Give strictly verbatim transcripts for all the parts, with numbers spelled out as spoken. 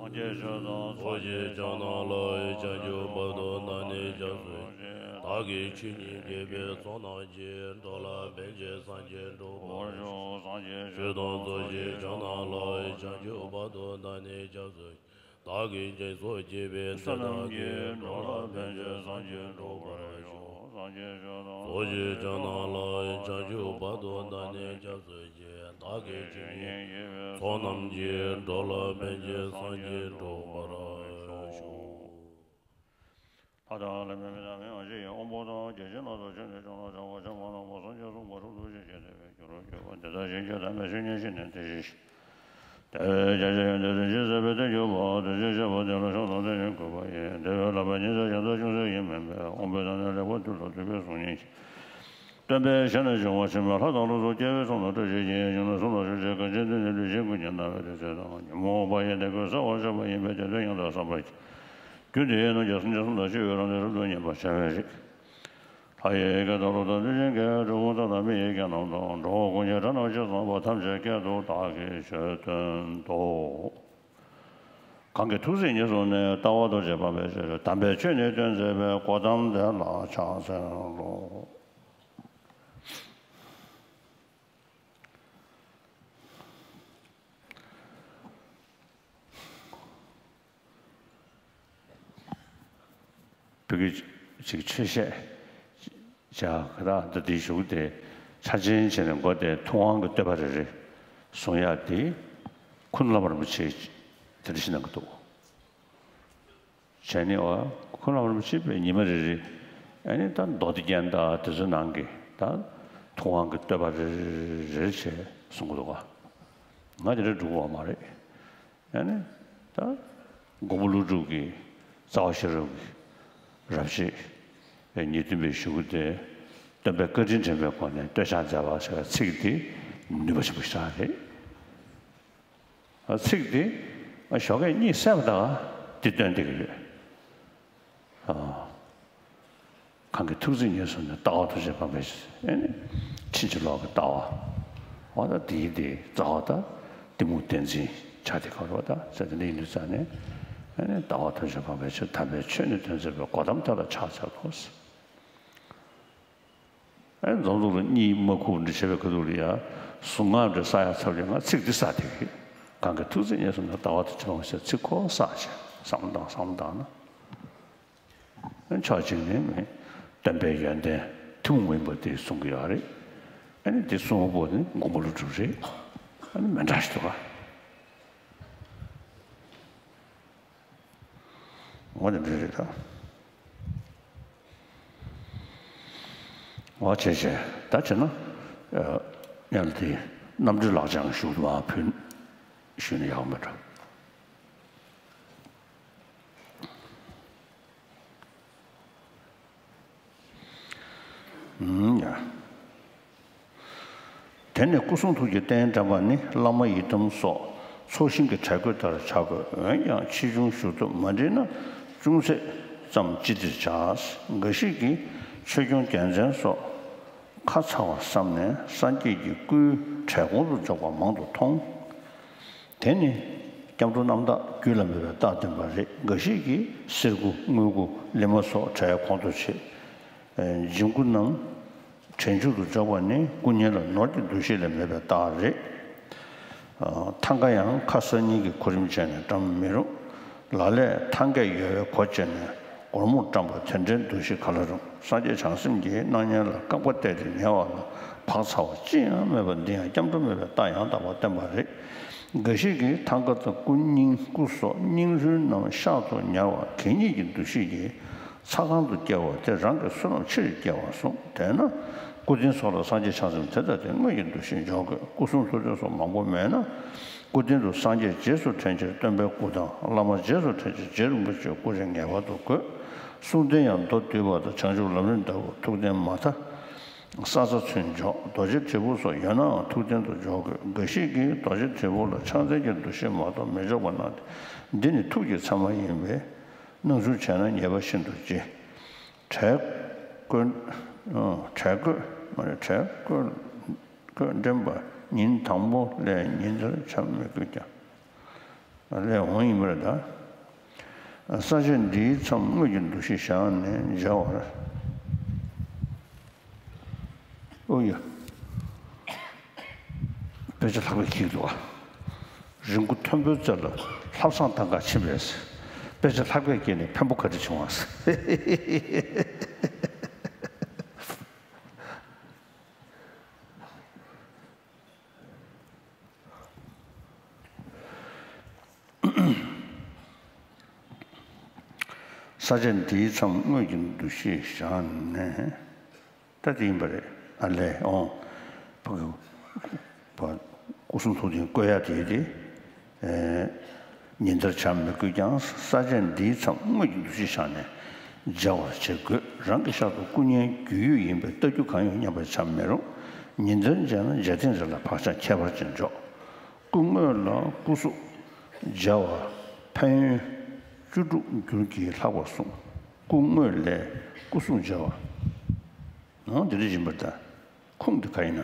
སངས་རྒྱས་ཆོས་དང་ཚོགས་ཀྱི་ཕྱག་རྣམས་ལ། བྱང་ཆུབ་བར་དུ་བདག་ནི་སྐྱབས་སུ་མཆི། བདག་གིས་ཆོས་ཉན་དགེ་བའི་ཚོགས་རྣམས་ཀྱིས། འགྲོ་ལ་ཕན་ཕྱིར་སངས་རྒྱས་འགྲུབ་པར་ཤོག་སངས་རྒྱས་ཆོས་དང་ཚོགས་ཀྱི་ཕྱག་རྣམས་ལ། བྱང་ཆུབ་བར་དུ་བདག་ནི་སྐྱབས་སུ་མཆི། བདག་གིས་སྦྱིན་སོགས་བགྱིས་པའི་ཚེ་རྣམས་ཀྱིས། འགྲོ་ལ་ཕན་ཕྱིར་སངས་རྒྱས་འགྲུབ་པར་ཤོག་སངས་རྒྱས་ཆོས་དང་ཚོགས་ཀྱི་ཕྱག་རྣམས་ལ། བྱང་ཆུབ་བར་དུ་བདག་ནི་སྐྱབས་སུ་མཆི། བདག་གིས་ཆོས་ཉན་དགེ་བའི་ཚོགས་རྣམས་ཀྱིས། འགྲོ་ལ་ཕན་ཕྱིར་སངས་རྒྱས་འགྲུབ་པར་ཤོག་ལྷ་དང་ལྷ་མིན་མི་དང་མི་དབང་ཆོས་ཀྱི་དབང་པོ་དང་། བརྒྱ་བྱིན་རྣམས་དང་ཆོས་ནི་ཕྱག་ན་བྱ་བ་ཆ་མ་ལང་པ། སངས་རྒྱས་གསུངས་པ་གྲུབ་ཐོབ་ཅེས་བྱས་ཏེ། བའི་རྒྱུ་རུ་གྱུར་པ། འདི་དག་གཞན་གྱིས་དམ་པའི་ཆོས་ཉན་ཞིང་ནི། དེ་བཞིན་གཤེགས་པ་དེ་ལ་ཡང་དེ་བཞིན་གཤེགས་པའི་དོན་གྱུར་པ། དེ་བཞིན་གཤེགས་པ་དེ་ལ་ཕྱག་དང་སྡིག་ཅན་གུས་པ་ཡིས། དེ་བས་ལྷག་པའི་ཉེས་སྤྱོད་གཞན་དག་ཅུང་ཟད་ཀྱང་མིན་པས། དབང་པོའི་དང་ནི་ལེགས་པར་ཐུལ་ལ། འདུས་པའི་གཟུགས་བརྙན་གྱིས། སྟོན་པའི་ཞལ་ནས་བྱུང་བ་ཆེན་པོའི་ལྷ་དང་ཀླུ་གསུམ་རྒྱལ་བའི་གསུང་དང་འཕྲད་ཅིང་། ཡང་གཞུང་ལ་གསུང་དང་ཞུ་ཞིང་གང་ཞིག་འདི་ནི་ལུས་ཤིང་ཀུན་གྱི་རྣམ་པར་ཐོས་ཚུལ་དང་། ཉོན་མོངས་པ་ཡི་གདེང་ཁོད་སེལ་བར་བྱ་བ་ཡིན་པས། དེ་དོན་ཡང་དག་བསམ་པར་གྱིས། རྒྱུ་འདི་ཡིས་ནི་སངས་རྒྱས་གསུམ་དང་བཅས་པའི་རང་དོན་རབ་ཏུ་ཉན་པར་བྱ་བའི་རིགས། ལྷ་ཡི་སྐད་དང་ཀླུ་དང་གནོད་སྦྱིན་སྐད། གྲུལ་བུམ་དག་དང་མི་ཡི་སྐད་རྣམས་དང་། འགྲོ་བ་ཀུན་གྱི་སྒྲ་རྣམས་ཇི་ཙམ་པ། ཐམས་ཅད་སྐད་དུ་བདག་གིས་ཆོས་སྟོན་ཏོ། གང་གིས་ཐུགས་བརྩེ་ཉེར་བཟུང་ནས། ལྟ་བ་ཐམས་ཅད་སྤང་བའི་ཕྱིར། དམ་པའི་ཆོས་ནི་སྟོན་མཛད་པའི། གོའུ་ཏམ་དེ་ལ་ཕྱག་འཚལ་ལོ། བོད་ཀྱི་ཅིག་ཆོས་བཤད་བྱ་ག་ར་འདི་འདིའི་གཞུག་དེ་ཕྱག་ཆེན་བྱས་ནས་འགོ་དེ་ཐུབ་དབང་གི་བསྟོད་པ་རེ་རེ་གསུང་ཡག་དེ་ཁུ་ནུ་བླ་མ་རིན་པོ་ཆེས་དེ་འདྲ་ཞིག་གནང་གི་འདུག་བྱས་ནས་བ་ཁོ་རང་རིན་པོ་ཆེ་པའི་ཉི་མ་རེ་རེ་ཨ་ནི་ད་མདོ་སྡེ་རྒྱན་དང་དེ་ཚོའི་ནང་གི་ད་ཐུབ་དབང་གི་བསྟོད་པ་རེ་རེ་རེ་བྱས་གསུང་གི་འདུག་ག་ང་དེ་འདྲ་འགྲོ་གི་ཡོད་མ་རེད། ཨ་ནི་ད་མགོན་པོ་ཀླུ་སྒྲུབ་ཀྱི་རྩ་བ་ཤེས་རབ་ཀྱི་རབ་བྱེད་པའི་ཉེར་བདུན་པའི་གཞུག་གུ་དེ་སྟོན་པའི་བཀའ་དྲིན་དྲན་པའི་སྒོ་ནས་བསྟོད་ཕྱག་མཛད་པ་ཟེར་བའི་ཚིག་དེ་ནུས་པ་ཆེན་པོ་ཞིག་རེད། ཚིག་འདི་ཞོགས་ཀས་གཉིད་སད་པ་དང་འདི་སྟོན་བསྡད་ཀྱི་ཡོད། གང་གིས་ཐུགས་བརྩེ་ཉེར་བཟུང་ནས། ལྟ་བ་ཐམས་ཅད་སྤང་བའི་ཕྱིར། ཨེ་ནི་ཕྱིན་ཅི་ལོག་གི་ལྟ་བ། འོ་ད་འདིའི་འདི་རྩ་བ་ད་གཏི་མུག་བདེན་འཛིན་ཆགས་བསྡད་ཀྱི་རེད་པ། ད་ཟེར་དེ་འདྲ་ཡིན་དུས་ཙང་ནས་ཨེ་ནི་ལྟ་བ་ཐམས་ཅད་སྤང་བའི་ཕྱིར། དམ་པའི་ཆོས་ནི་སྟོན་མཛད་པའི། གོའུ་ཏམ་དེ་ལ་ཕྱག་འཚལ་ལོ། ཨེ་འཛོམས་ཟུག་ལ་གཉིད་མ་ཁུག་འདི་བྱེད་པའི་ཁ་ཐུག་ལ་ཡ། གཟུངས་སྔགས་འདི་བསགས་ཡ་ཚར་ཡོང་ང་ཚིག་འདི་བསགས་བསྡད་ཀྱི། གང་གིས་ཐུགས་བརྩེ་ཉེར་བཟུང་ནས། ལྟ་བ་ཐམས་ཅད་སྤང་བའི་ཕྱིར། ཚིག་ཁོ་བསགས་བྱས་བསམ་བློ་བཏང་བསམ་བློ་བཏང་ན། ཕྱོགས་གཅིག་ནས་མི་སྟོན་པའི་ཡོན་ཏན་ཐུན་མོང་མ་ཡིན་པ་དེ་གསུང་གི་ཡོད་རེད། ཨ་ནི་དེ་གསུང་བ་པོ་ནི་མགོན་པོ་ཀླུ་སྒྲུབ་རེད། ཨ་ནི་མི་འདྲ་ཞིག་འདུག་ག་འོ་དེ་འདྲ་རེད་ད། འོ་བྱས་བྱས་ད་བྱས་ན། ཡང་དེ་རྣམ་འགྲེལ་ལག་བཅངས་ཞུ་མ་ཕུལ་ཞུས་ན་ཡག་མེད་འགྲོ། ཨུམ་ཡ། དེ་ནས་སྐུ་གསུང་ཐུགས་ཀྱི་རྟེན་བཀྲམ་པ་ནི་བླ་མ་ཡི་དམ་སོགས་ཚོགས་ཞིང་གི་གྲལ་བཀོད་ལྟར་བྱ་དགོས། འོན་ཀྱང་ཆེ་ཆུང་ཞུ་སྟོབས་མ་འགྲིག་ན་ཅུང་ཟད་ཙམ་ཅི་བདེར་བྱ། འགའ་ཞིག་གིས་ཆོས་སྐྱོང་རྒྱལ་མཚན་སོགས་ཁ་ཚ་བར་བསམ་ནས་སངས་རྒྱས་ཀྱི་སྐུའི་གྲལ་གོང་དུ་འཇོག་པ་མང་དུ་མཐོང་། དེ་ནི་སྐྱབས་འགྲོ་རྣམ་དག་རྒྱུད་བླ་མེད་པའི་རྟགས་བསྟན་པ་རེད། འགའ་ཞིག་གིས་གསེར་སྐུ་དངུལ་སྐུ་ལི་མ་སོགས་གྲལ་གོང་དུ་བྱེད། འཇིམ་སྐུ་རྣམས་གྲལ་མཇུག་ཏུ་འཇོག་པ་ནི་སྐུ་བརྙན་ལ་ནོར་གྱི་འདུ་ཤེས་ལས་མེད་པའི་རྟགས་རེད། ཐང་ག་ཡང་ཁ་གསར་རྙིང་གི་གོ་རིམ་བྱས་ནས་བཀྲམ་མི་རུང་། ལ་ལས་ཐང་གས་ཡོལ་བའི་གོ་བཅད་ནས་སྒོར་མོ་བཀྲམ་པ་དེ་འདྲའི་འདུ་ཤེས་ག་ལ་རུང་། སངས་རྒྱས་བྱང་སེམས་ཀྱི་སྣང་བརྙན་ལ་རྐང་པ་གཏད་དེ་ཉལ་བ་ལ་བག་ཚ་བ་ཅི་ཡང་མེད་པ་འདི་ཡང་སྐྱབས་འགྲོ་མེད་པའི་རྟགས་ཡང་དག་པར་བསྟན་པ་རེད། འགའ་ཞིག་གིས་ཐང་ག་དང་སྐུ་རྙིང་སྐུ་སོགས་རྙིང་རུལ་རྣམས་གཤག་ཏུ་ཉར་བ་གད་སྙིགས་ཀྱི་འདུ་ཤེས་ཀྱིས་ཚ་ཁང་དུ་བསྐྱལ་བ་དེ་རང་གི་བསོད་ནམས་ཆེ་རུ་སྐྱེ་བར་གསུངས། དེས་ན་སྐུ་རྟེན་སོགས་ལ་སངས་རྒྱས་བྱང་སེམས་དེ་ལྟ་སྟེ་དངོས་ཀྱི་འདུ་ཤེས་འཇོག་དགོས། སྐུ་གསུང་ཐུགས་རྟེན་སོགས་མང་པོ་མེད་ན། སྐུ་རྟེན་དུ་སངས་རྒྱས་རྗེས་སུ་དྲན་ཕྱིར་སྟོན་པའི་སྐུ་དང་། བླ་མ་རྗེས་སུ་དྲན་ཕྱིར་རྗེ་རིན་པོ་ཆེའི་སྐུ་རེ་ངེས་པར་དུ་དགོས། གསུང་རྟེན་ཡང་མདོ་སྡུད་པ་དང་བྱང་ཆུབ་ལམ་རིམ་ལྟ་བུ་ཐུགས་རྟེན་མ་མཐའ་ས་རྩ་ཚུན་འཇོག། རྡོ་རྗེ་དྲིལ་བུ་སོགས་ཡོད་ནའང་ཐུགས་རྟེན་དུ་འཇོག་དགོས། འགའ་ཞིག་གིས་རྡོ་རྗེ་དྲིལ་བུ་ལ་ཕྱག་མཚན་གྱི་འདུ་ཤེས་མ་གཏོགས་མི་འཇོག་པ་གནང་སྟེ། འདི་ནི་ཐུགས་ཀྱི་མཚན་མ་ཡིན་པས། སྣང་ཆུང་བྱས་ན་ཉེས་པ་ཤིན་ཏུ་ལྕི། གྲལ་བཀོད། གྲལ་བཀོད་མ་རེད། གྲལ་བཀོད་བཀོད་འདྲེན་པ་ཉིན་དང་པོ་ལས་ཉིན་ལྟར་བྱ་མི་དགོས་ཀྱང་། ལས་འོང་ཡིན་པར་གདའ། ས་བཅད་འདིའི་མཚམས་དངོས་ཀྱི་འདུ་ཤེས་བཞག་ནས་སྦྱར་བར། ཨོ་ཡ། དཔེ་ཆ་ལྷག་པའི་ཁྱིག་འདུག་བ། རི་མགོ་མཐོན་པོའི་རྩེ་ལ་ལྷ་བསང་གཏང་གར་ཕྱིན་པས། དཔེ་ཆ་ལྷག་པའི་སྐྱེས་ནས་ཕན་པོ་ག་རེ་བྱུང་བ། ས་བཅད་འདིའི་མཚམས་དངོས་ཀྱི་འདུ་ཤེས་བཞག་ནས། ད་དེ་ཡིན་པ་རེད། ཨ་ལས་འོང་། ཕ་གི་པ་སྐུ་གསུང་ཐུགས་ལྡན་བཀོད་ཡ་དེ་དེ། ཉིན་ལྟར་བྱ་མི་དགོས་ཀྱང་ས་བཅད་འདིའི་མཚམས་དངོས་ཀྱི་འདུ་ཤེས་བཞག་ནས་སྦྱར་བར་བྱེད་དགོས། རང་གི་ཤར་དུ་སྐུ་བརྙན་རྒྱུས་ཡོད་ཡིན་པས་ལྟ་རྒྱུ་གང་ཡོད་སྙམ་པ་བྱ་མི་རུང་། ཉིན་ལྟར་མཇལ་ན་མཇལ་ཐེངས་རེ་ལ་བག་ཆགས་ཁྱད་པར་ཅན་འཇོག་སྐུ་དངོས་ལ་སྐུ་གཟུགས་མཇལ་བ་ཕན་ཡོན་བཅུ་དྲུག་འགྱུར་གྱིས་ལྷག་པར་གསུངས། སྐུ་དངོས་ལས་སྐུ་གཟུགས་མཇལ་བ། འོ་འདི་འདྲ་ཡིན་པར་གདའ། ཁུངས་དེ་ག་ཡིན་ན།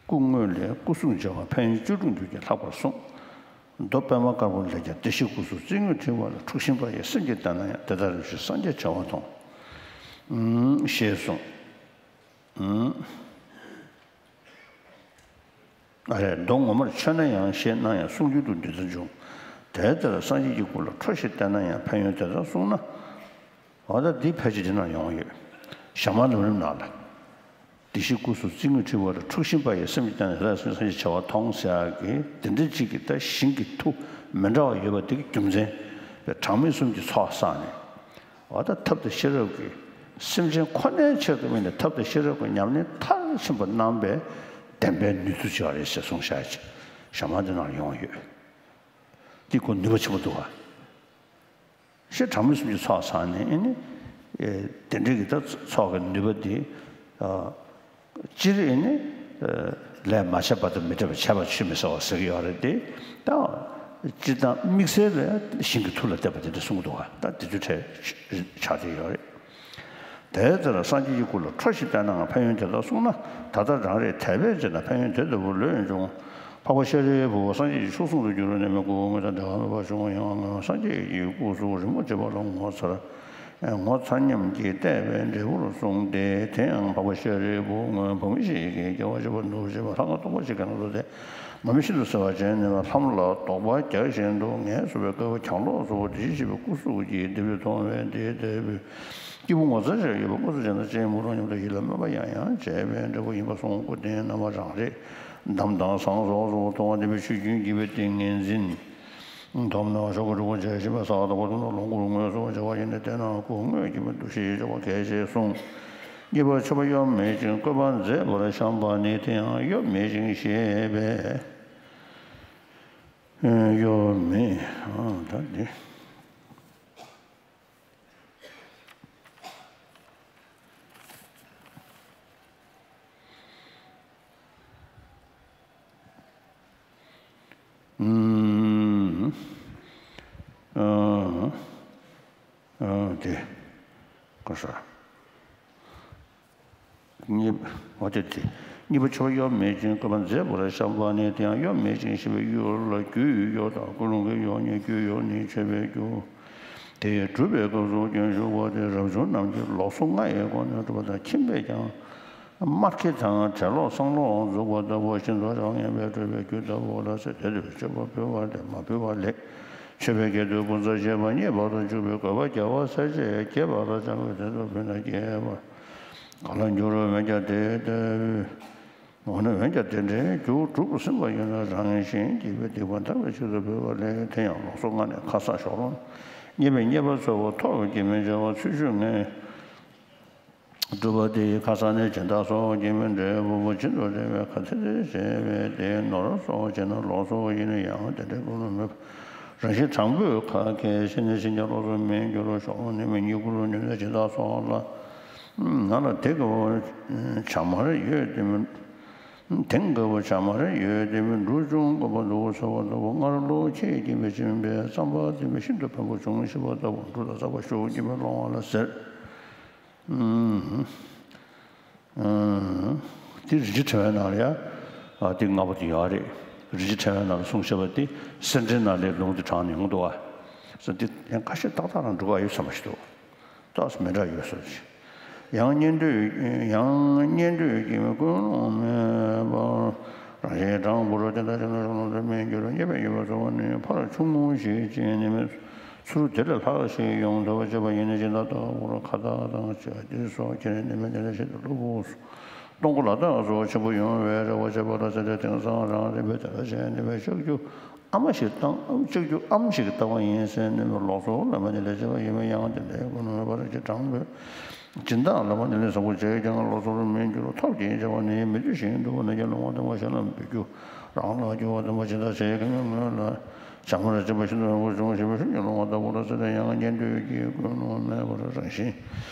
སྐུ་དངོས་ལས་སྐུ་གཟུགས་མཇལ་བ་ཕན་ཡོན་བཅུ་དྲུག་འགྱུར་གྱིས་ལྷག་པར་གསུངས། མདོ་པདྨ་དཀར་པོ་ལས་ཀྱང་བདེ་གཤེགས་སྐུ་གཟུགས་རྩིས་དངོས་འཁྲུལ་བ་ལ་འཁྲུགས་ཤིང་པ་ཡི་སེམས་ཀྱིས་བལྟས་ན་ཡང་དེ་ལྟར་རིམ་བཞིན་སངས་རྒྱས་བྱ་བ་མཐོང་། ཞེས་གསུངས། ཨ་རེ། མདོ་ངོ་མར་མཆོད་ན་ཡང་ཞེས་སྣང་ཡང་གསུང་རྒྱུན་དུ་འདི་ལྟར་འབྱུང་། དེ་ལྟར་སངས་རྒྱས་ཀྱི་སྐུ་ལ་ཁྲོ་ཞིང་བལྟས་ན་ཡང་ཕན་ཡོན་དེ་ལྟར་གསུངས་ན། འོ་ད་འདི་ཕལ་ཆེར་འདི་ན་ཡོང་ཡོད། ཞྭ་དམར་ལམ་རིམ་ནང་ལ། བདེ་གཤེགས་སྐུ་གཟུགས་རྩིས་དངོས་འཁྲུལ་བ་ལ་འཁྲུགས་ཤིང་པ་ཡི་སེམས་ཀྱིས་བལྟས་ན་དེ་ལྟར་སངས་རྒྱས་བྱ་བ་མཐོང་ཟེར་ཡག་གི་དེ་འདྲ་ཅིག་གི་ད་ཞིང་གི་མཐུ་མི་འདྲ་བ་ཡོད་པ་དེ་གི་རྒྱུ་མཚན། གྲངས་མེད་གསུམ་གྱི་ཚོགས་བསགས་ནས། འོ་ད་ཐབས་དང་ཤེས་རབ་ཀྱིས་སེམས་ཅན་ཁོ་ནའི་ཆེད་དུ་དམིགས་ནས་ཐབས་དང་ཤེས་རབ་ཀྱི་ཉམས་ལེན་མཐར་ཕྱིན་པ་གནང་བའི་བདེན་པའི་ནུས་མཐུ་ཅིག་རེད་ཅེས་གསུངས་བཞག་ཅིག་ཞྭ་དམར་འདི་ནང་ཡོང་ཡོད། འདི་ཁོ་ནུས་པ་ཆེན་པོ་འདུག་བ། ཞེས་གྲངས་མེད་གསུམ་གྱི་ཚོགས་བསགས་ནས་ཨེ་ནི། དེ་འདྲའི་གི་ད་ཚོགས་ཀྱི་ནུས་པ་འདི། སྤྱིར་ཨེ་ནི། ལས་མ་བྱས་པ་དང་མི་འབྲལ་བར་བྱས་པ་ཆུད་མི་ཟ་བ་ཟེར་གྱི་ཡོད་རེད་དེ། ད། སྤྱིར་བཏང་དམིགས་བསལ་ལ་ཞིང་གི་མཐུ་ལ་བརྟེན་པ་དེ་འདྲ་གསུང་གི་འདུག་བ། ད་དེ་ཚོ་ཆགས་བསྡད་ཡོད་རེད། དེ་ལྟར་སངས་རྒྱས་ཀྱི་སྐུ་ལ་ཁྲོ་ཞིང་བལྟས་ནའང་ཕན་ཡོན་དེ་ལྟར་གསུངས་ན། ད་ལྟ་རང་རེས་དད་པས་བྱས་ན་ཕན་ཡོན་དེ་ལྟ་བུ་ལོས་འབྱུང་། འཕགས་པ་ཤཱ་རིའི་བུ། སངས་རྒྱས་ཀྱི་མཆོག་ཟུང་དུ་གྱུར་པ་ནི་མི་དགོས། དངོས་དང་འབྲེལ་བ་མེད་པར་བྱུང་བ་ཡིན་ནའང་སངས་རྒྱས་ཀྱི་སྐུ་གཟུགས་རི་མོ་བྱས་པ་ལ་ངོ་མཚར། ངོ་མཚར་སྙམ་གྱིས་བལྟས་པས་འབྲས་བུར་གསུངས་ཏེ། དེ་ཡང་འཕགས་པ་ཤཱ་རིའི་བུ། སྔོན་བུམོ་ཞིག་གིས་དགེ་བ་བྱེད་པ་ནུབ་བྱེད་པ་ལྷ་ཁང་སྟོང་པ་ཞིག་གི་ནང་དུ་དེ་ངོ་མས་ཤིན་ཏུ་གསལ་བར་བྱས་ནས་ལྷམ་ལ་དོག་པ་རྒྱག་བཞིན་དུ་ངལ་གསོ་བའི་སྐབས་གྱང་ལོགས་སུ་བདེ་གཤེགས་པའི་སྐུ་གཟུགས་ཀྱི་ལྡེབས་རིས་མཐོང་བས་དེ་ལྟ་བུའི་སྐྱེས་བུ་ངོ་མཚར་ཆེ་བ་ཡོད་པ་དངོས་སུ་མཇལ་ན་ཅི་ཡང་མི་རུང་སྙམ་དུ་ཡིད་ལ་སྨོན་པ་ཡང་ཡང་བྱས་པས་འབྲས་བུ་ཡིན་པར་གསུངས། སྐུ་དེའི་རྣམ་པ་རང་རེ་འདམ་དང་ཟངས་སོགས་སུ་མཐོང་བ་དེ་བས་ཆུ་རྒྱུན་གྱིས་པའི་ཏིང་ངེ་འཛིན། མཐོང་ན་ཞོགས་ཀྱི་སྤྲུལ་སྐུ་མཇལ་བཞིན་པ་ཟ་བ་ལྟ་བུ་མཐོང་ན་ལོངས་སྐུར་ངོས་བཟུང་བ་བྱ་བ་ཡིན་ནས་བལྟས་ན་སྐུ་དངོས་ཀྱི་མི་འདུ་ཤེས་འཇོག་པ་གལ་ཆེ་གསུངས། གཉིས་པ་མཆོད་པ་གཡོ་མེད་ཅིང་བཀོད་པ་མཛེས་པར་བཤམས་པ་ནི་དེ་ཡང་གཡོ་མེད་ཅིང་ཞེས་པས། གཡོ་མེད། ཨ་ད་འདི། ཨུམ། ཨ། ཨ་དེ། གོ་ས། གཉིས། འོ་དེ་དེ། གཉིས་པ་མཆོད་པ་གཡོ་མེད་ཅིང་བཀོད་པ་མཛེས་པར་བཤམས་པ་ནི་དེ་ཡང་གཡོ་མེད་ཅིང་ཞེས་པའི་གཡོ་ལ་རྒྱུའི་གཡོ་དང་ཀུན་སློང་གི་གཡོ་གཉིས། རྒྱུའི་གཡོ་ནི་མཆོད་པའི་རྒྱུ། དེ་ཡི་སྒྲུབ་པའི་སྐབས་སུ་རྒྱུན་ཞུགས་པ་སྟེ་རབ་བྱུང་རྣམས་ཀྱིས་ལོགས་སུ་ལྔ་ཡི་སྒོ་ནས་སྒྲུབ་པ་དང་ཁྱིམ་པས་ཀྱང་དམར་ཁེ་དང་གྲེ་ལོག་སང་ལོག་འཛུགས་པ་ལྟ་བུ་ཤིན་ཏུ་རང་ངེས་པས་སྒྲུབ་པའི་རྒྱུ་ལྟ་བུ་ལ་ཟེར། དེ་ལྟར་མཆོད་པ་ཕུལ་བ་ལས་མ་ཕུལ་བ་ལེགས། མཆོད་པའི་སྐལ་དུ་ཀུན་རྩ་ཆེས་པ་རྙེད་པར་འཇུག་པའི་དགོས་པ་རྒྱལ་བ་སྲས་བཅས་རྒྱས་པ་ལ་སྦྱངས་པའི་དོན་དུ་ཕུལ་ན་རྒྱས་པར་ག་ལ་འགྱུར་རོ། འོན་ཀྱང་དེ་ལྟ་བུའི། འོ་ན་འོན་ཀྱང་དེ་འདྲའི་རྒྱུ་གྲུབ་ཟིན་པ་ཡིན་ན་རང་གཞན་གྱིས་པའི་སྡིག་པ་འདག་པའི་ཆེད་དུ་ཕུལ་བ་ལས་དེ་ཡང་ལོགས་སུ་ལྔ་ནས་ཁ་གསག་ཞོག་ལོང་། རྙེད་པས་རྙེད་པ་འཚོལ་བ་ཐོབ་པའི་དགེ་མི་བྱ་བ་ཚུལ་ཆུང་ངེས། སྒྲུབ་པ་དེ་ཡི་ཁ་གསག་ནི་སྦྱིན་བདག་སོགས་ཀྱིས་མི་འབྲལ་བ་བུ་བྱིན་དུ་འབྲེལ་བའི་ཁ་ཚིག་ཚིག་བྱས་པས་དེའི་ནོར་སོགས་བྱིན་ན་ལོགས་སུ་ཡིན་ན་ཡང་དེ་འདྲའི་ཀུན་སློང་མེད་པ་རང་བཞིན་དྲང་པོའི་ཁ་སྐད་ཤེས་ནས་ཤིན་ཏུ་ལོགས་སུ་མི་འགྱུར་རོ། ཞོག་ལོང་ནི་མི་ཉིད་ཀུན་སློང་ནུས་མེད་སྦྱིན་བདག་སོགས་ལ། ང་ལ་དེ་དགའ་བོ་བྱ་དམར་ཡོད་དེ་མིན། དེང་དགའ་བོ་བྱ་དམར་ཡོད་དེ་མིན། འབྲུ་ཆུང་དགོས་པ་འདུག་ཟེར་བ་ལྟ་བུ། སྔར་ལོ་ཁྱེད་ཀྱིས་མི་བྱིན་པས་བསམ་པ་དེ་མིན་ཤིན་ཏུ་ཕན་པོ་བྱུང་ཞེས་པ་ལྟ་བུ། འབྲུ་དང་རྩ་བ་ཤུགས་ཀྱིས་མི་སློང་བ་ལ་ཟེར། ཨུམ། ཨུམ། དེ་རིན་ཆེན་ཕྲེང་བའི་ནང་ལ་ཡ། ཨ་དེ་ལྔ་པོ་དེ་ཡོད་རེད། རིན་ཆེན་ཕྲེང་བའི་ནང་ལ་གསུངས་བཞག་པ་དེ་གསེར་ཕྲེང་ནང་ལས་ལུང་དེ་དྲངས་ནས་ཡོང་འདུག་བ། ཟེར་དེ་ཡང་ཁ་ཤས་ཏག་ཏག་རང་འགྲོ་ག་ཡོད་བསམ་པ་ཞིག་འདུག་ཏོག་ཙམ་མི་འདྲ་ཡོད་ས་རེད། ཡང་གཉན་སྟོད་ཡང་གཉན་སྟོད་ཀྱི་ཀུན་སློང་མེད་པར་རང་བཞིན་དྲང་པོར་དེ་འདྲ་ཅན་ལ་ཞུགས་ལ་འདྲ་མི་འགྱུར་རོ། ཉེས་པའི་ཡོད་པ་གསོ་བ་ནི་ཕར་ཆུང་ངུ་ཞིག་ཅན་ནི་མེད། ཚུར་དེ་ལས་ལྷག་ཞིག་ཡོང་ཐུབ་པ་བྱེད་པ་ཡིན་ན་སྦྱིན་བདག་ལྟ་བུར་ཁ་བཏགས་དང་བཅས་དེ་སོགས་ཁྱེར་ནི་མེད། དེ་ལ་ཆེད་དུ་གློ་བུར་སུ་སྟོང་གོ་ལ་དྭགས་སོགས་ཆེན་པོ་ཡོང་བའི་རེ་བ་བྱེད་པ་ལ་ཟེར་ཏེ། དེང་སང་རང་རེ་བས་དེ་ལ་བྱས་ནི་བས་ལྕགས་ཀྱུ་ཨ་མ་ཞིག་བཏང་། ལྕགས་ཀྱུ་ཨ་མ་ཞིག་གིས་བཏང་བ་ཡིན་ཟེར་ནས་ལོག་སོང་ལ་མ་ནི་ལས་བྱེད་པ་ཡིན་པས། ཡང་དེ་ལས་ཀུན་སློང་བར་གྱི་དྲང་པོའི་སྦྱིན་བདག་ལ་མ་ནི་ལས་བཟང་པོ་བྱས་ཀྱང་ལོག་སོང་མི་འགྱུར། ཐབས་ཀྱིས་བྱ་བ་ནི་མི་འདོད་བཞིན་དུ་ན་ཀྱང་སློང་བ་དང་བ་ཞེ་ལ་འབུལ་རྒྱུ་རང་ལ་སྐྱོ་བ་དང་བ་ཇི་ལྟར་བྱས་ཀྱང་སྔོན་ལ་བྱ་མར་སྦྱིན་པ་ཤིན་ཏུ་ཡོན་པོ་བྱུང་ཞེས་པའི་ཤུགས་ཀྱིས་སློང་བ་ལྟ་བུ་ལ་ཟེར་ཏེ། ཡང་གཉན་སྟོད་ཀྱི་ཀུན་སློང་མེད་པར་རང་བཞིན་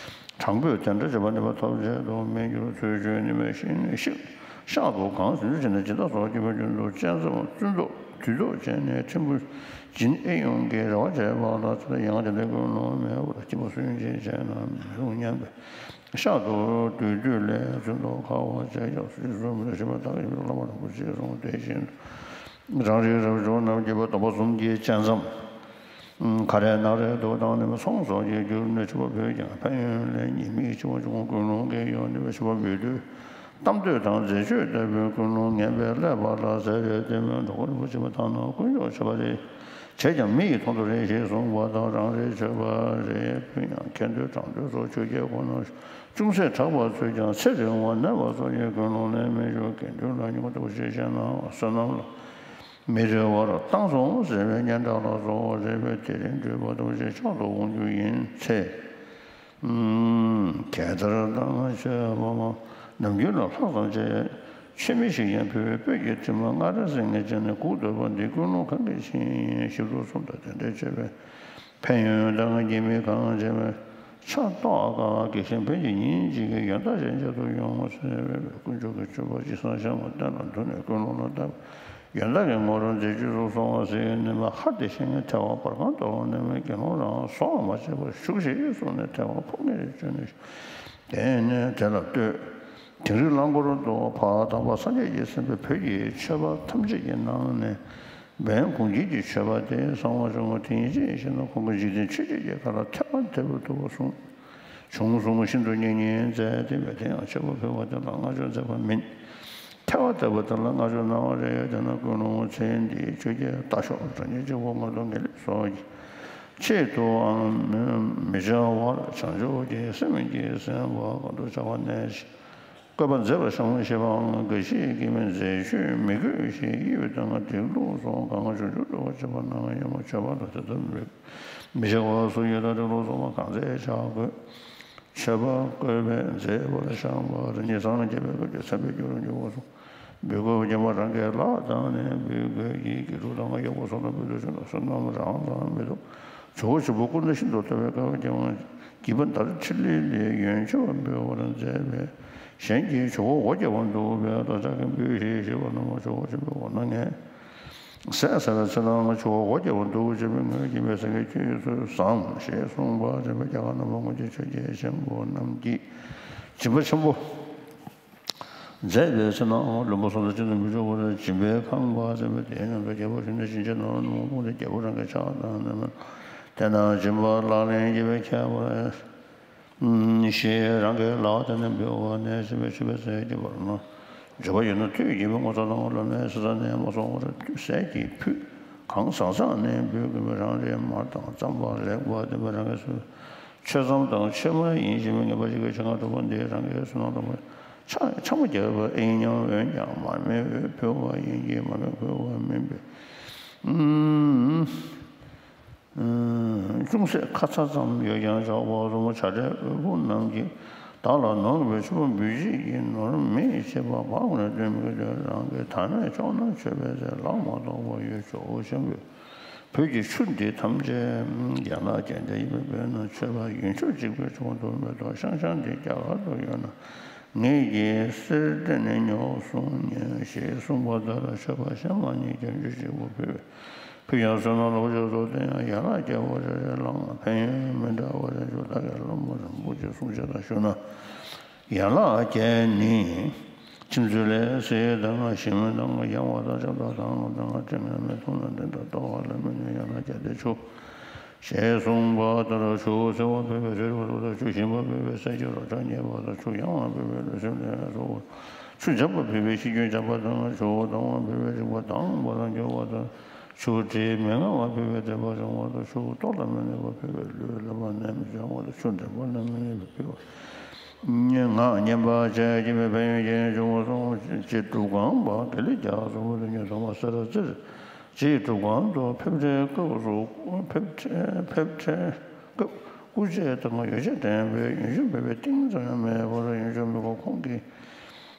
དྲང་པོས་དེ་འདྲ་བྱེད་པ་ནི་བ་ཐོབ་བྱེད་དུ་མི་འགྱུར་ཚུལ་བརྗོད་ནི་མེད་ཤིང་ཤིག་ཤག་ཏུ་གང་ཟིན་བྱས་ནས་ཇི་ལྟར་སོགས་བགྱིས་པ་རྒྱུན་དུ་བཙན་ཐབས་བཙུན་ཐབས་དུས་ཐོག་བྱས་ནས་ཕྲན་བུ་སྦྱིན་ཨེ་ཡོང་གི་རེ་བ་བྱས་པ་ལ་ཚེ་ཡང་དེ་འདྲའི་ཀུན་སློང་མེད་པར་སྐྱིད་པོ་སུན་འབྱིན་བྱས་ན་མི་རུང་སྙམ་པས་ཤག་ཏུ་སྡོད་དུས་ལས་བཙུན་ཐབས་ཁ་བ་བྱས་ཀྱང་སྲིད་གསུམ་མི་ལ་ཞིབ་པ་བརྟག་ཞིབ་བླ་མ་རིན་པོ་ཆེས་གསུངས་དེ་བཞིན་དུ། རང་རིག་རབ་འབྱོར་རྣམས་ཀྱི་བ་སྡོམ་པ་གསུམ་གྱི་བཅད་མཚམས། ཁ་རས་ནག་རས་དུ་དང་ནི་མ་ཚོང་སོགས་ཀྱི་རྒྱུར་ནི་མཆོད་པ་ཕུལ་ཀྱང་ཕན་ཡོན་ལས་ཉེས་དམིགས་ཆེ་བ་བྱུང་། ཀུན་སློང་གིས་ཡོང་ནི་མ་མཆོད་པ་འབུལ་དུས་གཏམ་བསྟོད་དང་མཛེས་ཆོས་ལྟ་བུའི་ཀུན་སློང་ངན་པས་བསླད་པ་ལ་ཟེར་རེ་ལྟད་མོའི་གྲོགས་པོ་རིན་པོ་ཆེ་མ་དག་ན་དཀོན་མཆོག་མཆོད་པ་རེ་བྱས་ཀྱང་མི་ཡིས་མཐོང་དུ་རེ་ཞེས་གསུངས་པ་དང་། རང་རེ་མཆོད་པ་རེ་ཕུལ་ཡང་ཁ་འདོན་གྲངས་འདོན་སོགས་ཆོས་བརྒྱད་ཁོ་ན། ཅུང་ཟད་གྲགས་པ་ཚུལ་ཀྱང་ཚེ་རིང་བ་ནད་པ་སོགས་ཀྱི་ཀུན་སློང་ལས་མི་འབྱུང་གི་དུས་ལ་ཉུང་དུ་ཞེས་བཤད་ན་བསོད་ནམས་ལ་མི་རེ་བར་བཏང་སོང་ཟེར་བའི་སྙན་གྲགས་ལ་སོགས་པ་རེ་བའི་དེ་རིང་འགྲུལ་པ་དུ་ཞེས་ཕྱག་ཏུ་འོང་རྒྱུ་ཡིན་ཚེ། གད་བདར་དང་མཆོད་པ་ནམ་རྒྱུན་ལ་ལྷག་ཙམ་བྱས། མཆོད་མེ་ཞིག་ཀྱང་ཕུལ་བའི་སྤོས་ཀྱི་དྲི་མ་སྔར་ར་ཟིན་ངེས་བྱས་ནས་སྒུག་སྡོད་པ་འདི་ཀུན་སློང་གང་གི་ཞིང་ཞིབ་ཏུ་བསམ་དང་དེ་འདྲའི་མཆོད་པའི་ཕན་ཡོན་དང་ཉེས་དམིགས་གང་བྱས་པའི་ཆ་རྟོགས་དཀའ་བ་གི་ཞིང་། ཕན་གྱི་ཉིན་གཅིག་གི་ཡོན་བདག་གཞན་གཅིག་ཏུ་ཡོང་ཟེར་བའི་དཀོན་མཆོག་གི་མཆོད་པ་ཅི་བསམ་བཤད་མ་བསྟན་ལ་འདུག་ནས་ཀུན་སློང་ལ་བརྟག་ཡོན་བདག་གི་ངོར་མཛེས་བཅུས་སུ་སོང་བ་ཟེར་ནི་མ་ཧ་དེ་ཤེས་ངེས་ཐལ་བ་བར་ཁང་དུ་ནི་མ་དགེ་སློང་རང་སོགས་མ་བྱས་པར་བཞུགས་ཤིག་གསུངས་ནས་ཐལ་བ་ཕུག་ངེས་བཅོས་ནས་དེ་ནས་དེ་ལ་ལྟོས། དིང་རི་གླང་འཁོར་དུ་བ་དམ་པ་སངས་རྒྱས་ཀྱི་སེམས་དཔའི་བོད་ཀྱི་ཆོས་པ་ཐམས་ཅད་ཀྱི་ནང་ནས་བན་གུང་རྒྱལ་གྱི་ཆོས་པ་དེ་གསང་བ་བྱུང་བ་དེ་ཡིན་ཅེས་ཤེས་ན་ཁོང་གིས་འཇིག་རྟེན་ཆོས་བརྒྱད་ཀྱི་ཁ་ལ་ཐལ་བ་དལ་བུར་ཐུག་པ་གསུངས། བྱུང་གསུངས་ཤིན་ཏུ་མཉེས་ཉེས་མཛད་དེ་བས། དེ་ཡང་མཆོད་པ་ཕུལ་བ་དེ་ལ་བསྔགས་བརྗོད་མཛད་པ་མིན། ཐལ་བ་དལ་བུ་དེ་ལ་བསྔགས་བརྗོད་གནང་བ་རེ་ཡོད་དེ་ན་ཀུན་སློང་ཚེ་འདིའི་ཆོས་བརྒྱད་ལྟ་ཞོག་དྲང་ཉེས་གཅིག་པོ་ངོ་ཐོག་ངེས་ལེགས་སོགས་ཀྱི་ཆེད་དུའང་མི་བྱ་བར་བྱང་ཆུབ་ཀྱི་སེམས་ཀྱིས་སེམས་པ་གང་དུ་བྱ་བ་གནས་ཤིང་། བཀོད་པ་མཛེས་པར་བཤམས་ཞེས་པའང་འགའ་ཞིག་གིས་མི་མཛེས་ཆོས་མི་དགོས་ཞེས་དབྱེ་བའི་སྟེང་ང་འགྲིག་ལུགས་སོགས་གང་བྱུང་བྱུང་འདུ་བར་བྱེད་པ་ན་ཡང་མ་མཆོད་པ་ལ་དེ་ལྟར་མི་མི་བྱ་བ་སུ་ཡོད་དང་འགྲིག་ལུགས་སོགས་མ་གང་མཛེས་བྱ་དགོས། མཆོད་པ་བཀོད་པས་མཛེས་པར་བཤམས་པ་རེ་ཉིད་སངས་རྒྱས་པའི་སྐབས་ཀྱི་མཚན་དཔེ་བསྒྱུར་རུ་འཇུག་པ་སོགས་འབུལ་དགོས་པ་ཀྱང་མ་རང་གི་ལག་དང་ནི་འབུལ་དགོས་ཀྱི་དགེ་ཕྲུག་དང་གཡོག་པོ་སོགས་ལ་འབུལ་དུ་བྱུང་ན་བསོད་ནམས་རང་ལ་མི་ཐོབ། ཇོ་བོ་ཆེན་པོ་སྐུ་ན་ཤིན་ཏུ་དལ་བའི་སྐབས་ཀྱང་བགྱིས་པ་ཟླ་རེ་ཁྲི་ལི་ལས་ཡོན་མཆོད་པ་འབུལ་བར་མཛད་པས། གཞན་གྱིས་ཇོ་བོ་འོ་བརྒྱལ་བར་འདུག་པས་བདག་ཅག་གིས་འབུལ་ཞེས་ཞུས་པ་ན་མ་ཇོ་བོ་ཆེན་པོས་འོ་ན་ངས་ཟས་ཟ་བའི་ཚེ་ན་ང་ཇོ་བོ་འོ་བརྒྱལ་བར་འདུག་ཅེས་པའི་ངོས་ཀྱིས་མེད་ཟེར་གྱི་ཁྱོད་ཚོས་བཟང་ཞེས་གསུངས་པ་རེད་པས། རྒྱ་གར་ནང་པ་དངོས་གནས་ཆོས་རྒྱལ་ཆེན་པོ་རྣམས་ཀྱིས་སྦྱིན་པ་ཆེན་པོ། མཛད་པའི་ཚེ་ན་བློན་པོ་སོགས་ལ་ཅི་ཙམ་མི་འཇུག་པར་སྦྱིན་པའི་ཁང་པ་ཟེར་བའི་དེའི་ནང་དུ་རྒྱལ་པོ་བཞུགས་ནས་སྦྱིན་བྱེད་ནོར་བུ་སྣུམ་འཁོར་དེ་རྒྱལ་པོ་རང་གི་ཕྱག་དང་ནི་མ། དེ་ན་སྦྱིན་པ་ལག་ལེན་བགྱིས་པའི་ཁྱད་པར་ཞེས་རང་གི་ལག་དང་ནི་འབུལ་བ་ནས་ཟིན་པའི་མཆོད་པའི་ཚེ་གྱི་བར་ན་འབྱོར་པ་ཡོད་ན་དུས་ཀྱི་མི་ངོ་ཚ་དང་བླ་མའི་སེར་ས་ནས་མ་སོང་བར་དུས་ཟས་ཀྱི་ཕུད་གང་ཟག་ཟག་ནས་འབུལ་དགོས་པའི་རང་རེའི་མར་དང་རྩམ་པ་ལེགས་པ་ལྡན་པ་རང་གི་སོ། ཆོས་ཟབ་དང་ཆོས་མ་ཡིན་ཞེས་པའི་ངེས་པ་ཞིག་གི་ཆེད་མངགས་གྲུབ་པ་འདི་རང་གི་བསོད་ནམས་ལ་ཕྱག་ཕྱག་མ་བརྒྱབ་པ་ཨེ་ཡིན་སྙམ། འོན་ཀྱང་མར་མེ་འོས་ཕུལ་བ་ཡིན་གྱི་མར་མེ་ཕུལ་བ་མིན་པས། ཅུང་ཟད་ཁ་ཚ་ཙམ་ཡོད་ཀྱང་ཇག་པ་གསུམ་པོ་བྱ་བྲལ་དབུལ་པོ་རྣམས་ཀྱིས་བདག་ལ་ནོར་བའི་ཕྱུག་པོ་འབུལ་བྱེད་ཀྱི་ནོར་མེད་ཅེས་པ་བག་ལ་འདོན་མི་དགོས་ཏེ་རང་གི་དར་མས་ལྕོགས་ན་མཆོད་པའི་ཚེ་ལག་མ་ཐོགས་པར་ཡོད་ཇོ་བོ་ཆེན་པོས། བོད་ཀྱི་ཆུ་འདི་ཐམས་ཅད་ཡན་ལག་བརྒྱད་ལྡན་ཡིན་པས། དཔེར་ན་མཆོད་པ་ཡུལ་ཕྱོགས་གཅིག་པའི་གྲོང་དུ་མེད་དོ། ཤང་ཤང་འདི་རྒྱ་གར་དུ་ཡོད་ན། ངེད་ཀྱིས་གསེར་སྟེང་ནས་ཉོ་གསུང་ཉན་ཞེས་གསུངས་པ་ལྟར་མཆོད་པ་གཞན་མ་ཉིད་ཀྱང་རྒྱུད་གཅིག་པུ་ཕུལ་བས། ཕུལ་ཡང་བསོད་ནམས་ལོངས་སྤྱོད་སོགས་དེ་ཡང་ཡན་ལག་བརྒྱད་པོ་རེ་རེ་བླངས་ལ་ཕན་ཡོན་མི་འདྲ་བ་རེ་འབྱུང་། བདག་གི་སློབ་མ་རིན་པོ་ཆེའི་གསུང་བྱས་དང་ཞུ་ན། ཡན་ལག་བརྒྱད་ནི། ཁྱིམ་ཚུལ་ལས་ཟས་དང་ཞིམ་དང་ཡང་བ་དང་ཆབ་དང་དང་དང་སྤྲིན་ནས་མི་འཐུང་ན་འདྲེན་དང་ལྟོ་བ་ལ་མི་ནུས་ཡང་ན་བརྒྱ་སྟེ་ཆུ། ཞེས་གསུངས་པ་ལྟར་ཆུ་བོ་སེར་བ་ཕུལ་བའི་ཟས་རིགས་པ་དང་། ཆུ་ཞིམ་པ་ཕུལ་བའི་ཟས་ཀྱི་རོ་བཅུད་རྙེད་པ་དང་། ཆུ་གཡང་བ་ཕུལ་བའི་ལུས་སེམས་ལྡན་པ་སོགས། ཆུ་འཇམ་པ་ཕུལ་བའི་ཤེས་འགྱུར་འཇམ་པ་དང་། ཆུ་བོ་དྭངས་བ་ཕུལ་བའི་རིག་པ་དྭངས་པ་དང་འགྱུར་བ་དང་། ཆུ་དྲི་མི་མངའ་བ་ཕུལ་བའི་དྲན་པ་འབྱུང་བ་དང་། ཆུ་ལྟོགས་ལ་མི་གནས་པ་ཕུལ་བའི་ལུས་ལ་མ་ནད་མི་འབྱུང་བ་དང་། ཆུ་འདྲེན་པ་ལ་མི་གནས་པ་ཕུལ་བ། ངག་སྙན་པ་བཅས་སྐྱེ་བའི་ཕན་ཡོན་གྱི་འབྱུང་བ་སོགས་ཅེས་སྒྲུབ་ཁང་པ་དགེ་ལེགས་རྒྱ་མཚོ་མུ་སྟེགས་གཉེན་ཐོགས་མ་སེ་ར་རྩེར། ཅེས་སྒྲུབ་ཁང་དུ་ཕེབས་འཕྲལ་སྐབས་སུ་ཕེབས་འཕྲལ་ཕེབས་འཕྲལ་སྐབས་སྐུ་རྗེས་དང་ཡོ་བྱད་ལྡན་པའི་ཡོན་ཆབ་འབུལ་བའི་ཏིང་ཙམ་ཡང་མེད་པར། ཡོན་ཆབ་འབུལ་སྐབས་ཁོང་གིས་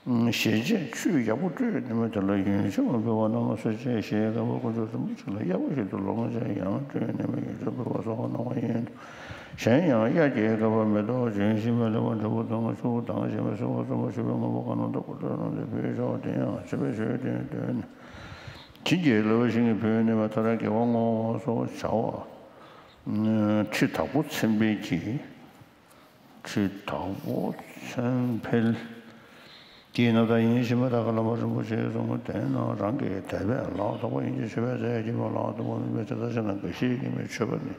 ཞལ་ཆད་ཆུས་ཡག་པོ་བཀྲུས་ནས་མི་དེ་ལ་ཡོན་ཆབ་འབུལ་བ་གནང་སོང་ཅེས་ཞལ་དཀར་པོ་དཀོན་མཆོག་རིན་པོ་ཆེ་ལ་གཡར་པོ་ཞིག་ཏུ་ལོངས་སྤྱད་ཡང་བཀྲུས་ནས་མི་ཡོན་ཆབ་འབུལ་བ་སོགས་གནང་བ་ཡིན། གཞན་ཡང་དབྱར་གྱི་བསྐལ་པ་མེ་ཏོག་ལྗོན་ཤིང་མེ་ལེགས་པ་འབྲས་བུ་དང་ཆུ་དྭངས་ཤིང་མེ་བསིལ་བ་གསུམ་པ་ཆུ་བོའི་སྔོན་པོ་ཁ་ནང་ལྟ་བུ་ལ་གནང་སྟེ་ཕུལ་ཆོག་དེ་ཡང་ཆེ་བའི་ཆོས་ཏེ་འདོན། བྱིན་གྱིས་བརླབས་ཤིང་ཕུལ་ནས་མཐར་དགེ་བ་བསྔོ་བ་སོགས་བྱ་བ། ཁྲི་དྭགས་པོ་ཚན་པའི་གྱི། ཁྲི་དྭགས་པོ་ཚན་འཕེལ་གྱི་རྣམ་ཐར་ཡིན། ཕྱི་མ་ད་ག་བླ་མ་རིན་པོ་ཆེའི་གསུང་དེ་རྣམས་རང་གི་དད་པས་ལག་ཐོགས་པ་ཡིན་གྱི། ཆེ་བའི་རྫས་ཀྱི་བ་ལག་ཐོགས་པ་མིན་པས། དེ་ལྟར་བྱས་ན་འགའ་ཞིག་གིས་མི་མཆོད་པ་ནི་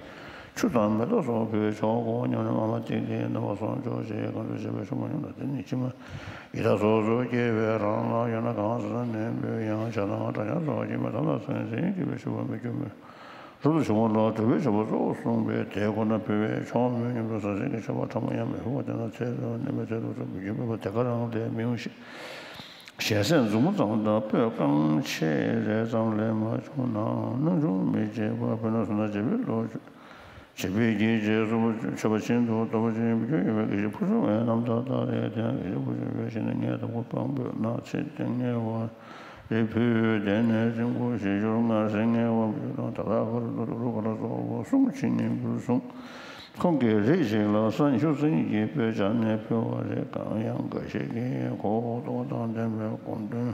ཆུ་དང་མེ་ཏོག་སོགས་ཕུལ་ཆོག་གོ། སྙམ་ནས་མ་མ་ཏིག་ཏིག་རྣམ་པ་སོགས་འཇོག་ཅིང་གང་དུ་བྱས་པའི་ཆུ་མ་མྱོང་ན་དེ་ནི་ཕྱི་མ་ཡི་དྭགས་སོ་སོར་སྐྱེས་པའི་རང་ལ་ཡོད་ན་གང་ཟག་ནི་འབུལ་ཡང་ཇ་དང་སྦྲང་ཆར་སོགས་ཀྱིས་མི་ཐོབ་ལ་སེམས་ཅན་སྐྱེ་བའི་ཤུགས་པ་མི་འགྱུར་མོད། རབ་ཏུ་བྱུང་བ་ལ་གྲུབ་པའི་བྱ་བ་གཙོ་བོར་གསུངས་པས་དེ་ཁོ་ན་ཕུལ་བས་ཆོག་མོད། སྙམ་དུ་ཟས་གསེར་གྱི་མཆོད་པ་ཕྲ་མོ་ཡང་མི་ཕུལ་བ་དེ་ན་ཚེ་རབས་ནས་མི་ཚེ་རབས་སུ་མི་འགྱུར་མོད་པ། དེ་ག་རང་ལས་མི་འོང་ཞིང་། ཞལ་ཟས་མཛུབ་མོ་ཙམ་དང་སྤོས་རྐང་ཕྱེད་རེ་ཙམ་ལས་མ་བྱུང་ན། སྣུམ་ཆུང་མི་བྱེད་པ། ཕུལ་ན་བཟོད་ན་བྱེད་པའི་བློ། བྱེད་པའི་རྒྱུད་ཅེས་གསུངས་པ། མཆོད་པ་ཤིན་ཏུ་དོ་པོ་ཅན་མི་འགྱུར་ཡོད་པའི་དགེ་བཤེས་ཕུན་སུམ་ཚོགས་པའི་རྣམ་ཐར་ལྟར་ཏེ། དེ་ཡང་དགེ་བཤེས་ཕུན་སུམ་ཚོགས་པའི་ཞལ་ནས་ངས་དང་པོ་སྤང་སྤོས་ནག་ཚིག་ཏིང་ངེ་བ་རེ་ཕུལ། དེ་ནས་རྫིང་བུ་བཞི་སྦྱོར་ལྔ་ཟེར་ངེས་པ་བརྗོད་དང་། ད་ལྟ་ཁར་དུ་རུ་ཁ་ལ་སོགས་པ་གསུམ་ཕྱིན་ནས་འབུལ་གསུངས། ཁོང་གིས་རེ་ཞིག་ལ་ས་ཆུ་སྲིན་གྱི་སྤོས་བྱས་ནས་ཕུལ་བ་རེད། གང་ཡང་འགའ་ཞིག་གིས་ཁོ་བོ་རྟོགས་དང་ལྡན་པའི་སྒོམ་དོན་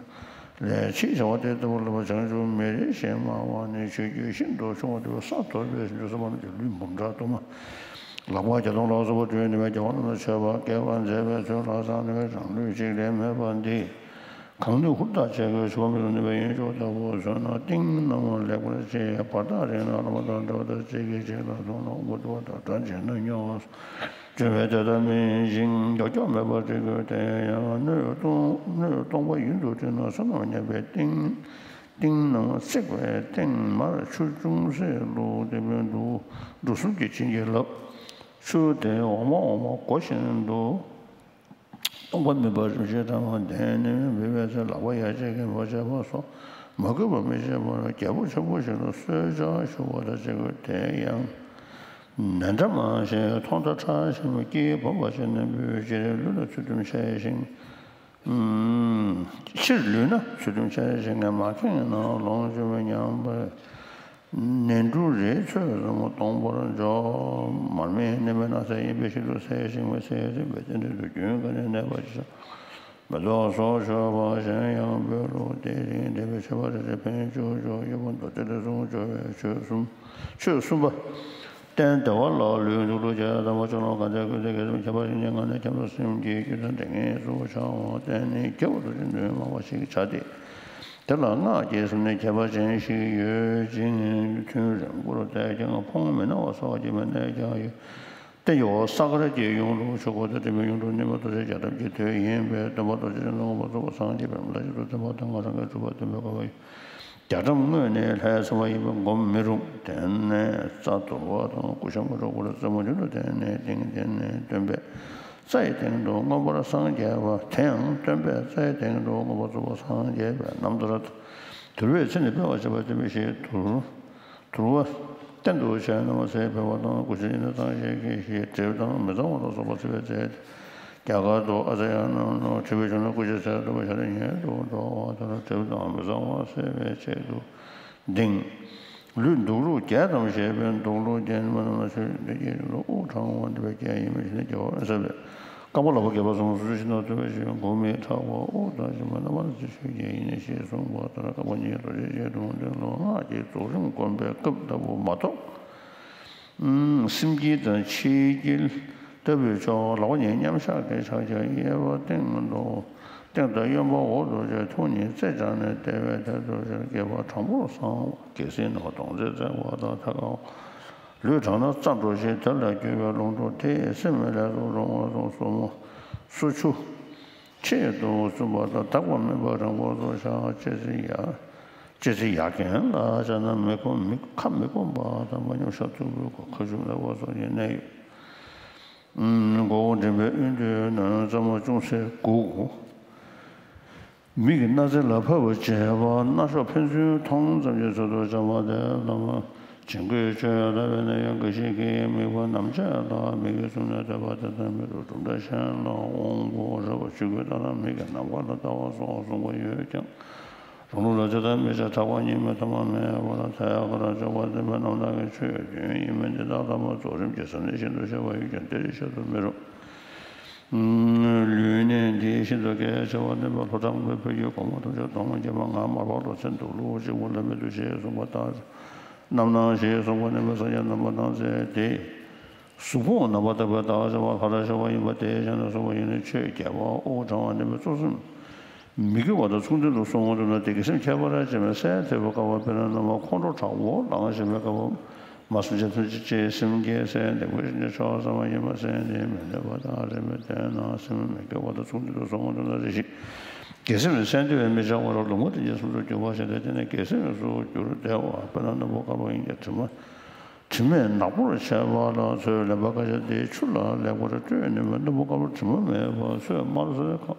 ལས་ཕྱིའི་བྱ་བ་དེ་ལྟ་བུ་ལ་བྱང་ཆུབ་མི་རིགས་ཞེས་སྨྲ་བ་ནི་ཆོས་བརྒྱུད་ཤིན་ཏུ་ཆུང་བ་དེ་ས་ཐོབ་པའི་ལུས་སོ་པ་རྣམས་ཀྱི་ལུས་འབུམ་ཕྲག་དུ་མ། ལག་པ་བརྒྱ་སྟོང་ལ་སོགས་པ་བཀྲུས་ནས་རྒྱལ་བ་རྣམས་ལ་མཆོད་པ་བསྐལ་པ་མཛེས་པའི་ཚུལ་ལ་བསམ་ནས་རང་ལུས་གཅིག་ལས་མེད་པ་འདི། གང་ནུས་ཧུར་ཐག་བྱས་ཀྱང་ཆུ་བ་མེ་ཏོག་ནུས་པའི་ཡོན་ཆོག་ལྟ་བུ་བཟོས་ན་ཏིང་ནང་ལེགས་པར་བཅད། བར་ཐག་རིང་ན་བླ་མ་དང་འདྲ་བ་དང་གཅིག་གིས་གཅིག་ལ་གཏུགས་ན་དབུགས་འདུ་བ་དང་སྒྲ་འབྱིན་ན་སྨྱོ་བ། བཅོས་པས་དེ་ལྟར་མིན་ཞིང་མགྱོགས་མགྱོགས་མེད་པར་བྲི་དགོས་ཏེ། ཡང་སྣོད་སྟོང་སྣོད་སྟོང་པ་ཡུན་དུ་བྲི་ན་བསོད་ནམས་ཉམས་པས་ཏིང་ཏིང་ནང་བརྩེགས་པའི་སྟེང་མར་ཆུ་ཅུང་ཟད་བླུགས་ཏེ་འབུད་འདུག་འབྲུ་གསུམ་གྱི་བྱིན་གྱིས་བརླབས། ཆུ་དེ་འོ་མ་འོ་མ་སྒོ་བཞིན་དུ། སྟོང་པ་མེད་པར་རིམ་བཞིན་བཀྲམ་པ་དེ་ནི་འབུལ་བའི་ཚེ་ལག་པ་ཡ་གཅིག་གིས་འབག་བྱས་པ་སོགས་མ་གུས་པ་མི་བྱེད་པར་རྒྱལ་པོ་ཆེན་པོ་ཞིག་ལ་གསོལ་ཇ་ཞུ་བ་དང་གཅིག་པ། དེ་ཡང་ནན་ཏྲ་མ་ཞེས་ཐོག་མཐའ་ཁྲག་ཆེན་པོ་སྐྱེས་བུམ་པ་ཅན་ནི་འབུལ། སྤྱིར་ལུས་ལ་ཚུལ་ཁྲིམས་འཆལ་ཞིང་། སྤྱིར་ལུས་ན་ཚུལ་ཁྲིམས་འཆལ་ཞིང་མ་ཁེངས་ན་ལོངས་སྤྱོད་པའི་ཉམས་པས། ནས་འབྲུ་རེ་ཚོད་ཙམ་སྟོང་པར་འཇོག་མར་མེ་ནི་མེ་ནག་ཚལ་ཡིན་པའི་ཕྱིར་དུ་ཚེ་ཞིག་མི་ཚེ་རིང་བའི་རྟེན་འབྲེལ་དུ་རྒྱུན་གང་ནས་གནས་པར་བྱ། མེ་ཏོག་སོགས་མཆོད་པ་གཞན་ཡང་འབུལ་ལོ། དེ་རིང་འབྲེལ་བའི་ཆོས་པ་རེ་རེ་ཕན་ཆོས་མཆོག་གཡོག་པོ་མདོ་སྡེ་ལས་གསུངས་སྦྱོར་བའི་ཆོས་གསུམ། ཆོས་གསུམ་པ། རྟེན་བདེ་བ་ལ་ལུས་འདུག་ལུགས་བརྒྱད་དམ་པ་ཆོས་ལོངས་གང་ཚེ་ཀུན་ཏུ་དགེ་སོགས་ཁྱད་པར་ཅན་གྱི་ངང་ནས་ཁྱད་པར་སེམས་ཀྱི་རྒྱུད་དང་འབྲེལ་ངེས་སུ་བྱ་བ་བསྟན་ནས་རྒྱལ་བ་རྡོ་རྗེ་འདུན་མ་བ་ཞིག་བྱ་སྟེ། དེ་ལ་སྔགས་ཀྱི་ཟུར་ནས་ཁྱད་པར་ཅན་ཞིག་ཡོད་ཅིང་ཐུན་རིང་པོར་བལྟས་ཀྱང་ཕོངས་མི་སྣང་བ་སོགས་ཀྱི་མི་གནས་ཀྱང་ཡོད། རྟེན་གྱི་འོག་ས་དཀར་གྱི་ཡུངས་ལུགས་ཆོས་སྐུ་དང་དྲི་མེད་ཡུངས་འབྲུ་བསྣོལ་མ་རྡོ་རྗེ་རྒྱ་ཐབས་ཀྱི་དོད་ཡིན་པས་སྟོན་པ་རྡོ་རྗེ་འཆང་དང་མངོན་པར་རྫོགས་པར་སངས་རྒྱས་པའི་ལམ་ལ་ཆེད་དུ་བསྟན་པ་དང་ང་རང་གིས་སྒྲུབ་པ་བསྟན་པའི་དགོངས་པ་ཡོད། རྒྱ་གྲམ་དངོས་ནི་ལྷའི་ཚོགས་པ་ཡིན་པས་སྒོམ་མི་རུང་། དེ་ནས་རྩ་དུར་བ་དང་ཀུ་ཤ་མ་དྲུག་པོར་རྩེ་མོ་རྒྱུན་དུ་བསྟན་ནས་ཏིང་འདི་ནི་སྟོན་པས་རྩ་ཡི་སྟེང་དུ་མངོན་པར་སངས་རྒྱས་པ། དེ་ཡང་སྟོན་པས་རྩ་ཡི་སྟེང་དུ་མངོན་པར་རྫོགས་པར་སངས་རྒྱས་པའི་རྣམ་ཐར། དུར་བའི་ཚེ་ནི་སྤེལ་བར་བྱེད་པ་སྟོན་པའི་ཞེས་དུར་དུར་བ་རྟེན་དུ་བྱས་ན་མ་ཟད་འཕེལ་བ་དང་ཀུ་ཤ་ཡིན་ན་གཙང་བྱེད་ཀྱི་ཞེས་གྲིབ་དང་མི་གཙང་བ་ལ་སོགས་པ་སེལ་བའི་རྫས་ཏེ། རྒྱ་གར་དུ་ཨ་ཙ་ཡ་ན་ནོ། གྲིབ་པའི་བྱུང་ན་ཀུ་ཤའི་ཚལ་དུ་བ་ཤ་རི་ཉལ་དུ་འགྲོ་བ་ལྟར་གྲིབ་དང་མི་གཙང་བ་སེལ་བའི་ཆེད་དུ་ལྡིང་། ལུས་འདུག་ལུགས་བརྒྱད་དམ་ཞེས་པའི་འདུག་ལུགས་བརྒྱད་མ་ནང་ན་ཆོས་འདི་སྐད་དུ་དབུགས་གྲང་བ་འདི་བའི་རྒྱན་ཡིན་པའི་ཕྱིར་ན་རྒྱལ་བ་ཟེར་བས། རྐང་པ་ལག་པ་སྐེད་པ་གསུམ་སོ་སོ་ཕྱི་ནང་ཐུབ་པའི་ཕྱིར་མགོ་མི་ཐག་པ་དབུགས་དང་ཞིང་པ་རྣམ་པར་རྩེ་ཆོས་ཀྱི་ཡིན་ནི་ཞེས་གསུངས་པ་ལྟར་རྐང་པ་གཉིས་རྡོ་རྗེ་ཅན་དུ་འདོན་ལོ། སྔགས་ཀྱི་རྫོགས་རིམ་བསྒོམ་པའི་སྐབས་ལྟ་བུ་མ་གཏོགས། སེམས་བསྐྱེད་དང་ཕྱི་དཀྱིལ་ལྟ་བུའི་ཕྱོགས་ལག་པ་གཉིས་མཉམ་བཞག་གི་ཕྱག་རྒྱ་གཡས་པ་སྟེང་དུ་ སྟེང་དང་གཡོན་པ་འོག་ཏུ་བྱས། ཐུགས་ཉིད་རྩེ་སྦྱར་ནས། བདེ་བའི་དལ་དུ་བཞག། དགྱེས་པ་དྲང་པོར་བསྲང་བ། རྒྱལ་སྲིད་ནོར་བུ་དོང་ཙེ་བརྩེགས་པ་དང་། ཐད་ཀར་ལུས་དྲངས་ན་རྩ་འགྲོ་ཞིང་། དེ་ལ་རྒྱུ་བའི་རླུང་འགྲོ་སྟེ། སེམས་ལས་སུ་རུང་བ་སོགས། སོར་མོ་སོར་ཆུ་ཆེད་དུ་གསུམ་པ་དང་། དག་པ་མེད་པར་རིང་པོ་སུ་བཞག། ལྕེ་རྩེ་ཡ། ལྕེ་རྩེ་ཡ་གན་ལ་བྱས་ན། མི་ཁོམ་མི་ཁ་མི་ཁོམ་པ་དང་། མ་ཉུང་ཤ་ཐུག་པོའི་ཁ་ཆུ་ལེགས་པ་སོགས་ཀྱི་གནད་ཡོད། མགོ་བོ་མགྲིན་པའི་དབུས་མཐུད་ནས། རྩེ་མོ་ཅུང་ཟད་སྒུར། མིག་གིས་སྣ་རྩེ་ལ་ཕབ་པར་བྱེད་པ། སྣ་གཤོག་ཕན་ཚུན་མཐོང་ཙམ་གྱི་ཚུལ་དུ་བྱ་བ་དེ་ལ། བྱིང་རྒོད་ཆོས་ལབ་པས་ན་ཡང་། འགའ་ཞིག་གིས་དམིགས་པ་རྣམ་བྱེད་ལ་མིག་གིས་བཟུང་ནས་བསྡད་པ་དེ་དང་མི་འདྲ། གྲུབ་མཐའ་གཞན་ལ་དབང་པོ་རེག་པ་ཆོས་སྐུའི་ལྟ་ན་མིག་གི་ནམ་མཁའ་ལ་ལྟ་བ་སོགས་གསུངས་པ་ཡོད་ཀྱང་། རང་ལུགས་ལ་དེ་ལྟར་མི་བྱ། ཐག་པ་གཉིས་མེད་ཐ་མ་མེད་པར་ཐལ། ཁོ་རང་འཇོག་པ་བདེན་པའི་རྣམ་དག་གི་ཆོས་བདུན་ཡིན་མིན་འདི་དག་ལྟ་བ་རྫོགས་རིམ་གྱི་ཟབ་གནད་བཞིན་དུ་བཤད་པ་ཡོད་ཀྱང་། འདིར་བཤད་དུ་མི་རུང་། ལུས་གནད་འདི་ཤིན་ཏུ་གལ་ཆེ་བ་ནི། ལྷོ་བྲག་དཔོན་པོས་ཀྱང་སྒོ་མོ་ཐམས་ཅད་སྟོང་པར་བརྒྱན་པ། ངག་དམར་པོ་ལ་ཚེ་འདུག་ལུགས་གཅིག་པུ་ལ་མི་འདུག་ཞེས་གསུངས་པ་ལྟར། རྣམ་སྣང་ཞེས་གསུངས་པ་ནི་མི་སངས་རྒྱས་རྣམ་པར་སྣང་མཛད་དེ། གཟུགས་ཕུང་རྣམ་པར་དག་པའི་བདག་ཅེས་པ་ལྷ་རབ་ཞི་བ་ཡིན་པ་དེའི་ཞལ་ནས་གསུངས་པ་ཡིན་ནོ། ཆོས་རྒྱལ་བ་དབུ་དྲང་བ་ནི་མི་གཙོ་སེམས་མི་དགེ་བ་དང་ཚོགས་འདུལ་དུ་སོང་བ་འདུག་ན། དེ་དགེ་སེམས་ཁྱད་པར་ཅན་མའི་སེལ་ཐེབས་པའི་སྐབས་དཔེར་ན་ན་མ་ཁོང་ཁྲོ་དྲག་པོ་ལངས་བཞིན་པའི་སྐབས། མ་སངས་རྒྱས་ཐམས་ཅད་ཀྱི་སེམས་བསྐྱེད་སེལ་འདེབས་དགོས་ཤིང་། ཆོས་ཟབ་མོ་ཡིན་པ་སེལ་འདེབས་མི་འདེབས་པ་དང་། རེས་མོས་བསྟན་ན་སེམས་མི་དགེ་བ་དང་ཚོགས་འདུལ་དུ་སོང་བ་འདུག་ན། རེ་ཞིག་དགེ་སེམས་སེལ་འདེབས་པས་མི་བྱང་བར་ལུང་པ་དེ་ཉིད་སེམས་སུ་འགྱུར་བ་ཞིག་སྟེ། དེ་ནི་དགེ་སེམས་སུ་འགྱུར་བདེ་བ། དཔེར་ན་སྣམ་བུ་དཀར་པོ་ཡིན་ཀྱང་དྲི་མ། དྲི་མས་ནག་པོར་བྱས་པ་ལ་ཚོས་ལེན་པ་དཀའ་ཆ་སྟེ། ཆུ་ལ་ལེགས་པར་བཀྲུས་ནུས་པའི་སྣམ་བུ་དཀར་པོ་དྲི་མ་མེད་པ། ཚོས་དམར་སེར་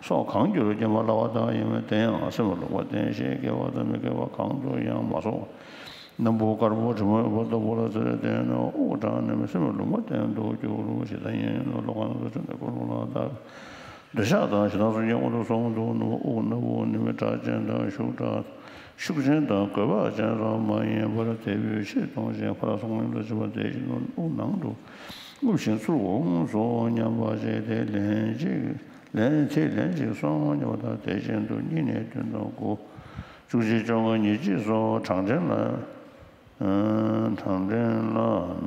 སོགས་གང་འགྱུར་རྐྱེན་པ་སླ་བ་དག་ཡིན་མོད། དེ་ཡང་སེམས་ལུང་པ་བསྟན་ཞིང་དགེ་བ་དང་མི་དགེ་བ་གང་དུ་ཡང་མ་སོང་བ། སྣམ་བུ་དཀར་པོ་དྲི་མ་མེད་པ་ལྟ་བུ་ལ་ཚེ་རབས་བསྟན་ནས། དབུགས་དྲངས་ནས་སེམས་ལུང་པ་བསྟན་དུ་འགྱུར་ཞེས་དང་། ཡིན་ནོ་ལོ་གང་དུ་ཆུ་ནས་ཀུན་སློང་ལ་བདག་འདོད་ཆགས་དང་ཞེ་སྡང་སོགས་ཀྱི་དབང་དུ་སོང་འདུག་ནོ། དབུགས་སྣ་བུག་ནི་མི་དྲག་ཅན་དང་ཤུགས་དྲག་ཤུགས་ཆེན་དང་རྒོད་པ་ཅན་སོགས་མ་ཡིན་པར་དལ་བུས་ཕྱིར་གཏོང་ཞིང་། ཕར་སོང་ཉམས་སུ་བྱེད་པ་དེ་བཞིན་དུ་དབུགས་ནང་དུ་རྔུབ་ཞིང་ཚུར་འོང་སོ་སྙམ་པ་བྱས་ཏེ། ལན་གཅིག་ལན་ཚིག་ལན་གཅིག་སོང་སྙམ་པ་དང་། དེ་བཞིན་དུ་གཉིས་ནས་བདུན་དང་དགུ། བཅུ་གཅིག་བཅོ་ལྔ་ཉེར་གཅིག་སོགས་གྲང་དྲན་ལ། གྲང་དྲན་ལ་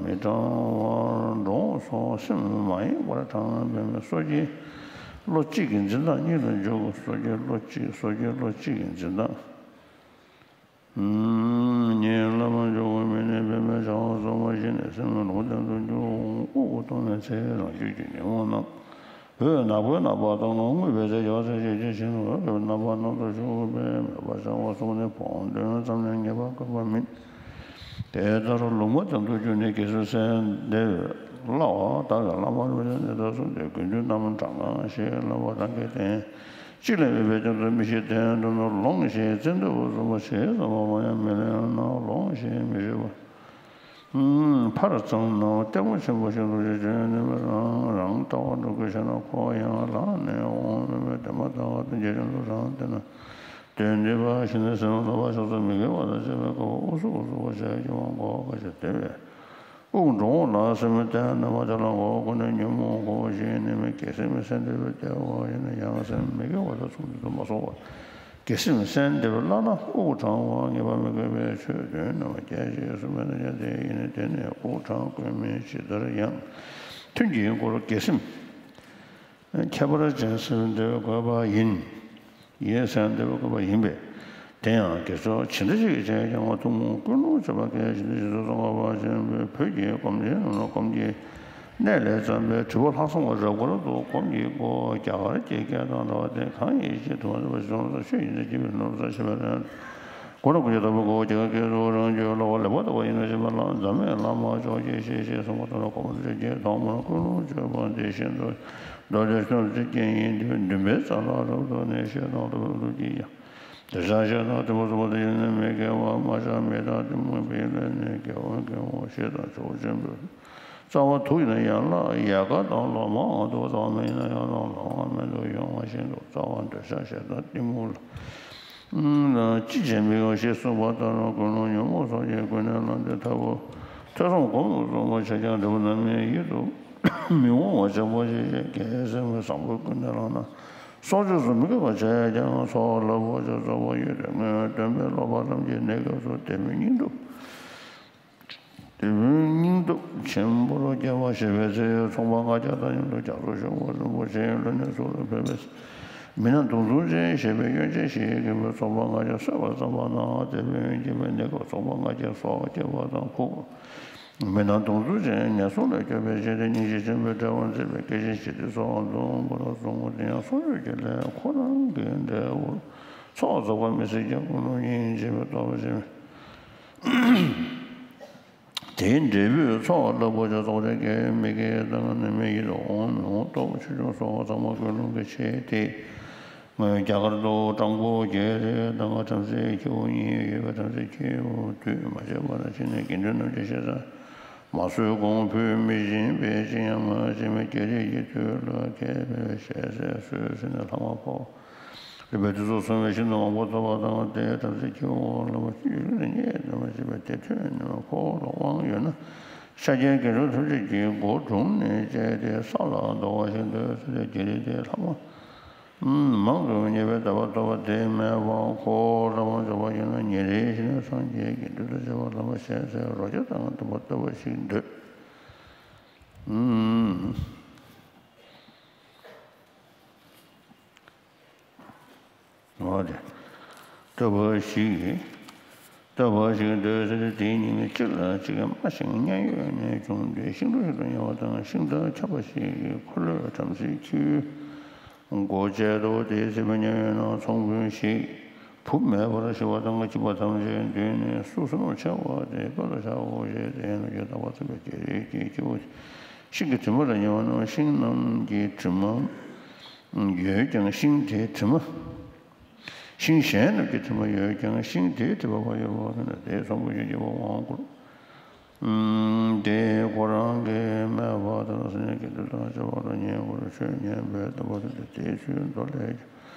མི་གྲང་བར་འགྲོ་འོང་སོགས་སེམས་མ་ཡེངས་པར་གྲངས་འབེབས་མེད། སོ་སྐྱེ་བློ་གཅིག་གི་འཛིན་སྟངས་གཉིས་ལ་འཇུག་སོ་སྐྱེ་བློ་གཅིག་སོ་སྐྱེ་བློ་གཅིག་གི་འཛིན་སྟངས་གཉིས་ལ་མ་འཇུག་པའི་མི་ནི་འབད་མེད་བྱ་བ་རྫོགས་པ་བཞི་ནས་སེམས་ལུང་པ་བསྟན་དུ་འགྱུར། དབུགས་གཏོང་བའི་ཚེ་རང་རྒྱུད་ཀྱི་ཉོན་མོངས་རྣམས། འོད་ནག་པོའི་རྣམ་པ་དང་། རྔུབ་པའི་ཚེ་རྒྱ་ཚད་ཅན་གྱི་ཞིང་རོལ་པའི་རྣམ་པ་སྣ་ཚོགས་ཞུགས་པས་མོས་པ་བྱ་བ་གསུམ་ནི་བོང་དོན་ཙམ་ལས་ངེས་པ་དགོས་པ་མིན། དེ་ལྟར་ལུང་པ་བསྟན་དུ་འགྱུར་ནས་དགེ་སེམས་སེལ་འདེབས་སླ་བ་དག་གི་བླ་མ་རིན་པོ་ཆེ་འདི་དག་གསུངས་ཏེ། དགེ་འདུན་རྣམས་དྲག་སྔགས་ཞེས་བསླབ་པ་རང་གི་རྟེན། གཅིག་ལས་མེད་པའི་རྐྱེན་དུ་མི་ཤེས། དེ་འདྲ་ན་ལོངས་ཤིག་ཙན་དན་དབུ་གསུམ་པ་ཞེས་བསམ་པ་མ་ཡལ། མི་ལེན་ན་ལོངས་ཤིག་མི་ཤེས་པ། ཕར་ཙམ་ན་ལྟད་མོ་ཆེན་པོ་ཞིག་འདུག་ཅེས་བརྗོད་ནས་མི་རང་རང་ལྟ་བ་འགྲོ་དགོས་ཤེ་ན། ཁོ་ཡང་ལངས་ནས་འོང་མེད་པའི་དེ་མ་ཐག་ཏུ་འཇིག་རྟེན་དུ་རང་བལྟས་ན། དོན་འདི་པ་ཞིག་ནི་སེམས་ལ་བ་ཤོག་ཙམ་མི་དགེ་བ་དང་བཅས་པའི་སྐབས་དབུགས་སུ་དབུགས་སུ་བ་ཞེས་ཀྱང་མགོ་བ་ཞེས་བསྟན་པས། དབུགས་འགྲོ་འོང་ལ་སེམས་བརྟན་ནས་མ་བྱ་ལ་མགོ་བ་ཀུན་ནས་ཉོན་མོངས་གོ་ཞེས་ནི་མི་དགེ་སེམས་སེལ་འདོད་པའི་ལྟ་བ་ཡིན་ན་ཡང་སེམས་མི་དགེ་བ་དང་ཚོགས་འདུལ་དུ་མ་སོང་བར། དགེ་སེམས་སེམས་བདེ་བ་བླ་ན་དབུགས་གྲང་བ་ངེས་པ་མི་དགོས་པའི་ཆོས་བདུན་རྣམས་རྒྱས་ཞེས་གསུངས་པས་ན། ཡང་དེ་ཡིན་ནི་དེ་ནི་དབུགས་གྲང་དགོས་མིན་ཇི་ལྟར་ཡང་། ཐུན་གྱི་སྐོར་དགེ་སེམས་ཁྱད་པར་ཅན་སེམས་བདེ་བ་དགོས་པ་ཡིན། ཡིན་སེམས་བདེ་བ་དགོས་པ་ཡིན་པས། དེ་ཡང་དགེ་ཚོགས་ཇི་འདྲ་ཞིག་བྱས་ཀྱང་ཐུན་མོང་ཀུན་སློང་བྱེད་པ་གལ་ཆེ་ནི་ཞེས་སོགས་གསུངས་པ་བཞིན་བོད་ཀྱི་སྒོམ་ཆེན་རྣམས་ལ་སྒོམ་གྱི་གནད་ལས་བརྩམས་པའི་དྲིལ་བུ་ལྷག་བསམ་གྱི་རབ་དཀར་དུ་སྒོམ་གྱི་སྒོ་རྒྱ་གར་གྱི་སྐད་དང་འདྲ་བ་དེ་གང་ཡིན་ཞེས་དུ་མ་ཟད་པ་ཞིག་གསུངས་ས་ཆོས་ཉིད་དུ་སྐྱེ་བའི་ནོར་བུ་ཟེར་ཞེས་པ་ལས། སྒོ་ནས་ཀུན་གྱི་བདག་པོའི་སྒོ་རྒྱ་གར་སྐད་དུ་རང་རྒྱུད་ལ་བ་ལེགས་པར་བརྟགས་པ་ཡིན་ནོ་ཞེས་པ་ལ། འཛམ་མེད་བླ་མ་མཆོག་གྱིས་ཞེས་ཞེས་གསུངས་པ་ལྟར་སྒོམ་ཆེན་གྱི་ཐོག་མར་ཀུན་སློང་བཅོས་པ་འདི་བཞིན་དུ་མདོ་སྡེ་ཐམས་ཅད་ཀྱི་རྐྱེན་ཡིན་ཏེ། འདུན་པའི་རྩ་ལ་རབ་ཏུ་གནས་ཞེས་དང་། རབ་ཏུ་ཀྱི་ཡང་། དེ་ཕྱིར་ཞེ་སྡང་གཏི་མུག་གསུམ་པོ་དེ་བཞིན་ནི་མི་དགེ་བ་མ་ཆགས་མི་རྟག་གཏི་མུག་པའི་ལས་ནི་དགེ་བ་དགེ་བ་ཞེས་དང་ཆོས་ཆེན་པོའི་རྩ་བ་དུ་ཡིན་ན་ཡན་ལག་ཡལ་ག་དང་ལོ་མའི་དབང་དུ་བཏང་བ་མིན་ན་ཡང་དང་ལོ་མ་མེད་དུ་ཡོང་བ་བཞིན་དུ་རྩ་བ་འདོད་ཆགས་ཞེ་སྡང་གཏི་མུག་ལ་ཅི་བྱེད་མི་དགོས་ཞེས་གསུངས་པ་ལྟར་ཀུན་སློང་ཉོན་མོངས་སོགས་ཀྱིས་ཀུན་ནས་བསླངས་ཏེ་མཐར་ཐུག་ཐོས་བསམ་སྒོམ་གསུམ་པོ་ཆ་ཀྱང་འབྲས་བུ་རྣམ་སྨིན་ཡིད་དུ་མི་འོང་བ་ཆེན་པོ་ཞིག་བྱེད། དགེ་སེམས་བཟང་པོས་ཀུན་ནས་བསླངས་ན། སྲོག་གཅོད་སུ་མི་དགོས་པ་བྱས་ཀྱང་ཚོགས་ལ་བོགས་ཆོག་རྩོལ་བ་ཡོད་དེ། སྔོན་སྟོན་པས་སློབ་པ་རྣམས་ཀྱི་གནས་སྐབས་སུ་དད་པའི་སྙིང་སྟོབས་དད་པའི་སྙིང་སྟོབས་ཆེན་པོར་སྐྱེ་བ་ཞེས་པའི་ཚེ། ཚོང་པ་ལྔ་བརྒྱ་དང་མཉམ་དུ་རྒྱ་མཚོར་ཞོན་པ་རིན་པོ་ཆེའི་ལུས་ནས་གཟུགས་ལ་ཕེབས་པའི་ མི་སྣང་གདུང་འཛིན་ཅན་ཞེས་པའི་སྐྱོན་ཅན་ཞིག་གིས་ཚོགས་པ་ལྔ་བརྒྱ་གསོད་པར་བརྩམས་པ་ན། དེ་འབེན་བགྱིས་པའི་གནས་སྐབས་ཚོགས་པ་ལྔ་བརྒྱ་སྲོག་བཅད་པ་དང་ཁུག་མི་སྣང་གདུང་འཛིན་ཅན་ངན་སོང་ལས་སྐྱོབ་པའི་ཆེད་དུ་སྙིང་རྗེ་ཆེན་པོའི་དཔྲལ་བར་མཛད་པའི་སྐད་ཅིག་ཞི་བདེའི་ཚོགས་འདུ་མགོ་ལ་བཟུང་བ་དེ་ཡང་གསོག་འཇོག་གི་ལས་ཁོ་རང་གི་འབྲས་བུར་ཚོགས་རྫོགས་པ་མི་སྲིད་ཀྱང་ཀུན་སློང་ཡིན་ཅེས་པའི་རྟོག་པ་ཅན། དེའི་འབྲས་བུས་ཚོགས་རླབས་པོ་ཆེ་རྫོགས་བྱེད་ཀྱི་མི་དགེ་དང་ནི་མི་ཡིད་དུ་འོང་མི་འོང་རྟོག་ཆོས་སྐྱོང་སོགས་ཚང་མ་ཀུན་སློང་གི་ཆེད་དེ། སྔོན་རྒྱ་གར་དུ་སྤྲང་པོ་བརྒྱད་རེ་དང་བྲམ་ཟེའི་ཁྱེའུ་གཉིས་ཡོད་པའི་བྲམ་ཟེའི་ཁྱེའུ་དུས་མ་བྱས་པར་ཕྱིན་ནས་དགེ་འདུན་རྣམས་ཀྱི་ཞེ་ས་མ་གསོལ་གོང་ཕུད་མི་སྦྱིན་པས་ཅི་ཡང་མ་བྱས་མི་རྒྱལ་རིགས་ཀྱི་དུས་ལ་མཁས་པའི་ཞལ་ཟས་གསོལ་ཟིན་ནས་ལྷག་མ་ཕོག་རིག་པའི་དུས་སུ་སོང་བའི་ཤིན་ཏུ་མང་པོ་ཐོབ་པ་དང་། དེའི་བྲམ་ཟེ་ཁྱེའུ་ལ་མ་བཅོས་རིག་ནི་རྙེད་དུ་མ་བྱས་པས་དེ་ཐོས་ནས་ཁོ་ལ་དབང་ཡོད་ན་ཤཱཀྱའི་དགེ་སྦྱོང་ཐམས་ཅད་ཀྱི་སྒོ་དྲུངས་ནས་བཅད་དེ་ས་ལ་བདོ་བ་ཞིག་འདོད་ཟེར་ཏེ་རྒྱལ་རིགས་དེའི་ལྷག་མ་མང་དུ་རྙེད་པའི་དད་པ་ཐོབ་པ་དེ་མེད་པར་ཁོ་ལ་དབང་འཇོག་པ་ཡིན་ན་ཉིན་རེ་བཞིན་སངས་རྒྱས་ཀྱི་མདུན་དུ་བྱེད་པ་ལ་མ་ཞལ་ཟས་རོ་བརྒྱ་དང་ལྡན་པ་ལྟ་བུ་ཞིག་འདོད། འོ་དེ། ལྟ་བུ་ཞིག་ལྟ་བུ་ཞིག་འདོད་ཟེར་ཏེ་དེའི་ཉིན་གཅིག་ལ་གཅིག་སྨྲ་ཞིང་མཉན་ཡོད་ནས་བྱུང་སྟེ་ཤིང་དྲུང་ཞིག་ཏུ་ཉལ་བ་དང་། ཤིང་རྟ་ཁྱབ་པ་ཞིག་གི་འཁོར་ལོས་བྲམ་ཟེའི་ཁྱེའུའི་མགོ་བཅད་དོ། དེའི་ཚེ་ཕོ་ཉ་ཡོད་ན་ཚོང་དཔོན་ཞིག་བུ་མེད་པར་ཤི་བ་དང་འཇིགས་པ་ཐམས་ཅད་འདུས་ནས་སུ་གསོན་པར་བྱ་བ་དེ་དཔལ་ལ་བྱའོ་ཞེས་དེ་ཡང་ལོ་རྒྱུས་དག་པ་ཐོབ་པའི་རྒྱལ་རིགས་ཀྱི་ཁྱེའུ་ཤིང་གི་དྲི་མ་ལ་ཉལ་བ་རྣམས་ཤིང་རྣམས་ཀྱི་དྲི་མ་ཡོད་ཀྱང་ཤིང་དེའི་དྲི་མ། ཤིང་གཞན་རྣམས་ཀྱི་དྲི་མ་ཡོད་ཀྱང་ཤིང་དེའི་དྲི་མ་མ་ཡོད་པ་ན་དེའི་ཚོང་དཔོན་གྱིས་འཇིགས་པ་དབང་བསྐུར། དེས་ཁོ་རང་གིས་སྨྲས་པ་ལྟར་སངས་རྒྱས་ཀྱི་མདུན་དུ་བྱ་བ་ལ་ཉན་དགོས། ཆོས་ཉན་པའི་ལྟ་བ་དེ་དེའི་ཚུལ་མདོ་ལས་ཀྱང་།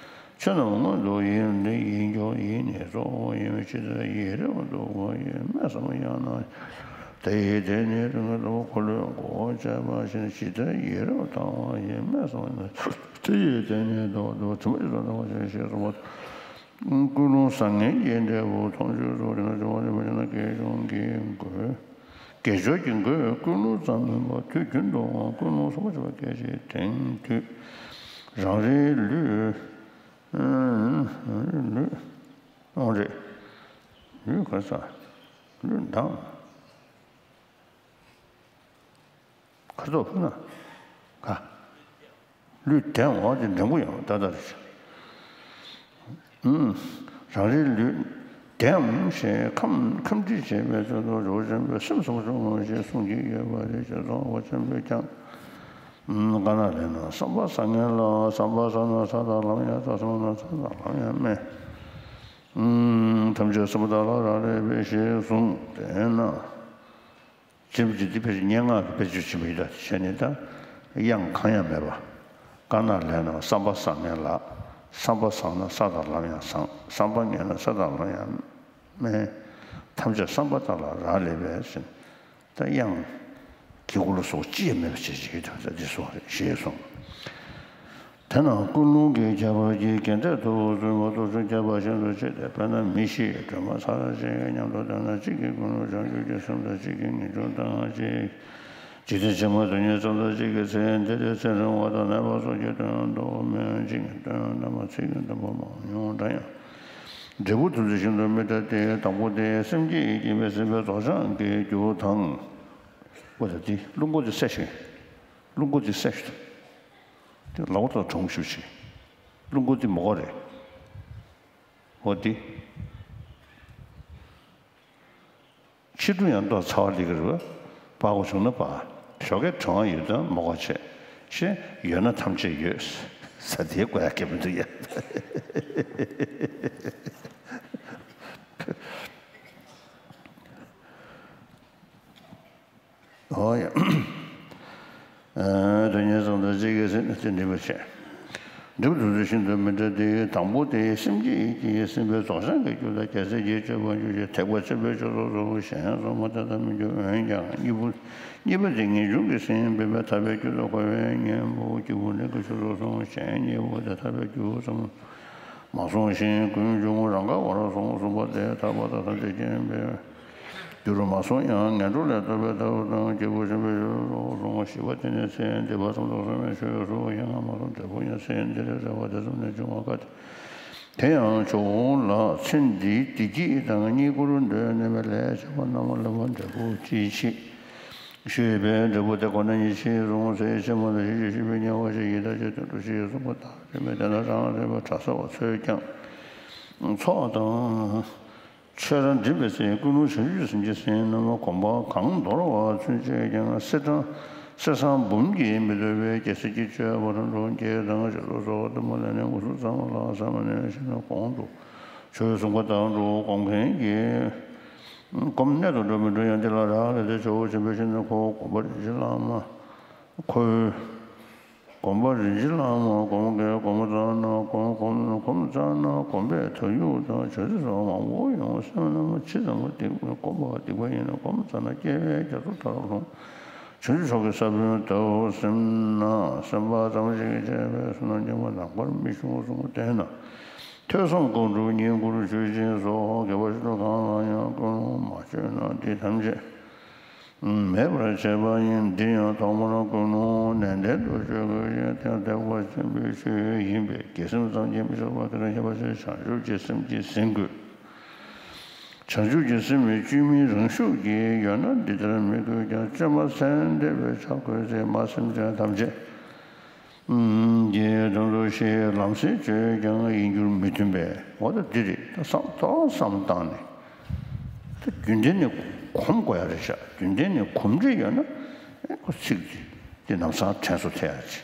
ཆོས་རྣམས་སྔོན་དུ་ཡིན་ནི་ཡིན་རྒྱུ་ཡིན་ནི་གཙོ་བོ་ཡིན་པའི་ཕྱིར། ཡིད་རེ་བ་འདུག་པ་ཡིན་སྨྲས་སམ། ཡང་ན་དེ་ཡི་དོན་ནི་རིགས་ལྔ་ལྟ་བུ་འཁོར་ལོའི་མགོ་བཅད་པ་བཞིན་ཇི་ལྟར་ཡིད་རེ་བ་དང་བ་ཡིན་སྨྲས་སམ། དེ་ཡི་དོན་ནི་ལྟ་བ་འདུག་དྲི་མ་ཇི་ལྟར་དང་བ་ཞེས་གསུངས་པ། ཀུན་སློང་བཟང་ངན་གྱི་འབྲས་བུ་མཐོང་ཆོས་སོགས་དེ་ན་སྦྱོར་བ་ནི་མ་བྱུང་ན་དགེ་སྦྱོང་གི་དགོས། དགེ་སྦྱོར་གྱི་དགོས་ཀུན་སློང་ཙམ་མིན་པར་དུས་རྒྱུན་དུའང་ཀུན་སློང་བཟང་པོ་བྱེད་པ་གལ་ཆེ། དེང་དུས་རང་རེའི་ལུས། ལུས། ཨང་རེད། ལུས་ག་ས། ལུས་འདང་། གར་ཐོག་ཕུ་ན། ག་ལུས་བདེའམ་དེ་འགྲེང་བུ་ཡང་ཏག་ཏག་རེད། ཨུམ། རང་རེའི་ལུས་བདེའམ་ཞེས་ཁམས་ཁམས་འདྲི་བྱེད་པའི་ཚུལ་དུ་རྗེ་བོ་ཆེན་པོས་སེམས་བཟང་པོ་བྱུང་ངོ་ཞེས་གསུང་གི་ཡོད་པ་རེད། ཞེས་གསུངས་པ་ཆེན་པོས་ཀྱང་། བཀའ་ན་ལས་ན་བསམ་པ་བཟང་ངན་ལ། བསམ་པ་བཟང་ན་ས་དང་ལམ་ཡང་དག་བསམ་པ་ན་ས་དང་ལམ་ཡང་དམན། ཐམས་ཅད་བསམ་པ་དག་ལ་རག་ལས་པས་ཞེས་གསུངས། དེས་ན། ཅེས་པ་འདི་དཔེ་ཆ་སྙན་ངག་གི་དཔེ་བརྗོད་ཆེན་པོ་ཡིན་ད་བྱས་ནས་ད་དབྱངས་གང་ཡང་མེད་པ། བཀའ་ན་ལས་ན་བསམ་པ་བཟང་ངན་ལ། བསམ་པ་བཟང་ན་ས་དང་ལམ་ཡང་བཟང་། བསམ་པ་ངན་ན་ས་དང་ལམ་ཡང་དམན། ཐམས་ཅད་བསམ་པ་དག་ལ་རག་ལས་པས་ཟེར། ད་དབྱངས་ཀྱི་གུ་ལ་སོགས་ཅི་ཡང་མེད་པ་བྱས་ཅིག་ཡོད་དོ། ད་འདི་སོང་རེད་ཞེས་གསུངས། དེ་ན་ཀུན་སློང་གི་ཁྱད་པར་གྱིས་དགེ་འབྲས་ཐོབ་པར་བརྩོན་པ་སྟོབས་ཆུང་ཁྱད་པར་ཤིན་ཏུ་ཆེ་སྟེ། དཔེར་ན་མི་ཞིག་སྒྲོལ་མ་ཚར་གཅིག་མཉམ་དུ་བསྡད་ན་གཅིག་གིས་ཀུན་སློང་བྱང་ཆུབ་ཀྱི་སེམས་དང་གཅིག་གིས་ངེས་འབྱུང་དང་གཅིག་འཇིག་རྟེན་ཕྱི་མ་སྡུག་བསྔལ་ཙམ་དང་གཅིག་གིས་ཚེ་འདི་ལ་ཚེ་རིང་བ་དང་ནད་པ་སོགས་ཀྱི་དོན་དུ་སྨོན་ཅིང་དོན་དམ་པ་ཚིག་གི་འདུན་པ་མང་ཉུང་འདྲ་ཡང་། འབྲས་བུ་ཐོབ་ཚུལ་ཤིན་ཏུ་མི་འདྲ་སྟེ། དང་པོ་དེ་སེམས་བསྐྱེད་ཀྱིས་སྦྱིན་པའི་སེམས་དཔའི་རྫོགས་བྱང་གི་རྒྱུ་དང་། འོ་ད་འདི་རླུང་སྒོ་འདི་བསལ་ཞིང་། རླུང་སྒོ་འདི་བསལ་ཞིང་། འདི་ལ་འོ་ད་གྲོང་ཞུ་ཞིང་། རླུང་སྒོ་འདི་མོ་ག་རེད། འོ་འདི། ཕྱི་དྲོ་ཡང་ཏོག་ཚ་བ་སླེབས་ཀྱི་རེད་པ། པགས་པ་བྱུང་ན་པ། ཞོགས་ཀས་གྲང་བ་ཡོད་དམ་མོ་ག་བྱས། ཞེས་ཡོད་ན་ཐམས་ཅད་ཡོད། ས་དེའི་དགོས་ཡ་གལ་མི་འདུག་ཡ། ཨོ་ཡ། དོན་གཉིས་སམ་དང་གཅིག་གིས་ཟིན་ཏེ་འགྲིག་པར་བྱེད། འབྲས་བུ་ཐོབ་ཚུལ་ཤིན་ཏུ་མི་འདྲ་སྟེ། དང་པོ་དེ་སེམས་བསྐྱེད་ཀྱིས་སེམས་དཔའི་རྫོགས་བྱང་གི་རྒྱུ་དང་རྒྱལ་སྲས་ཀྱི་སྤྱོད་པ་རྒྱུ་ཞེས་ཐེག་པ་ཆེན་པོའི་སྤྱོད་ཚུལ་གསུངས། གཞན་གསུངས་པ་དེ་ལྟར་མི་འགྱུར། འོན་ཀྱང་གཉིས་པོ་གཉིས་པ་དེ་ངེས་འབྱུང་གིས་ཟིན་པས་ཐར་པའི་རྒྱུ་དང་འཁོར་བའི་གཉེན་པོ་སྐྱེས་བུ་ལེན་གྱི་ཆོས་སུ་གསུངས། གཞན་གཉིས་པོ་དེ་ཐར་པའི་རྒྱུ་ཙམ་མ་གསུངས་ཤིང་ཀུན་འབྱུང་རང་དགར་བར་གསུངས། གསུངས་པ་དེ་ཐར་པ་དང་ཐམས་ཅད་མཁྱེན་པའི། འགྱུར་མ་སོང་ཡང་ངན་འགྲོ་ལས་ཐར་པའི་ཐབས་དང་། སྐྱེས་བུ་ཆེན་པོའི་ཆོས་སུ་རྫོགས་སོ། ཞི་བ་དེ་ནི་ཚེ་འདས་པ་ཙམ་དུ་སོང་བའི་ཆོས་སོ། ཡང་ན་མ་སོང་འབྲས་བུ་ཡང་ཚེ་འདི་ལས་འབྲེལ་བ་དེ་ཙམ་ནས་འབྱུང་བ་ག་དེ། དེ་ཡང་ཇོ་བོ་ལ་ཚེ་འདིའི་བདེ་སྐྱིད་དང་བསྙེན་བཀུར་འདོད་ནས་མ་ལས་བྱ་བ་རྣམས་ལ་འབྲས་བུ་ཅི་མཆིས་ཞུས་པས། འབྲས་བུ་དེ་ཁོ་ན་ཉིད་ཤེས་རུང་ཚེ་ཕྱི་མ་ལ་ཞིག་ཅེས་ཤེས་པའི་དམྱལ་བ་ཞིག་ཡི་དྭགས་ཀྱི་དོན་དུ་ཤི་གསོན་པོ་དག་རེད་མོད། དེ་ན་རང་རེ་བ་གྲྭ་ས་བ་ཚོས་ཀྱང་ཚོགས་དང་། ཆོས་ར་འགྲིམ་པའི་ཚེ་ཀུན་སློང་བྱང་ཆུབ་ཀྱི་སེམས་ཀྱིས་ཟིན་ནམ། གོམ་པ་གང་འདོར་བ་ཚུན་ཆད་ཀྱང་གསེར་སྲང་གསེར་སྲང་འབུམ་གྱིས་མི་ཐུབ་པའི་རྒྱལ་སྲིད་ཀྱི་སྤྱོད་པ་རང་གྲོལ་གྱི་དང་ཞབས་ཏོག་སོགས་དུ་མ་ལས་ནས་འུ་ཚུགས་ཙམ་ལ་བསམ་ནས་ཤེས་ན་གོང་དུ་ཆོས་གསུངས་པ་དང་འགྲོ་སྒོམ་མཁན་གྱིས་སྒོམ་གནད་དུ་འགྲོ་མི་འགྲོ་ཡང་འདི་ལ་རག་ལས་ཏེ། ཇོ་བོ་ཆེན་པོའི་ཞལ་ནས་ཁོ་བོ་གོམ་པ་རིན་ཆེན་བླ་མ་ཁོའི་གོམ་པ་རིན་ཆེན་བླ་མ་སྒོམ་མཁན་སྒོམ་ཙམ་ན་སྒོམ་སྒོམ་སྒོམ་ཙམ་ན་སྒོམ་པའི་མཐའ་དབུས་དང་བྱང་སེམས་སོགས་མང་པོ་ཡོང་སེམས་རྣམས་ཇི་ཙམ་པ་སྡིག་སྒོམ་པ་སྡིག་པ་ཡིན་ན་སྒོམ་ཙམ་ན་སྐྱེ་བའི་རྒྱ་མཚོ་ལྟར་ལྷུང་། བྱང་ཆུབ་མཆོག་གི་ས་བོན་དུ་སིམ་ན་སེམས་པ་ཙམ་ཞིག་གིས་བྱས་པའི་བསོད་ནམས་ཀྱི་མ་ནམ་མཁར་མི་ཤོང་གསུངས། དེས་ན་ཐོས་བསམ་སྒོམ་སྒྲུབ་བསྙེན་བཀུར་མཆོད་སྦྱིན་སོགས་དགེ་བ་ཆེ་ཆུང་གང་ལ་ཡང་ཀུན་སློང་མ་བཅོས་ན་འདི་ཐམས་ཅད་མེད་པར་བྱེད་པ་ཡིན། འདིར་ཡང་ཐོག་མར་ཀུན་སློང་ནན་ཏན་དུ་བཅོས་དགོས་ཤིང་དེ་ཐེག་པ་ཆེན་པོའི་ཆོས་ཡིན་པས་དགེ་སེམས་ཙམ་གྱིས་མི་ཆོག་པར་དེ་དང་ཁྱད་པར་ཅན་བྱང་ཆུབ་ཀྱི་སེམས་ཀྱིས་ཟིན་དགོས། བྱང་ཆུབ་ཀྱི་སེམས་ནི་བཅོས་མིན་རང་ཤུགས་ཀྱིས་ཡོད་ན་འདི་ལྟར་མི་དགོས་ཀྱང་བཅོས་མ་ཚད་འདས་པའི་ཆ་བགོས་ཚེ་མ་སེམས་ཅན་ཐམས་ཅད་ཀྱི་དོན་དུ་ཤེས་ལམ་སེང་བཅོས་ཀྱང་ཡིན་རྒྱུར་མི་མཐུན་པས། འོ་ད་འདི་རེད། ད་བསམ་ཏོག་བསམ་བཏང་ནས་ད་རྒྱུན་ལྡན་ནས་གོམས་དགོས་ཡ་རེད་ཤག་རྒྱུན་ལྡན་ནས་གོམས་འདྲིས་ཡོད་ན་ཨེ་ཁོ་ཚིག་འདི་འདི་ལམ་སང་དྲན་གསོ་ཐེབས་ཡ་ཅིག་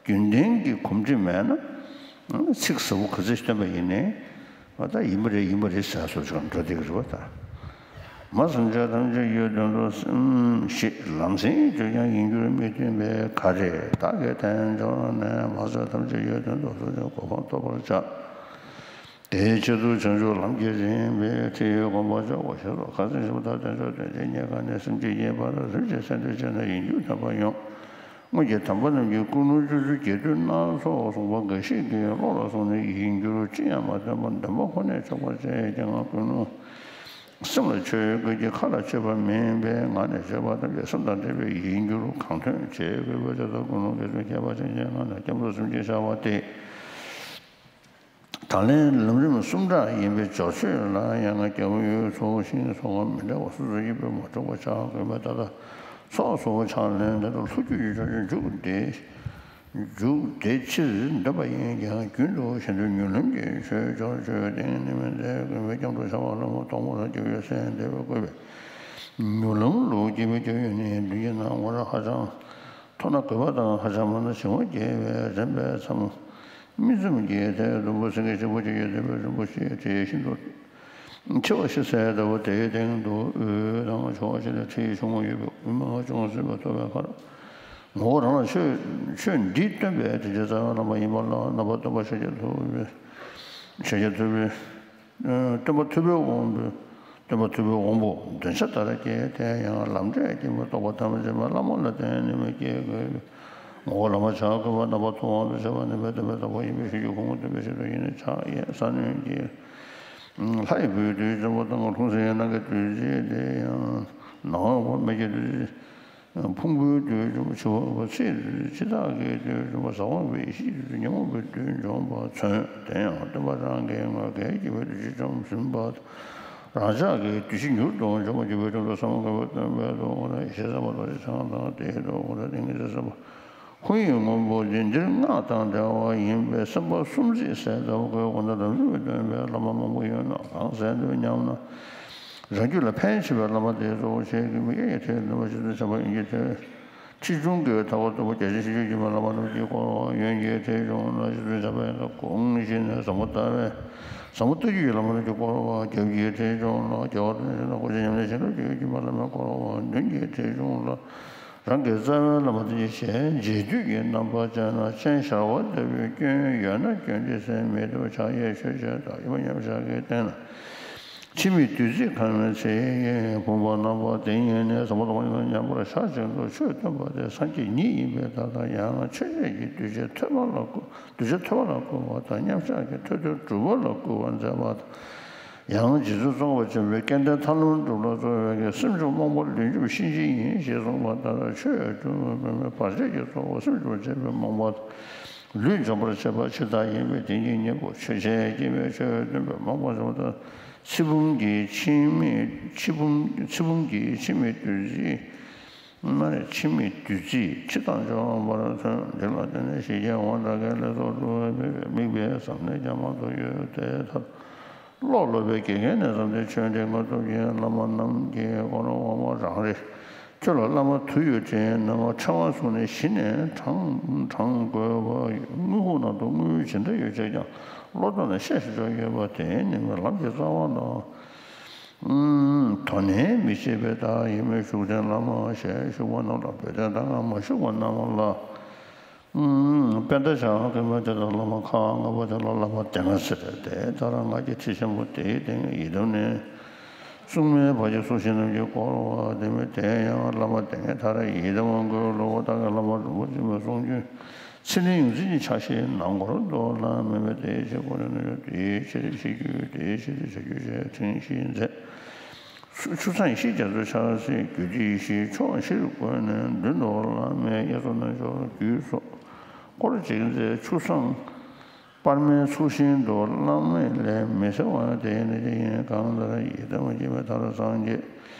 རྒྱུན་ལྡན་གྱི་གོམས་འདྲིས་མེད་ན་ཚིག་ཟབ་པོ་ག་ཚོད་བཏོན་པ་ཡིན་ནའི་ཨ་ད་ཡིན་པ་རེད་ཡིན་པ་རེད་ཟེར་བཟོ་ཅིག་འགྲོ་བསྡད་ཀྱི་རེད་བ་ད། མ་སེམས་ཅན་ཐམས་ཅད་ཡོད་དོན་དུ་སེམས་ཞེས་ལམ་སེང་བཅོས་ཀྱང་ཡིན་རྒྱུར་མི་མཐུན་པས། ག་རེ་བདག་གིས་དལ་འབྱོར་ནས་མ་སེམས་ཐམས་ཅད་ཡོད་དོན་དུ་སེམས་ཀྱི་གོ་འཕང་ཐོབ་པར་བྱ། དེའི་ཆེད་དུ་བྱང་ཆུབ་ལམ་གྱི་རིམ་པའི་ཁྲིད་ཡིག་དགོངས་པ་ལྕོགས་པོ་ཞེས་སོགས་ཁ་སང་ཞུས་པ་དང་དོན་ཕྱོགས་དོན་ཆེན་རྙེད་དཀའ་ནས་སེམས་ཀྱི་དབྱེ་བར་རིམ་གྱིས་གསལ་འདོད་བྱས་ན་ཡིན་རྒྱུ་ཐོས་པ་ཡོང་། སྔོན་གྱི་དམ་པ་རྣམས་ཀྱིས་ཀུན་སློང་བཅུ་བཅུ་རྒྱས་བསྡུས་སྣ་ཚོགས་གསུངས་པ་འགའ་ཞིག་གིས་བློ་ལ་བཟུང་ནས་ཡིན་རྒྱུར་ཅི་ཡང་མ་སྟོན་པར་འདོན་པ་ཁོ་ནས་ཆོག་པ་བྱས་ཀྱང་ཀུན་སློང་སེམས་ལ་ཆོས་ཡོད་དགོས་ཀྱི་ཁ་ལ་ཆོས་པ་མིན་པས་ངག་ནས་བརྗོད་པ་ཐམས་ཅད་སེམས་དང་འབྲེལ་བའི་ཡིན་རྒྱུར་གང་ཐོན་བྱེད་དགོས་པའི་ཆེད་དུ་ཀུན་སློང་གི་དོན་ཁྱད་པར་ཅན་གྱི་ངག་ནས་སྐྱབས་འགྲོ་སེམས་བསྐྱེད་བྱ་བ་སྟེ། ད་ལན་ལམ་རིམ་གསུམ་དྲག་ཡིན་པའི་སྦྱོར་ཆོས་ལ་ཡང་སྐྱབས་ཡུལ་ཚོགས་ཞིང་ཚོགས་མི་འདྲ་བ་སོ་སོ་ཡིན་པས་མ་གྲུབ་པ་ཆགས་དགོས་པས། ད་ལྟ་ཚོགས་སུ་ཕྱག་ལེན་དེ་དང་ལྷུ་རྒྱུད་ཀྱི་ཕྱོགས་ཀྱི་མཇུག་དེ་མཇུག་དེ་ཕྱིར་འདོད་པ་ཡིན་ཀྱང་རྒྱུན་དུ་གཞན་དོན་མྱུར་ལམ་གྱི་ཆོས་སྦྱོར་ཆོས་སྟེང་ནི་མི་མཛད་ཀུན་པའི་སྐྱབས་འགྲོ་བྱ་བ་ལ་མོ་དོག་མོ་ལ་སྐྱབས་ཡུལ་སེམས་བདེ་བའི་བཀོད་པས། མྱུར་ལམ་ལུགས་སྐྱེས་པའི་སྐྱབས་ཡུལ་ནི་མདུན་གྱི་ནང་ངོ་ར་ཧ་ཅང་མཐོ་ན་དགོས་པ་དང་ཧ་ཅང་མང་ན་ཞིང་པ་རྒྱས་པའི་རིམ་པའི་མཚམས། སྨིན་མཚམས་ཀྱི་མཐའི་ཟླུམ་པོ་སེང་གེ་ཆེན་པོ་ཅིག་ཡོད་བསྡད་པའི་རིན་པོ་ཆེའི་ཁྲི་ཤིན་ཏུ་ཆེ་བ་ཞིག་གསལ་ལྟ་བུ་དེའི་སྟེང་དུ་འོད་དང་ཕྱོགས་བཞི་ལ་ཁྲི་ཆུང་ངུ་ཡོད་པའི་དབུས་མ་ཅུང་ཟད་པ་མཐོ་བའི་ཁར། ངོ་བོ་རང་ལ་ཆོས་ཆོས་འདི་སྟོན་པའི་དྲིན་ཅན་རྩ་བའི་བླ་མ་ཡིན་པ་ལ་རྣམ་པར་སྟོན་པ་ཤཱཀྱ་ཐུབ་པའི་ཤཱཀྱ་ཐུབ་པའི། སྟོན་པ་ཐུབ་པའི་དབང་པོས། སྟོན་པ་ཐུབ་པའི་དབང་པོ་འདོད་ཆགས་ལྟར་སྐྱེས། དེ་ཡང་ལམ་འབྲས་སྐྱེས་པ་རྟོགས་པ་ཐམས་ཅད་མ་བླ་མ་ལ་བརྟེན་ནས་མི་སྐྱེ་དགོས། ངོ་བོ་བླ་མ་བྱ་དགོས་པ་རྣམ་པ་ཐུབ་དབང་དུ་བྱ་བ་ནི་མེད་དམ་པའི་བདག་པོ་ཡིན་པའི་ཕྱིར་གྱི་ཁུངས་སྟོན་པའི་ཆེད་དུ་ཡིན་ནས་ཕྱག་གཡས་ས་གནོན་གྱི། ལྷའི་བུའི་བདུད་འཇོམས་པ་དང་ལྷུང་བཟེད་ནག་གི་བདུད་རྩི་དེ་ཡང་ནང་འོག་མི་སྐྱེ་བདུད་རྩི། ཕུང་པོའི་བདུད་འཇོམས་པ་ཆུ་བོ་ཚེ་འདི་འཆི་བདག་གི་བདུད་འཇོམས་པ་ཟ་འོག་པའི་ཡེ་ཤེས་བདུད་ཉོན་མོངས་པའི་བདུད་འཇོམས་པ་མཚོན། དེ་ཡང་སྟོན་པ་རང་གི་ངོས་ཀྱི་སྐྱེ་བོའི་བདུད་ཀྱིས་བཅོམ་ཟིན་པ། རང་ཅག་གི་བདུད་བཞི་མྱུར་དུ་འཇོམས་པར་བྱེད་པའི་དོན་དུ་ཚོགས་དགོས་པའི་སྟོན་པའི་དུ་ཁོ་ན་ཡེ་ཤེས་ཟབ་མོ་རྡོ་རྗེ་འཆང་དང་དེའི་དུ་ཁོ་ན་ཏིང་ངེ་འཛིན་ཟབ་མོ། ཁོ་ཡི་དངོས་པོ་འདི་འདིར་སྔགས་དང་འབྲེལ་བ་ཡིན་པས་སེམས་པ་གསུམ་གཟིགས་གསལ་ལྟ་བུ་ཁོའི་ངོ་ན་ལམ་རིམ་པའི་སྟོན་པའི་བླ་མ་མང་པོ་ཡོད་ན་གང་གསལ་འདུག་སྙམ་ན། རང་རྒྱུད་ལ་ཕན་ཆེ་བའི་བླ་མ་དེ་གཙོ་བོ་བྱས་ཀྱི་མི་གཡས་ཀྱི་ཐད་ནུས་པ་ཆེ་ཚུལ་བྱམས་པ་ཡོན་གྱི་ཐད། ཁྲི་ཆུང་གི་ཐག་པ་ལྟ་བུ་རྒྱ་ཆེན་ཞིང་གཤེགས་པའི་བླ་མ་རྣམས་ཀྱིས་བསྐོར་བ་ཡོན་གྱི་ཐད་ཆུང་ལ་ཆེ་ཚུལ་བྱམས་པ་ཡོན་གྱིས་གོང་བཞིན་ནས་ཟབ་མོ་ལྟ་བའི་ཟབ་མོ་ལྟ་བརྒྱུད་ཀྱི་བླ་མ་རྣམས་ཀྱིས་བསྐོར་བ་རྒྱབ་ཀྱི་ཐད་ཆུང་ལ་རྒྱལ་བ་དང་ཞིང་དང་སྐུ་ཅན་ཉམས་ལེན་ཞིང་ལ་བརྒྱུད་ཀྱི་བླ་མས་བསྐོར་བ་མདུན་གྱི་ཐད་ཆུང་ལ། རང་གི་རྩ་བའི་བླ་མ་དེ་ཉིད་ཞལ་མཇལ་དུས་ཀྱི་རྣམ་པ་ཅན་ན་སྤྱན་ཞར་བ་ལྟ་བུའི་སྐྱོན་ཡོད་ན་སྐྱོན་དེ་སེལ་མི་ཐུབ་པ་ཕྱག་གཡས་ཆོས་འཆད་དང་ཡུམ་མཉམ་བཞག་གི་སྟེང་ན། འཆི་མེད་བདུད་རྩི་ཁ་མའི་ཚེ་ཡི་བུམ་པ་རྣམ་པ་དེ་ཉིད་ནི་ཟབ་མོ་སྟོང་པ་ཉིད་དང་མཉམ་པར་ཞག་གཅིག་ཏུ་ཆོས་སྟོན་པ་དེ་སངས་རྒྱས་ཉིད་ཡིན་པས་ད་ལྟ་ཡང་ཆོས་འཆད་ཀྱི་གདུལ་བྱ་ཐོས་པ་ལ་བསྐུལ་གདུལ་བྱ་ཐོས་པ་ལ་བསྐུལ་བ་དང་མཉམ་བཞག་གི་ཐོས་དོན་སྒྲུབ་པ་ལ་བསྐུལ་བ་མཛད་པ་དང་། ཡང་རྗེ་བཙུན་རྫོགས་པ་ཆེན་པོའི་སྐལ་ལྡན་མཐར་ལམ་སྒྲུབ་ལ་གཙོ་བའི་སེམས་མཆོག་རྨོངས་པ་ལས་གྲུབ་གཤིན་རྗེ་ཡིན་ཞེས་གསུངས་པ་ལྟར། ཆོས་སྒྲུབ་པའི་བར་ཆད་ཀྱི་ཚོགས་སེམས་སྒྲུབ་བྱེད་པའི་རྨོངས་པ། ལུས་འཇོམས་པར་བྱེད་པ་འཆི་བདག་ཡིན་པས་དེ་ཉིད་གཉེན་པོ། ཆོས་འཆད་སྐྱེ་བའི་ཆོས་སྟོན་པའི་རྨོངས་པ་འཇོམས་པ་ལྟར། ཚེ་བུམ་གྱི་འཆི་མེད་ཚེ་བུམ་ཚེ་བུམ་གྱི་འཆི་མེད་བདུད་རྩི། མ་རེད། འཆི་མེད་བདུད་རྩི་འཆི་བདག་འཇོམས་པར་ཐོན། འདི་ལ་བརྟེན་ནས་ཞི་རྒྱས་དབང་དྲག་གི་ལས་ཚོགས་སྒྲུབ་པའི་དམིགས་པའི་ཟབ་གནད་ཀྱང་མང་དུ་ཡོད་དེ། མཐར་ཀློག་ཀློག་པའི་དགེ་རྒན་ནས་བརྩམས་ཏེ་ཆོས་འབྲེལ་དངོས་སྟོབས་ཀྱི་བླ་མ་རྣམས་ཀྱིས་ཁོ་རང་དབང་མོ་རང་རེ། ཁྱོད་ལ་བླ་མ་དུ་ཡོད་ཅེས་རྣམ་པ་ཕྲེང་བ་བཟུང་ནས་གཞི་ནས་བགྲང་བགྲང་དགོས་པ། དངུལ་ཁུག་ནང་དུ་དངུལ་ཇི་འདྲ་ཡོད་ཅེས་ཀྱང་བློ་ཐོག་ནས་ཤེས་ཤེས་ཆོག་ཡོད་པ་དེ་ནི་ལམ་གྱི་རྩ་བ་དང་། དོ་ནན་མི་བྱེད་པའི་བདག་ཡིན་མོད་ཤུགས་ལྡན་བླ་མ་ཞེས་ཞུགས་པ་རྣམས་ལ་འབོད་དོན་དང་མ་ཞུགས་པ་རྣམས་ལ། དཔེ་ད་ཆ་གི་མ་དེ་ལ་བླ་མ་ཁག་ལྔ་པོ་དེ་ལ་བླ་མ་སྡེ་ལྔ་ཟེར་ཏེ། ད་རང་ང་གི་ཁྲི་ཆེན་པོ་དེའི་སྟེང་ཡི་དམ་ནས། སྲུང་མའི་བར་གྱི་སྲོག་ཤིང་རྣམས་ཀྱིས་བསྐོར་བ་དེ་མོད། དེ་ཡང་བླ་མ་སྡེ་ལྔའི་མཐའ་ར་ཡི་དམ་དབང་བསྐུར་ལོ། ད་ག་བླ་མ་རིན་པོ་ཆེ་མའི་གསུང་རྒྱུན། ཚེ་ལས་ཡོངས་འཛིན་གྱི་ཕྱག་བཞེས་ནང་སྐོར་དུ་བླ་མེད་པའི་དེའི་ཕྱིར་ཁོ་རང་ནས་དེའི་ཕྱིར་ཤེས་རྒྱུ་དེའི་ཕྱིར་བྱ་རྒྱུ་ཞེས་ཕྲེང་བཞི་མཛད། ཆུ་ཚང་བཞི་རྒྱ་མཚོའི་ཕྱག་སྲིད་རྒྱུད་སྡེ་བཞི་ཕྱོགས་བཞིར་བགོས་ནས་མདུན་དུ་བླ་མའི་དབྱར་མཚོ་ནང་ཆོས་རྒྱུད་སོགས་སྐོར་གཅིག་མཛད། ཆུ་ཚང་པདྨའི་ཚོགས་ཞིང་དུ་བླ་མེད་ལས་མི་གསལ་བ་དེ་ནི་དེ་ཡིན། གང་ལྟར་ཡི་དམ་སྐྱེས་པའི་མཐར་སངས་རྒྱས།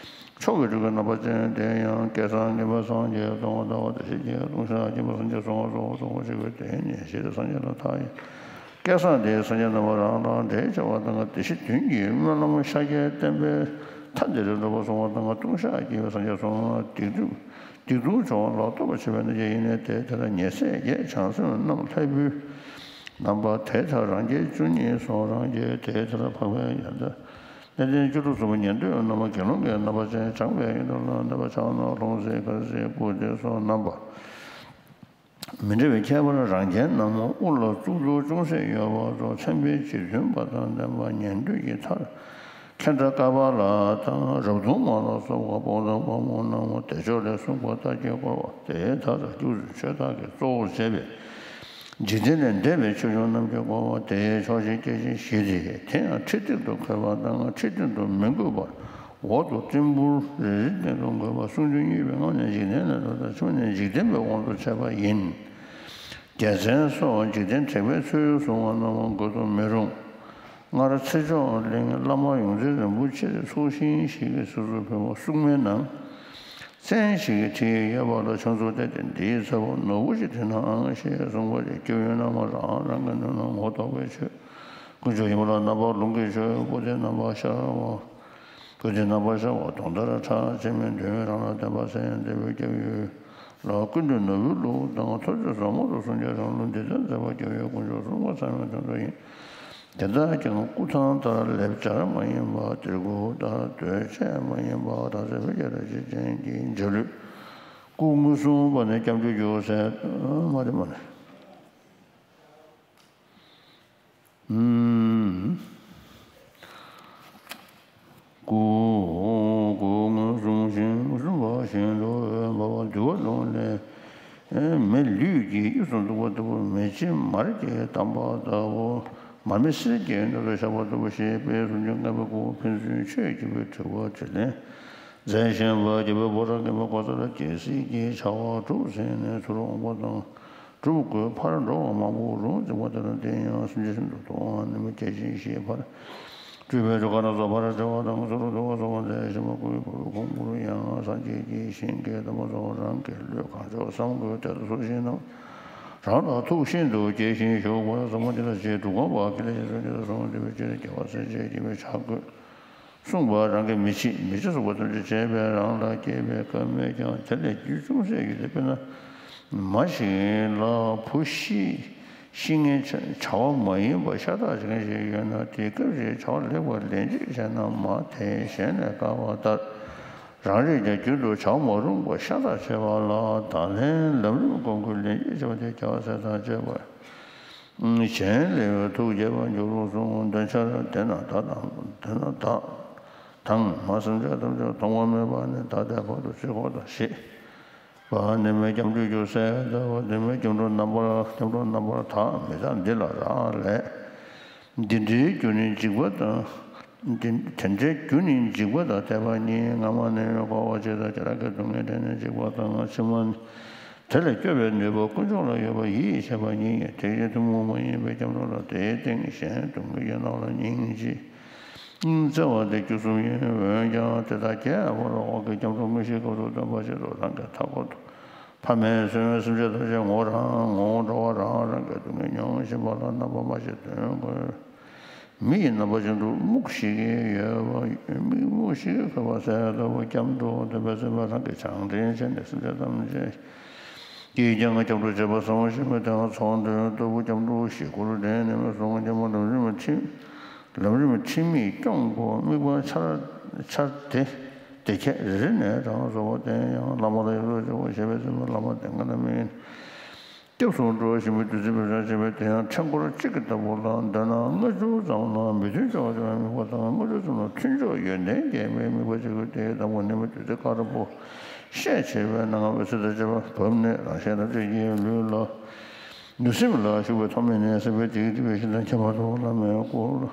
མཆོག་གི་སྤྲུལ་སྐུའི་རྣམ་པ་ཅན་དེ་ཡང་སྐལ་བཟང་མཁྱེན་པ་སངས་རྒྱས་སྟོང་པ་ཟླ་བ་བདེ་གཤེགས་ཀྱི་ལྟུང་བཤགས་མཁྱེན་པ་སངས་རྒྱས་སོ་ལྔ་སོ་ལྔ་སོ་ལྔ་ཞེས་པའི་དེ་ཉིད་ཞེས་སངས་རྒྱས་ལ་མཐའ་ཡས། སྐལ་བཟང་དེའི་སངས་རྒྱས་རྣམ་པ་རང་དང་འབྲེལ་བྱ་བ་དང་བདེ་གཤེགས་མདུན་གྱི་སྨོན་ལམ་ཤཱཀྱའི་བསྟན་པའི་མཐའ་འདིར་འགྲོ་བ་སོ་ལྔ་དང་ལྟུང་བཤགས་ཀྱི་སངས་རྒྱས་སོ་ལྔ་སྡིག་སྒྲིབ་སྡིག་ལྟུང་བྱ་བ་ལ་རྟོག་པར་བྱེད་པའི་རྣམ་ཤེས་ཡིན་ནས་དེ་དེ་ལ་ཉེ་སྲས་བརྒྱད་བྱང་སེམས་རྣམས་ལྷའི་བུའི་རྣམ་པ་དེ་ལྟར་རང་རྒྱལ་བཅུ་གཉིས་སོགས་རང་རྒྱལ་དེ་ལྟར་འཕགས་པའི་ཡོན་ཏན་གནས་བརྟན་བཅུ་དྲུག་གསུམ་པོ་ཉན་ཐོས་རྣམ་པ་དགེ་སློང་གི་རྣམ་པ་ཅན་བྱམས་པའི་ཡོན་ཏན་ལ་གནས་པ་ཕྱག་ན་རླུང་བསིལ་དཀར་བསིལ་སྐུ་དེ་སོགས་རྣམ་པ། མི་འདྲ་བའི་ཁྱད་པར་རང་རྒྱལ་རྣམས་དབུ་ལ་གཙུག་ཏོར་ཅུང་ཟད་ཡོད་པ་སོགས་མཚན་དཔེའི་རྗེས་མཐུན་པ་དང་ལྡན་པ་ཉན་ཐོས་ཀྱི་མཐར་མཁྱེན་བརྩེ་ཀ་པཱ་ལ་དང་རབ་གདུང་མ་ལ་སོགས་པ་པོ་ཏ་པདྨོ་རྣམས་བདེ་མཆོག་ལས་གསུངས་པ་ལྟར་གྱི་བསྐོར་བ་དེ་མཐའ་དང་སྒྱུ་ཆོས་བདག་གིས་གཙོ་བོར་བྱས་པའི་འཇིག་རྟེན་ལས་འདས་པའི་ཆོས་སྐྱོང་རྣམས་ཀྱིས་བསྐོར་བ་དེའི་ཕྱོགས་བཞིར་སྐྱེ་ཅིང་ཞི་སྟེ་དེ་ཡང་ཁྲི་སྟེང་དུ་འཁོད་པ་དང་ཁྲི་སྟེང་དུ་མི་འཁོད་པར། འོག་ཏུ་སྤྲིན་ཕུང་རེ་རེའི་སྟེང་དུ་འགོད་པ་གསུང་རྒྱུན་གཉིས་པའི་སྔ་ནས་འཇིག་རྟེན་ལས་འགྲོ་དང་ཕྱི་མ་ནས་འཇིག་རྟེན་པའི་དབང་དུ་བྱས་པ་ཡིན། རྒྱལ་མཚན་སོགས་འཇིག་རྟེན་དྲེགས་པའི་ཚུལ་གསུང་བ་རྣམས་འགོད་དུ་མི་རུང་། སྔར་ཚེ་མཆོག་གླིང་བླ་མ་ཡོངས་འཛིན་རིན་པོ་ཆེ་ཚོགས་ཞིང་ཞིག་གི་གསེར་གཟུགས་ཕོན་པོ་སྲུང་མའི་ནང་། མཚན་ཞིག་གི་ཁྲིད་ཡོད་པ་ལ་ཕྱག་འཚལ་ཏེ་འདིའི་ཚེ་བོ་ནོར་བུ་ཞིག་ཐོན་ནའང་ཞེས་གསུངས་པ་ལས་སྐྱེ་བོའི་རྣམ་པ་རང་རང་གི་ནུས་སྣང་ངོ་ཐོག་པའི་ཆོས། དཀོན་མཆོག་ཡིན་པ་ལ་རྣམ་པར་ལྷུང་གི་ཆོས། པོ་ཏའི་རྣམ་པར་ཤར་བ། པོ་ཏའི་རྣམ་པར་ཤར་བ་དུང་ལྟར་ཁྲ་ཆེན་མོའི་མདུན་རང་ལ་བསྟན་པ་གསན་འདས་པའི་སྐྱབས་ཡུལ་ལ་ཀུན་འདུས་ནོར་བུའི་གླུ་དང་ཐོས་རྗེ་ཟབ་མོ་རུ་གསུང་གི་རང་ལུགས་འདི་ལྟར་མཛད་པ་སྐྱབས་ཡུལ་དཀོན་མཆོག་གསུམ་ཀ་ཚང་བའི་དོན་དུ་ཡིན། དེ་དག་ཀྱང་སྐུ་ཐང་ལྟར་ལེགས་སྦྱར་མ་ཡིན་པ། དེར་སྐུ་ལྟར་གདོས་བཅས་མ་ཡིན་པ། དག་ཚད་བོད་ཀྱི་ར་བྱེད་ཅན་གྱི་འཇའ་ལུས། སྐུ་མངོན་སུམ་པ་ནི་སྐྱབས་འགྲོའི་རྒྱུ་ཟེར། མ་རེད་མ་རེད། སྐུ། སྐུ་མངོན་སུམ་ཞིང་མངོན་སུམ་པ་བཞིན་དུ་འོད་འབར་བ་འདུལ་བ་ལུང་ལས། མེ་ལུས་ཀྱི་དབྱིབས་སུ་འདུག་པ་ལྟ་བུ་མེ་ལྕེ་མར་གྱིས་བསྡམས་པ་ལྟ་བུ། མར་མེ་གསེར་གྱི་ནང་དུ་བཞག་པ་ལྟ་བུ་ཞེས་པའི་གསུང་རྒྱུན་བསྔགས་པའི་སྐུ་ཕན་ཚུན་ཆོས་ཀྱི་བུ་དྲི་བ་དྲིས་ལན་མཛད་བཞིན་པ་རྒྱལ་པོའི་ཕོ་བྲང་གི་མི་ཀོ་ས་ལ་རྒྱལ་སྲིད་ཀྱི་བྱ་བ་གྲུབ་ཟིན་ནས་ཚུར་འོངས་པ་དང་། སྒྲུབ་དགོས་ཕར་འགྲོ་བ་མང་པོ་རུང་བྱུང་བ་དེ་ལ་བརྟེན་ཡང་སེམས་ཅན་སེམས་སུ་གཏོང་བ་ནི་མི་སྐྱེ་ཞིང་ཞེས་ཕར་སྤྲུལ་པའི་རོ་ཁ་ན་སོགས་ཕར་བྱ་བ་དང་ཚུར་འགྲོ་བ་སོགས་པ་མཛད་བཞིན་པ་སྐུའི་ཕུར་བུ་ཁུང་བུར་ཡང་སངས་རྒྱས་ཀྱི་ཞིང་གི་དམ་པ་སོགས་རང་གི་བློས་གང་ལྕོགས་བསམ་དགོས་དེ་ལྟར་ཚོགས་ཞིང་རྣམས་རང་དང་ཐུག་ཤིན་ཏུ་སྐྱེ་ཞིང་ཞུགས་པ་ཟབ་མོ་འདི་ལ་རྗེ་འབྲུག་སྒོམ་པ་ཀུན་ལེགས་ཀྱི་གསུང་དེ་ལྟར་གསུངས་འདི་བའི་ཕྱིར་རྒྱལ་བ་སྲས་བཅས་ཀྱི་བའི་བྱ་དགོས། གསུངས་པ་རང་གི་མི་ཕྱེད་མི་ཕྱེད་གསུངས་པ་ཙམ་ཞིག་བྱས་པས་རང་ལ་སྐྱེས་པའི་སྐབས་མེད་ཀྱང་དེ་ལས་རྒྱུ་ཅུང་ཟད་ཡོད་དེ། དཔེར་ན་མ་ཞིག་ལ་བུ་ཤི་ཤི་ངན་བྱ་བ་མ་ཡིན་པ་ཤ་སྟག་བྱེད་མཁན་ཞིག་ཡོད་ན་དེའི་སྐབས་ཤིག་བྱ་བ་ལེགས་པར་ལེན་བྱེད་བྱས་ན་མ་དེ་གཞན་ལས་དཀའ་བ་ལྟར་རང་རེས་ཀྱང་རྒྱུན་དུ་བྱ་བ་མ་རུངས་པ་ཤ་སྟག་བྱེད་པ་ལ་བརྡ་ལན་ལམ་རིམ་སྒོམ་དགོས་ལེན་བྱེད་བྱ་བ་དེ་རྒྱལ་བ་སྲས་དང་བཅས་པ། གཞན་ལས་ཐུགས་དགྱེས་པར་འགྱུར་རོ་གསུངས། འདོན་ཆ་དེ་ན་ད་དང་དེ་ན་ད་དང་མ་སེམས་ཅན་ཐམས་ཅད་གཏོང་བ་མེད་པ་ནི་ད་ལྟའི་བར་དུ་ཚིག་ཁོག་དང་ཞེས་པ་ནི་མེད་སྐྱབས་འགྲོའི་རྒྱུ་ཟེར་ལྟ་བུ་འདི་མེད་སྐྱབས་འགྲོ་རྣམ་པར་སྐྱབས་འགྲོ་རྣམ་པར་དག་མི་དག་འདི་ལ་རག་ལས། འདི་འདྲའི་རྒྱུ་ནི་འཇིགས་པ་དང་། དེ་དེ་འདྲའི་རྒྱུ་ནི་འཇིགས་པ་དང་བདེ་བ་ཉིད། སྔ་མ་ནི་འཁོར་བ་སྤྱི་དང་བྱེ་བྲག་གི་སྡུག་བསྔལ་དེ་ནི་འཇིགས་པ་དང་། ཕྱི་མ་ནི་དེ་ལས་སྐྱོབ་པའི་ནུས་པ་དཀོན་མཆོག་ལ་ཡོད་པ་ཡིད་ཆེས་པ་ཉིད་ཡིན། དེ་བཞིན་ཐུན་མོང་མ་ཡིན་པའི་སྐྱབས་འགྲོ་ལ་དེའི་སྟེང་གཞན་སྡུག་བསྔལ་གྱི་སྣང་བ་ལ་སྙིང་རྗེ་སྙིང་བརྩེ་བ་སྟེ་རྒྱུ་གསུམ་ཡིན། འོན་ཀྱང་དེ་དག་བརྒྱད་པོ་ལ་འོག་གི་སྐྱབས་འགྲོ་དངོས་གཞིའི་སྐབས་སུ་སྟོན་པ་བཞིན་དུ་རང་གི་མཐའ་འཁོར་དུ་ཕ་མས་གསོས་པའི་སེམས་ཅན་ཐམས་ཅད་ངོ་རང་ངོ་བོ་འགྲོ་བ་རང་རང་གི་སྡུག་བསྔལ་མྱོང་བཞིན་པ་ལ་རྣམ་པ་མ་ཞིག་སྟོན་དགོས། མི་ཡི་རྣམ་པ་བཞིན་དུ་རྨུགས་ཤིང་གཡོ་བ་རྨུགས་ཤིང་གཡོ་བ་གསལ་ལྟ་བུ་སྐྱབས་འགྲོ་འདོད་པའི་སེམས་པ་རང་གིས་བྱང་འདྲེན་བྱས་ནས་སེམས་ཅན་ཐམས་ཅད་ཀྱིས་ཀྱང་སྐྱབས་འགྲོ་བྱེད་པ་བཟང་བོ་ཞིག་མི་དང་ཚོགས་འདུན་ལྟ་བུ་སྐྱབས་འགྲོ་ཞིག་སྐུ་རུ་དྲན་ནས་མི་གསུང་སྐྱེ་མ་ལམ་རིམ་ཁྲིད་ལམ་རིམ་ཁྲིད་མིག་སྐྱོང་དགོས། དམིགས་པ་འཆར་འཆར་དེ་དེ་ཁྱད་རེ་ནས་དྲང་བཟོ་བ་དེ་ཡང་བླ་མ་ལ་ཡོད་དོ་ཅོག་པོ་ཞེས་པའི་སེམས་བླ་མ་དེ་ང་ལ་མིན། སྐྱབས་སུ་འགྲོ་བཞིན་པའི་བདུད་རྩི་བེ་ཤ་ཅེས་པའི་དེ་ཡང་ཕྲེང་སྐོར་གཅིག་གི་ལྟ་བུ་ལ་འདོད་ན་ལྔ་བཅུ་ཙམ་ལ་མི་མཐུན་ཕྱོགས་ཀྱི་དམིགས་པ་དང་། ལྔ་བཅུ་ཙམ་ལ་མཐུན་ཕྱོགས་ཡོན་ཏན་རྒྱས་པའི་དམིགས་པ་གཅིག་གི་དེའི་དང་པོ་ནི་མི་བདུད་རྩི་དཀར་པོ་ཤས་ཆེ་བའི་སྣང་ངམ་འོད་ཟེར་དང་བཅས་པ་བབས་ནས་རང་གཞན་ཐམས་ཅད་ཀྱི་ལུས་ལ་ལུས་སེམས་ལ་ཞུགས་པའི་ཐོག་མེད་ནས་སྲིད་པའི་དེའི་དེ་བའི་ཤིན་ཏུ་ཁྱད་པར་དུ་བླ་མའི་སྐུ་ལ་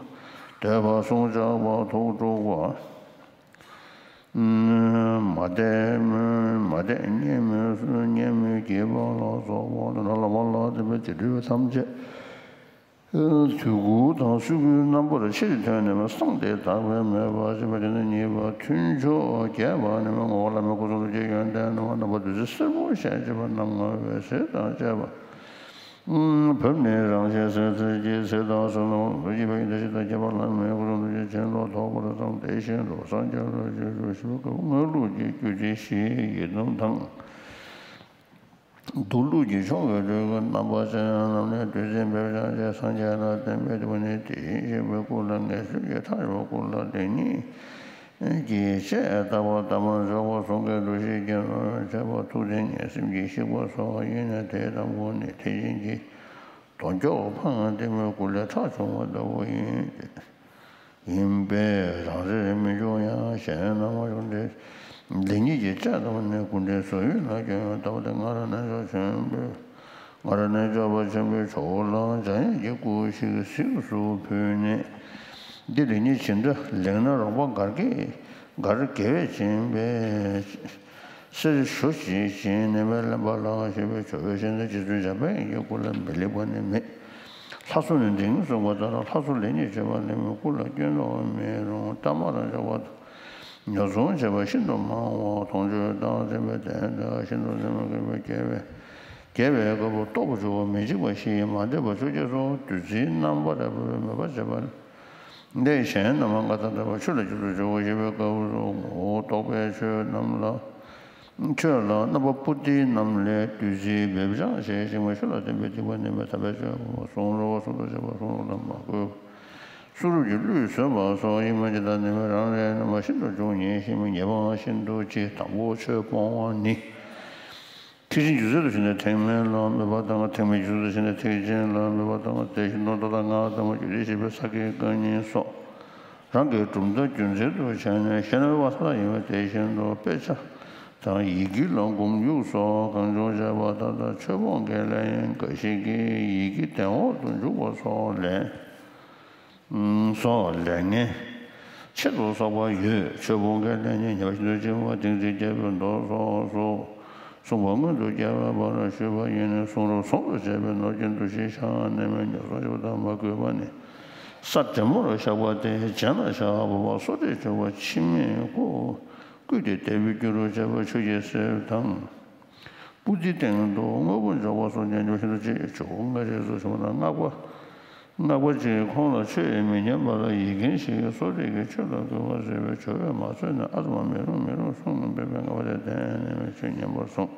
འདོད་པ་ཟུང་བཅག་པ་ཐུགས་དཀྲུགས་པ། མ་དད་སྨོད་མ་དད་སྙན་སྨོད་སྙན་སྨོད་བགྱིས་པ་ལ་སོགས་པ་ལ་ལ་མ་ལ་དེ་བའི་དེ་འདྲའི་ཐམས་ཅད་དུས་འཁོར་དང་སྲུལ་པའི་རྣམ་པར་ཕྱིར་ཐོན་ནས་སངས་རྒྱས་དག་པའི་མོས་པ་ཞེས་པ་དེ་ནི་གཉིས་པ་མཐུན་ཕྱོགས་རྒྱས་པ་ནི་ངོ་བོ་བླ་མའི་སྐུ་གསུང་ཐུགས་ཀྱི་ཡོན་ཏན་རྣམ་པར་བདུད་རྩི་སེར་པོ་ཞལ་གཅིག་པ་རྣམ་ལྔ་འོད་ཟེར་དང་བཅས་པ། བབས་ནས་རང་གཞན་སེམས་ཅན་གྱི་ཚེ་དང་བསོད་ནམས་ལོ་རྒྱུས་པའི་ཡོན་ཏན་ཞིག་དང་ཁྱད་པར་བླ་མའི་སྐུ་གསུང་ཐུགས་ཀྱི་བྱིན་རླབས་ཐོབ་པར་བསམ། དེ་བཞིན་དུ་སངས་རྒྱས་ལ་སྤྱོད་གྲོགས་ཞུ་བའི་སྐབས་སྔགས་ལུགས་ཀྱི་རྒྱུད་སྡེ་བཞིའི་ཡི་དམ་དང་། མདོ་ལུགས་ཀྱི་མཆོག་གི་སྤྲུལ་སྐུ་རྣམ་པ་ཚོའི་ནང་ནས་བདུད་རྩི་འབེབས་སྦྱང་བྱས་སངས་རྒྱས་ལ་བསྟན་པའི་སྒོ་ནས་དེ་བཞིན་གཤེགས་པའི་སྐུ་ལ་ངེས་སེམས་ཀྱིས་ཐར་པའི་སྐུ་ལ་དེ་ཉིད། ཀྱི་ཆེས་རྟག་པ་དམ་པ་འཇོག་པ་གསུང་གི་འདུ་ཤེས་ཀྱི་ནོར་བྱས་པ་ཐུགས་བདེན་ངེས་སེམས་ཀྱི་ཤིག་པ་སོགས་ཡིན་ནས་དེ་དང་པོ་ནི་ཐེག་ཆེན་གྱི་དོན་མཆོག་འཕང་ལྟད་མོའི་སྐུ་ལས་ཐག་ཆོད་པ་ལྟ་བུ་ཡིན། ཡིན་པས་རང་རེར་མི་འབྱུང་ཡང་གཞན་ན་མ་ཡོང་སྟེ། ལེགས་ཉེས་ཀྱི་དཔྱད་གཏོང་ནས་སྐུ་འདྲའི་བཟོ་ཡུལ་ལ་སྐྱོན་ཡང་ལྟ་བ་དེ་སྔར་རྣལ་འབྱོར་ཆེན་པོས། སྔར་རྣལ་འབྱོར་པ་ཆེན་པོས་ཇོ་བོ་ལ་འཇམ་དབྱངས་ཀྱི་སྐུ་ཞིག་གཟིགས་སུ་ཕུལ་ནས། འདི་ལེགས་ཉེས་ཇི་འདྲ་ལེགས་ན་རོགས་པ་འགར་གྱིས་འགར་དགེ་བས་བྱིན་པའི་གསེར་ཞོ་ཞིག་བྱིན་ནས་མེ་ལེན་པ་ལ་ཞེས་པའི་ཇོ་བོའི་བཤེས་གཉེན་རྗེ་བཙུན་འཇམ་དཔལ་དབྱངས་ཀྱི་སྐུ་ལ་མི་ལེགས་པ་ནི་མེད། ལྷ་སོ་ནི་འབྲིང་གསུངས་པ་ལྟར་ལྷ་སོ་ལེགས་ཉེས་ཆོད་པ་ལེགས་མིན་སྐུ་ལ་སྐྱོན་དུ་མི་རུང་། གཏའ་མར་འཇོག་པ་དང་ཉོ་ཚོང་བྱེད་པ་ཤིན་ཏུ་མང་བ་དོང་གཅོད་དང་འཛེམ་པའི་དོན་དག་ཤིན་ཏུ་འཛེམ་པ་དགེ་བའི་དགེ་བའི་སྐབས་སུ་རྟོགས་པར་འགྱུར་བ་མི་འཇིགས་པ་བཞི་མ་འདྲེས་པ་བཅོ་བརྒྱད་སོགས་བདུད་རྩིའི་རྣམ་པར་རེག་པའི་མོས་པ་བྱེད་པ་ལས་གཞན་རྣམས་ལྔ་དང་བྲལ་བ་ཆོས་ལ་འཇུག་ཏུ་འཇུག་པ་ཞེས་པའི་སྐབས་སུ་ངོ་བོ་རྟོགས་པའི་ཆོས་རྣམས་ལ། ཆོས་ལ་རྣམ་པ་པོ་ཏི་རྣམས་ལས་བདུད་རྩི་འབེབས་སྦྱང་ཞེས་ཞིང་མ་ཆོས་ལ་བརྟེན་པའི་སྡིག་པ་ནི་མེད་ཐབས་པའི་ཆོས་གསུང་རབ་གསུང་དུ་བྱེད་པ་གསུང་རབ་ལ་མ་གུས་པ། གསུང་རབ་ཀྱི་གླུས་བཟོད་པ་སོགས་ཡིད་མ་བྱེད་དང་ནི་མེད་རང་ལས་རྣམ་པ་ཤིན་ཏུ་འབྱུང་ཉེ་ཞིང་ཉེ་བའང་ཤིན་ཏུ་ཆེ། དང་པོ་ཆོས་སྤོང་བ་ནི། ཐེག་ཆེན་རྒྱུ་མཚན་དུ་བྱས་ནས་ཐེག་དམན་ལ་མོས་པ་དང་ཐེག་དམན་རྒྱུ་མཚན་དུ་བྱས་ནས་ཐེག་ཆེན་ལ་མོས་པ་དང་དེ་བཞིན་དུ་མདོ་དང་སྔགས་དང་རྒྱུད་སྡེ་ཞེས་པའི་ས་དགེ་བཀའ་རྙིང་སོགས། རང་གི་གྲུབ་མཐའ་རྒྱུ་མཚན་དུ་བྱས་ནས་གཞན་ལ་དབང་ཐང་ཡིན་པ་དེ་བཞིན་དུ་དཔེ་ཆ་དང་ཡི་གེ་ལ་མགོ་མཇུག་སོགས་གང་བྱུང་བྱས་པ་ལྟར་དང་ཆོས་སྤོང་གི་ལས་ཡིན་འགའ་ཞིག་གིས་ཡི་གེ་གདན་འོག་ཏུ་འཇུག་པ་སོགས་ལས་སོགས་ལས་ངན་ཆེད་དུ་བསགས་པ་ཡོད། ཆོས་སྤོང་གི་ལས་ནི་ཉེས་པ་ཤིན་ཏུ་ཆེ་བ་སྡིག་འཛིན་རྒྱས་པའི་མདོ་སོགས་སུ། གསུངས་པ་མངོན་དུ་བསྐྱལ་བའི་བར་ཞུས་པ་ཡིན་ནས་གསུང་རབ་ཟུང་དུ་འབྲེལ་བའི་ནོར་གྱི་འདུ་ཤེས་བཞག་ནས་མི་ཉམས་སུ་སྤྱོད་པ་དང་མ་གུས་པ་ནི་ས་བྲན་མོར་བཞག་པ་སྟེ་བྱས་ན་བཞག་པ་སོ་སོར་འཇོག་པ་ཕྱི་མའི་སྐུ་བསྐུལ་ཏེ་དལ་བུའི་རྒྱུ་རུ་བྱས་པ་ཆོས་ཀྱི་གསེར་དང་། པོ་ཏིའི་སྟེང་དུ་དངོས་པོ་འཇོག་པ་སོགས་ཉམས་ཆུང་ཤིན་ཏུ་ཆེ། ཇོ་བོ་མངའ་རིས་སུ་བྱོན་པ་དང་སྔགས་པ། སྔགས་པ་གཅིག་ཁོང་ལ་ཆོས་མི་ཉན་པ་ལ་ཡིག་རྒན་ཞིག་གིས་གསོ་རིག་གི་ཆོས་ལ་བསྐུལ་བ་མཛད་པས་ཇོ་བོས་མ་གསོས་ན་ཨ་ཙམ་མི་རུང་མི་རུང་གསུངས་པས་པའི་ངག་པ་དེ་གདན་ནས་ཆོས་ཉན་པར་གསུངས།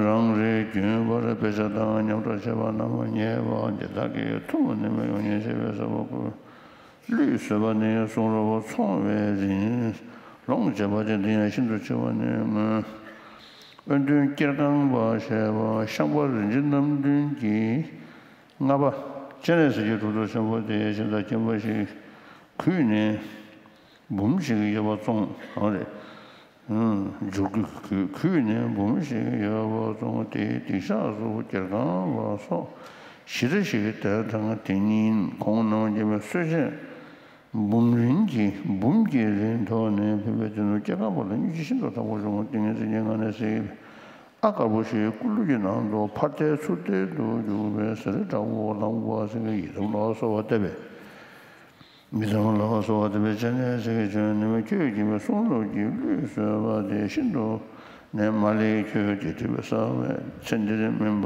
རང་རེའི་རྒྱུན་པར་དཔེ་ཆ་དང་མཉམ་འགྲོགས་བྱེད་པ་རྣམས་ཉེས་པ་འདི་དག་གིས་ཐུན་མོང་ནས་མི་འོང་ཉེན་ཆེ་བས་ཟབ་པ་བསྐུལ། གླུད་བཟོད་པ་ནི་གསུང་རབ་ཚོང་བའི་རིན་ལོངས་སྤྱད་པ་སྟེ་འདི་ཡང་ཤིན་ཏུ་ཆེ་བ་ནི་སྨོས། དབོན་སྟོན་སྐྱེར་སྒང་པ་ཞེས་པ་ཤངས་པ་རིན་ཆེན་རྣམ་བདུན་གྱིས་ལྔ་པ་སྤྱན་རས་གཟིགས་ཀྱི་གྲུབ་ཐོབ་ཆེན་པོ་དེ་ཡང་ཤིན་ཏུ་མཁྱེན་པ་ཞིག་གུས་ནས་འབུམ་ཞིག་ཡོད་པ་བཙོངས་རེད། འཇུག་གུས་གུས་ནས་འབུམ་ཞིག་ཡོད་པ་བཙོངས་ཏེ་སྡིག་བཤགས་སུ་སྐྱེར་སྒང་པ་སོགས་ཞེ་དྲག་ཞིག་དེ་དང་དེ་ཉིད་ཁོང་རྣམས་ཀྱིས་གསོལ་ཆས། འབུམ་རིམ་གྱིས་འབུམ་གྱི་རིམ་ཐོག་ནས་ཕེབས་པའི་དོན་དུ་སྐྱེ་རྒ་ན་འཆི་ལ་སྙུང་གཞི་ཤིན་ཏུ་དྲག་པོ་བྱུང་བ། ཏིང་ངེ་འཛིན་གྱི་ངང་ནས་གཟིགས་པས། ཨ་དཀར་པོ་ཞིག་སྐུ་ལུས་ཀྱི་ནང་དུ་ཕར་ཐལ་ཚུར་ཐལ་དུ་གྱུར་པའི་ཟེར་དྲག་པོ་ལམ་བ་ཟེར་གྱི་ཡི་དམ་ལ་སོགས་པ་བཏབ་པས། མི་དང་ལ་སོགས་པ་དེ་བས་ཅན་ནས་ཟེར་གྱི་བྱོན་ནས་ཁྱོད་ཀྱིས་མི་གསུང་ལུགས་ཀྱི་གླུད་བཟོད་པ་དེ་ཤིན་ཏུ་ནས་མ་ལེགས། ཁྱོད་ཀྱིས་དེ་བས་བསགས་པའི་ཚེ་འདིར་སྨིན་པ་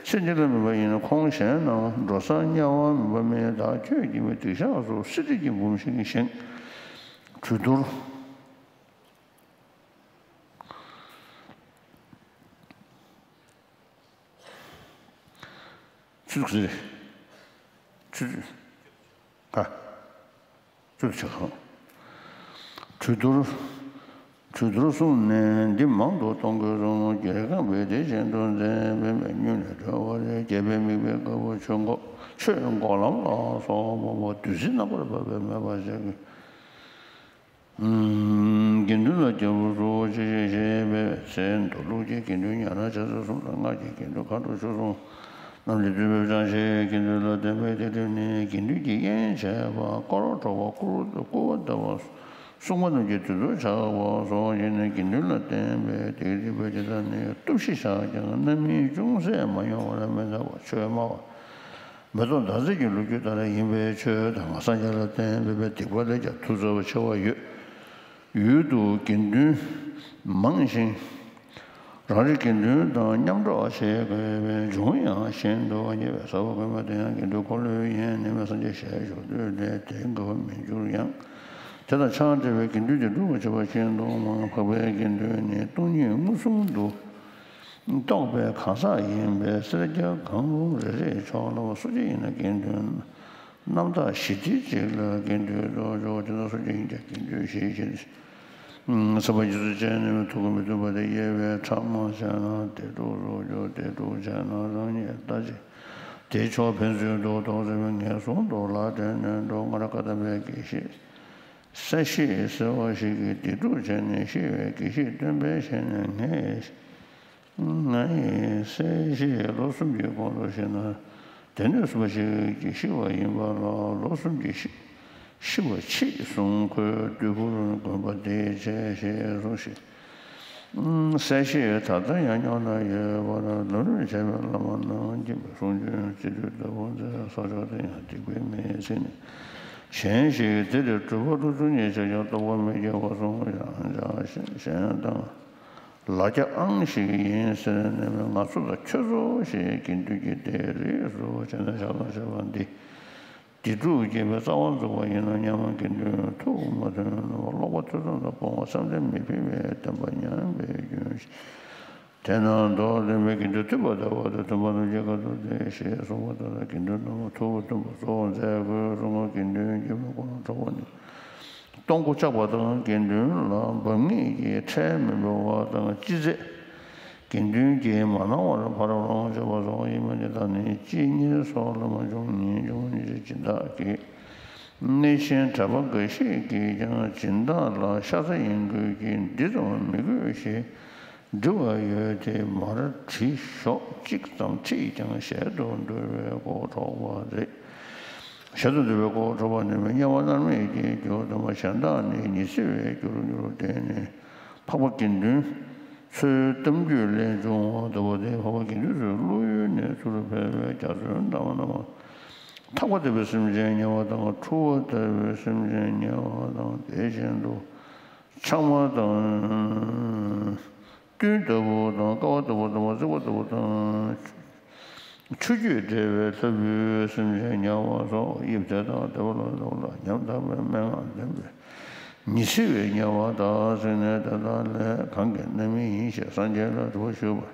ཚེ་འདི་ལ་སྨིན་པ་ཡིན་ན་ཁོང་གཞན་རྣམས་འགྲོ་སར་དམྱལ་བར་སྨིན་པ་མིན་ད་ཁྱོད་ཀྱིས་མི་སྡིག་བཤགས་སོགས་སྲིད་རྩེ་གི་འབུམ་ཞིག་བཞེངས། གྲོས་བསྡུར། ཆུ་ཚོད་ཟེར། ཆུ་ཚོད། ཧ། ཆུ་ཚོད་ཆགས་སོང་། གྲོས་བསྡུར། གྲོས་བསྡུར་གསུངས་ནས་འདི་མང་དུ་གཏོང་དགོས་གསུངས། རྒྱལ་ཁམས་པའི་བདེ་ཆེན་དུ་མཛད་པའི་སྨོན་ལམ་གྲོལ་བ་རེད། རྒྱལ་པོའི་དམིགས་པའི་དཀར་པོ་ཆོས་འགོ་ཆོས་འགོ་ལམ་ལ་སོགས་པ་བདུད་རྩི་རྣམ་པར་ཕབ་པའི་མོས་པ་བྱེད་དགོས། དགེ་འདུན་ལ་སྐྱབས་སུ་མཆི་ཞེས་བཤད་པའི་ཚེ་མདོ་ལུགས་ཀྱི་དགེ་འདུན་ཉང་ན་ཕྱག་འཚལ་གསུམ་དང་སྔགས་ཀྱི་དགེ་འདུན་མཁའ་འགྲོ་བཅུ་གསུམ་རྣམས་ཀྱིས་བསྡུས་པའི་བགྲང་བྱའི་དགེ་འདུན་ལ་བརྟེན་པའི་སྡིག་སྒྲིབ་ནི་དགེ་འདུན་གྱི་དབྱེན་བྱས་པ། དཀོར་འཕྲོག་པ། བཀུར་བཀུར་བ་ལྟ་བུ། སྲུང་མ་རྣམས་ཀྱིས་དུད་འགྲོར་ཆགས་པ་སོགས་ཡིན་ནས་དགེ་འདུན་ལ་བརྟེན་པའི་སྡིག་སྒྲིབ་པ་ཇི་ལྟར་ནི་གཏུབས་གཞི་བཞག་ཀྱང་རྣམ་སྨིན་ཅུང་ཟད་མ་མྱོང་བར་མི་འདའ་བར་ཆོས་སྨྲ་བ། མེ་ཏོག་ཟླ་མཛེས་ཀྱི་ལོ་རྒྱུས་ལྟར་ཡིན་པའི་ཆོས་དང་སངས་རྒྱས་ལ་བརྟེན་པའི་སྡིག་པ་ལས་ཀྱང་མཐུ་རྩལ་བ་ཆེ་བ་ཡོད། ཡུལ་དུ་དགེ་འདུན་མང་ཞིང་། རང་རིགས་དགེ་འདུན་དང་མཉམ་འགྲོགས་བྱེད་དགོས་པས་འབྱུང་ཡང་ཤིན་ཏུ་ཉེ་བས་ཟབ་པ་དགོས་མ་དེ་ཡང་དགེ་འདུན་འཁོར་ལོའི་ཡན་ནི་མི་སངས་རྒྱས་ཞལ་བཞུགས་དུས་ལས་དེ་འགལ་བ་མི་འགྱུར་ཡང་། དེ་དང་ཆ་འདྲ་བའི་དགེ་འདུན་གྱིས་སྒྲུབ་པར་བྱེད་པ་ཤིན་ཏུ་མང་། འཕགས་པའི་དགེ་འདུན་ནི་སྟོང་ཉིད་མངོན་སུམ་དུ། རྟོགས་པའི་གང་ཟག་ཡིན་པས་སེར་སྐྱ་གང་རུང་རེ་རེས་ཆོག་ལ་སུ་ཅིག་ཡིན་ན་དགེ་འདུན་རྣམ་དག་ཞི་བདེ་གཅིག་ལ་དགེ་འདུན་དུ་འཇོག་དེ་དག་སུ་ཅིག་ཡིན་ཀྱང་དགེ་འདུན་ཞེས་བྱ་སྟེ། སེམས་པ་རྗེས་སུ་སྤྱད་ནས་ཐུགས་ཀྱི་མི་མཐུན་པ་དེ་དབྱེ་བའི་ཕྲ་མ་བྱས་ན་དེ་དྲུག་རྫོགས་འགྱུར། དེ་དྲུག་བྱས་ན་རང་ཉིད་ལྟ་ཅི། དེ་ཕྱོགས་ཕན་ཚུན་དུ་དོགས་ཟིན་པས་ངན་སོང་དུ་ལ་དྲན་ནས་འགྲོ། སྔར་བཀའ་གདམས་པའི་དགེ་བཤེས་གསལ་བཤད་ཟེར་བ་ཞིག་གིས་སྡིག་སྒྲིབ་བྱས་ནས་ཤི་བའི་དགེ་བཤེས་སྟོན་པའི་ཞལ་ནས་ངས། ང་ཡི་གསལ་བཤད་ལོ་གསུམ་གྱི་གོང་དུ་བཤད་ན། དེ་ནས་གསུམ་པ་ཞིག་གིས་ཤི་བ་ཡིན་པ་ལ་ལོ་གསུམ་གྱི་ཤི་ཤི་བ་མཆིས་གསུངས། ཁོས་བདུད་ཕུར་གོན་པ་དེ་བྱས་ཞེས་གསུངས་ཤིང་། གསལ་བཤད་ད་ལྟ་ཡང་སྙོག་ན་ཡོད་པར་ལམ་རིམ་བྱས་པའི་བླ་མ་རྣམས་ཀྱིས་གསུང་རྒྱུན་རྩིས་སྤྲོད་ལྟ་བུ་མཛད། ས་ཕྱོགས་དེ་ཡང་སྡིག་པའི་མེས་ཚིག་ནས་གཞན་ཞིག་དེ་ལས་གྲུབ་པ་ཀླུ་གཙུག་ཉིད་ཆ་ཀྱང་རྟོགས་པ་མི་སྐྱེ་བར་གསུངས། ཡང་བྱ་གཞན་དང་། ལ་རྒྱ་ཨང་ཞིག་ཡིན་ཟེར་ནས་ང་ཚོ་དང་ཁྱོད་ཚོ་ཞེས་དགེ་འདུན་གྱི་སྡེ་རིས་སུ་བྱས་ནས་ཕྱག་དང་བཅས་པ་འདི། སྡིག་སྒྲིབ་བགྱིས་པའི་རྩ་བ་འཛུགས་པ་ཡིན་ན་སྔོན་མ་དགེ་འདུན་ཐུགས་མ་མཐུན་ནོར་ལོག་པ་ཐོས་བསམ་དང་སྤོང་བ་བསམ་གཏན་མི་ཕན་པའི་བདེན་པ་ཉམས་པའི་རྒྱུན་ཞིག་དེས་ན་མདོར་བསྟན་པའི་དགེ་འདུན་མཐུན་པ་ལྟ་བུ་དང་མཐུན་པ་རྣམས་ཀྱི་ཁ་ཐུག་སྟེ་ཞེས་གསུངས་པ་ལྟར་དགེ་འདུན་རྣམས་ཐུགས་མཐུན་པ་གཙོ་བོར་མཛད་དགོས་གསུངས། དགེ་འདུན་གྱི་མི་ཁོང་གྲོགས་པོ་ནི། སྟོང་སྐུ་བཅག་པ་དང་དགེ་འདུན་ལ་འབབ་ངེས་ཀྱི་ཁྲལ་མི་འབུལ་བ་དང་སྤྱི་རྫས། དགེ་འདུན་གྱིས་མ་གནང་བར་ཕར་ལོངས་སྤྱོད་པ་སོགས་ཡིན་པ་འདི་དག་ནི་སྤྱི་གཉེར་སོགས་ལ་མ་འབྱུང་ཉིད་འབྱུང་ཉིད་སྦྱིན་བདག་གི་གནས་ཆེན་གྲྭ་པ་འགའ་ཞིག་གིས་ཀྱང་སྦྱིན་བདག་ལ་ཤ་ཚ་ཡིན་དགོས་ཀྱི་འདི་ཙམ་མི་དགོས་ཞེས་འབྲི་བ་ཡོད་དེ། མར་བྲིས་ཞོག་གཅིག་ཙམ་ཁྲིད་ཀྱང་ཞལ་དུ་འདུ་བའི་སྒོ་འཕྲོག་པ་རེད། ཞལ་དུ་འདུ་བའི་སྒོ་འཕྲོག་པ་ནི་དམྱལ་བ་མནར་མེད་ཀྱི་རྒྱུ་དམ་པ་གཞན་དག་ནི་ཉི་ཚེ་བའི་རྒྱུར་འགྱུར། དེ་ནི་འཕགས་པ་དགེ་འདུན་ཚོའི་གཏམ་རྒྱུད་ལས་འབྱུང་བ་ལྟ་བུ་སྟེ། འཕགས་པ་དགེ་འདུན་ཚོའི་བློ་ཡུལ་ནས་ཚུར་ཕེབས་པའི་རྒྱ་མཚོའི་འདབ་མ་རྣམས་ཐག་པ་ལྟ་བུའི་སེམས་ཅན་དམྱལ་བ་དང་། འཁྲུལ་པ་ལྟ་བུའི་སེམས་ཅན་དམྱལ་བ་དང་། དེ་བཞིན་དུ་ཕྱག་མ་དང་། གཏུན་ལྟ་བུ་དང་། ཀ་བ་ལྟ་བུ་དང་། བརྩེགས་པ་ལྟ་བུ་དང་། ཆུ་རྒྱུས་བྲལ་བའི་ལྷ་བུའི་སེམས་ཅན་དམྱལ་བ་སོགས་དབྱིབས་དེ་དག་བདེ་བ་ལ་སློབ་ལ་ཉམ་ཐག་པའི་སྨྲེ་སྔགས་ལྡན་པའི་ཉི་ཚེ་བའི་དམྱལ་བ་དག་ཟེར་ནས། དེ་དག་ལས་གང་གི་རྣམ་སྨིན་ཡིན་ཞེས་སངས་རྒྱས་ལ་དྲི་བ་ཞུས་པར།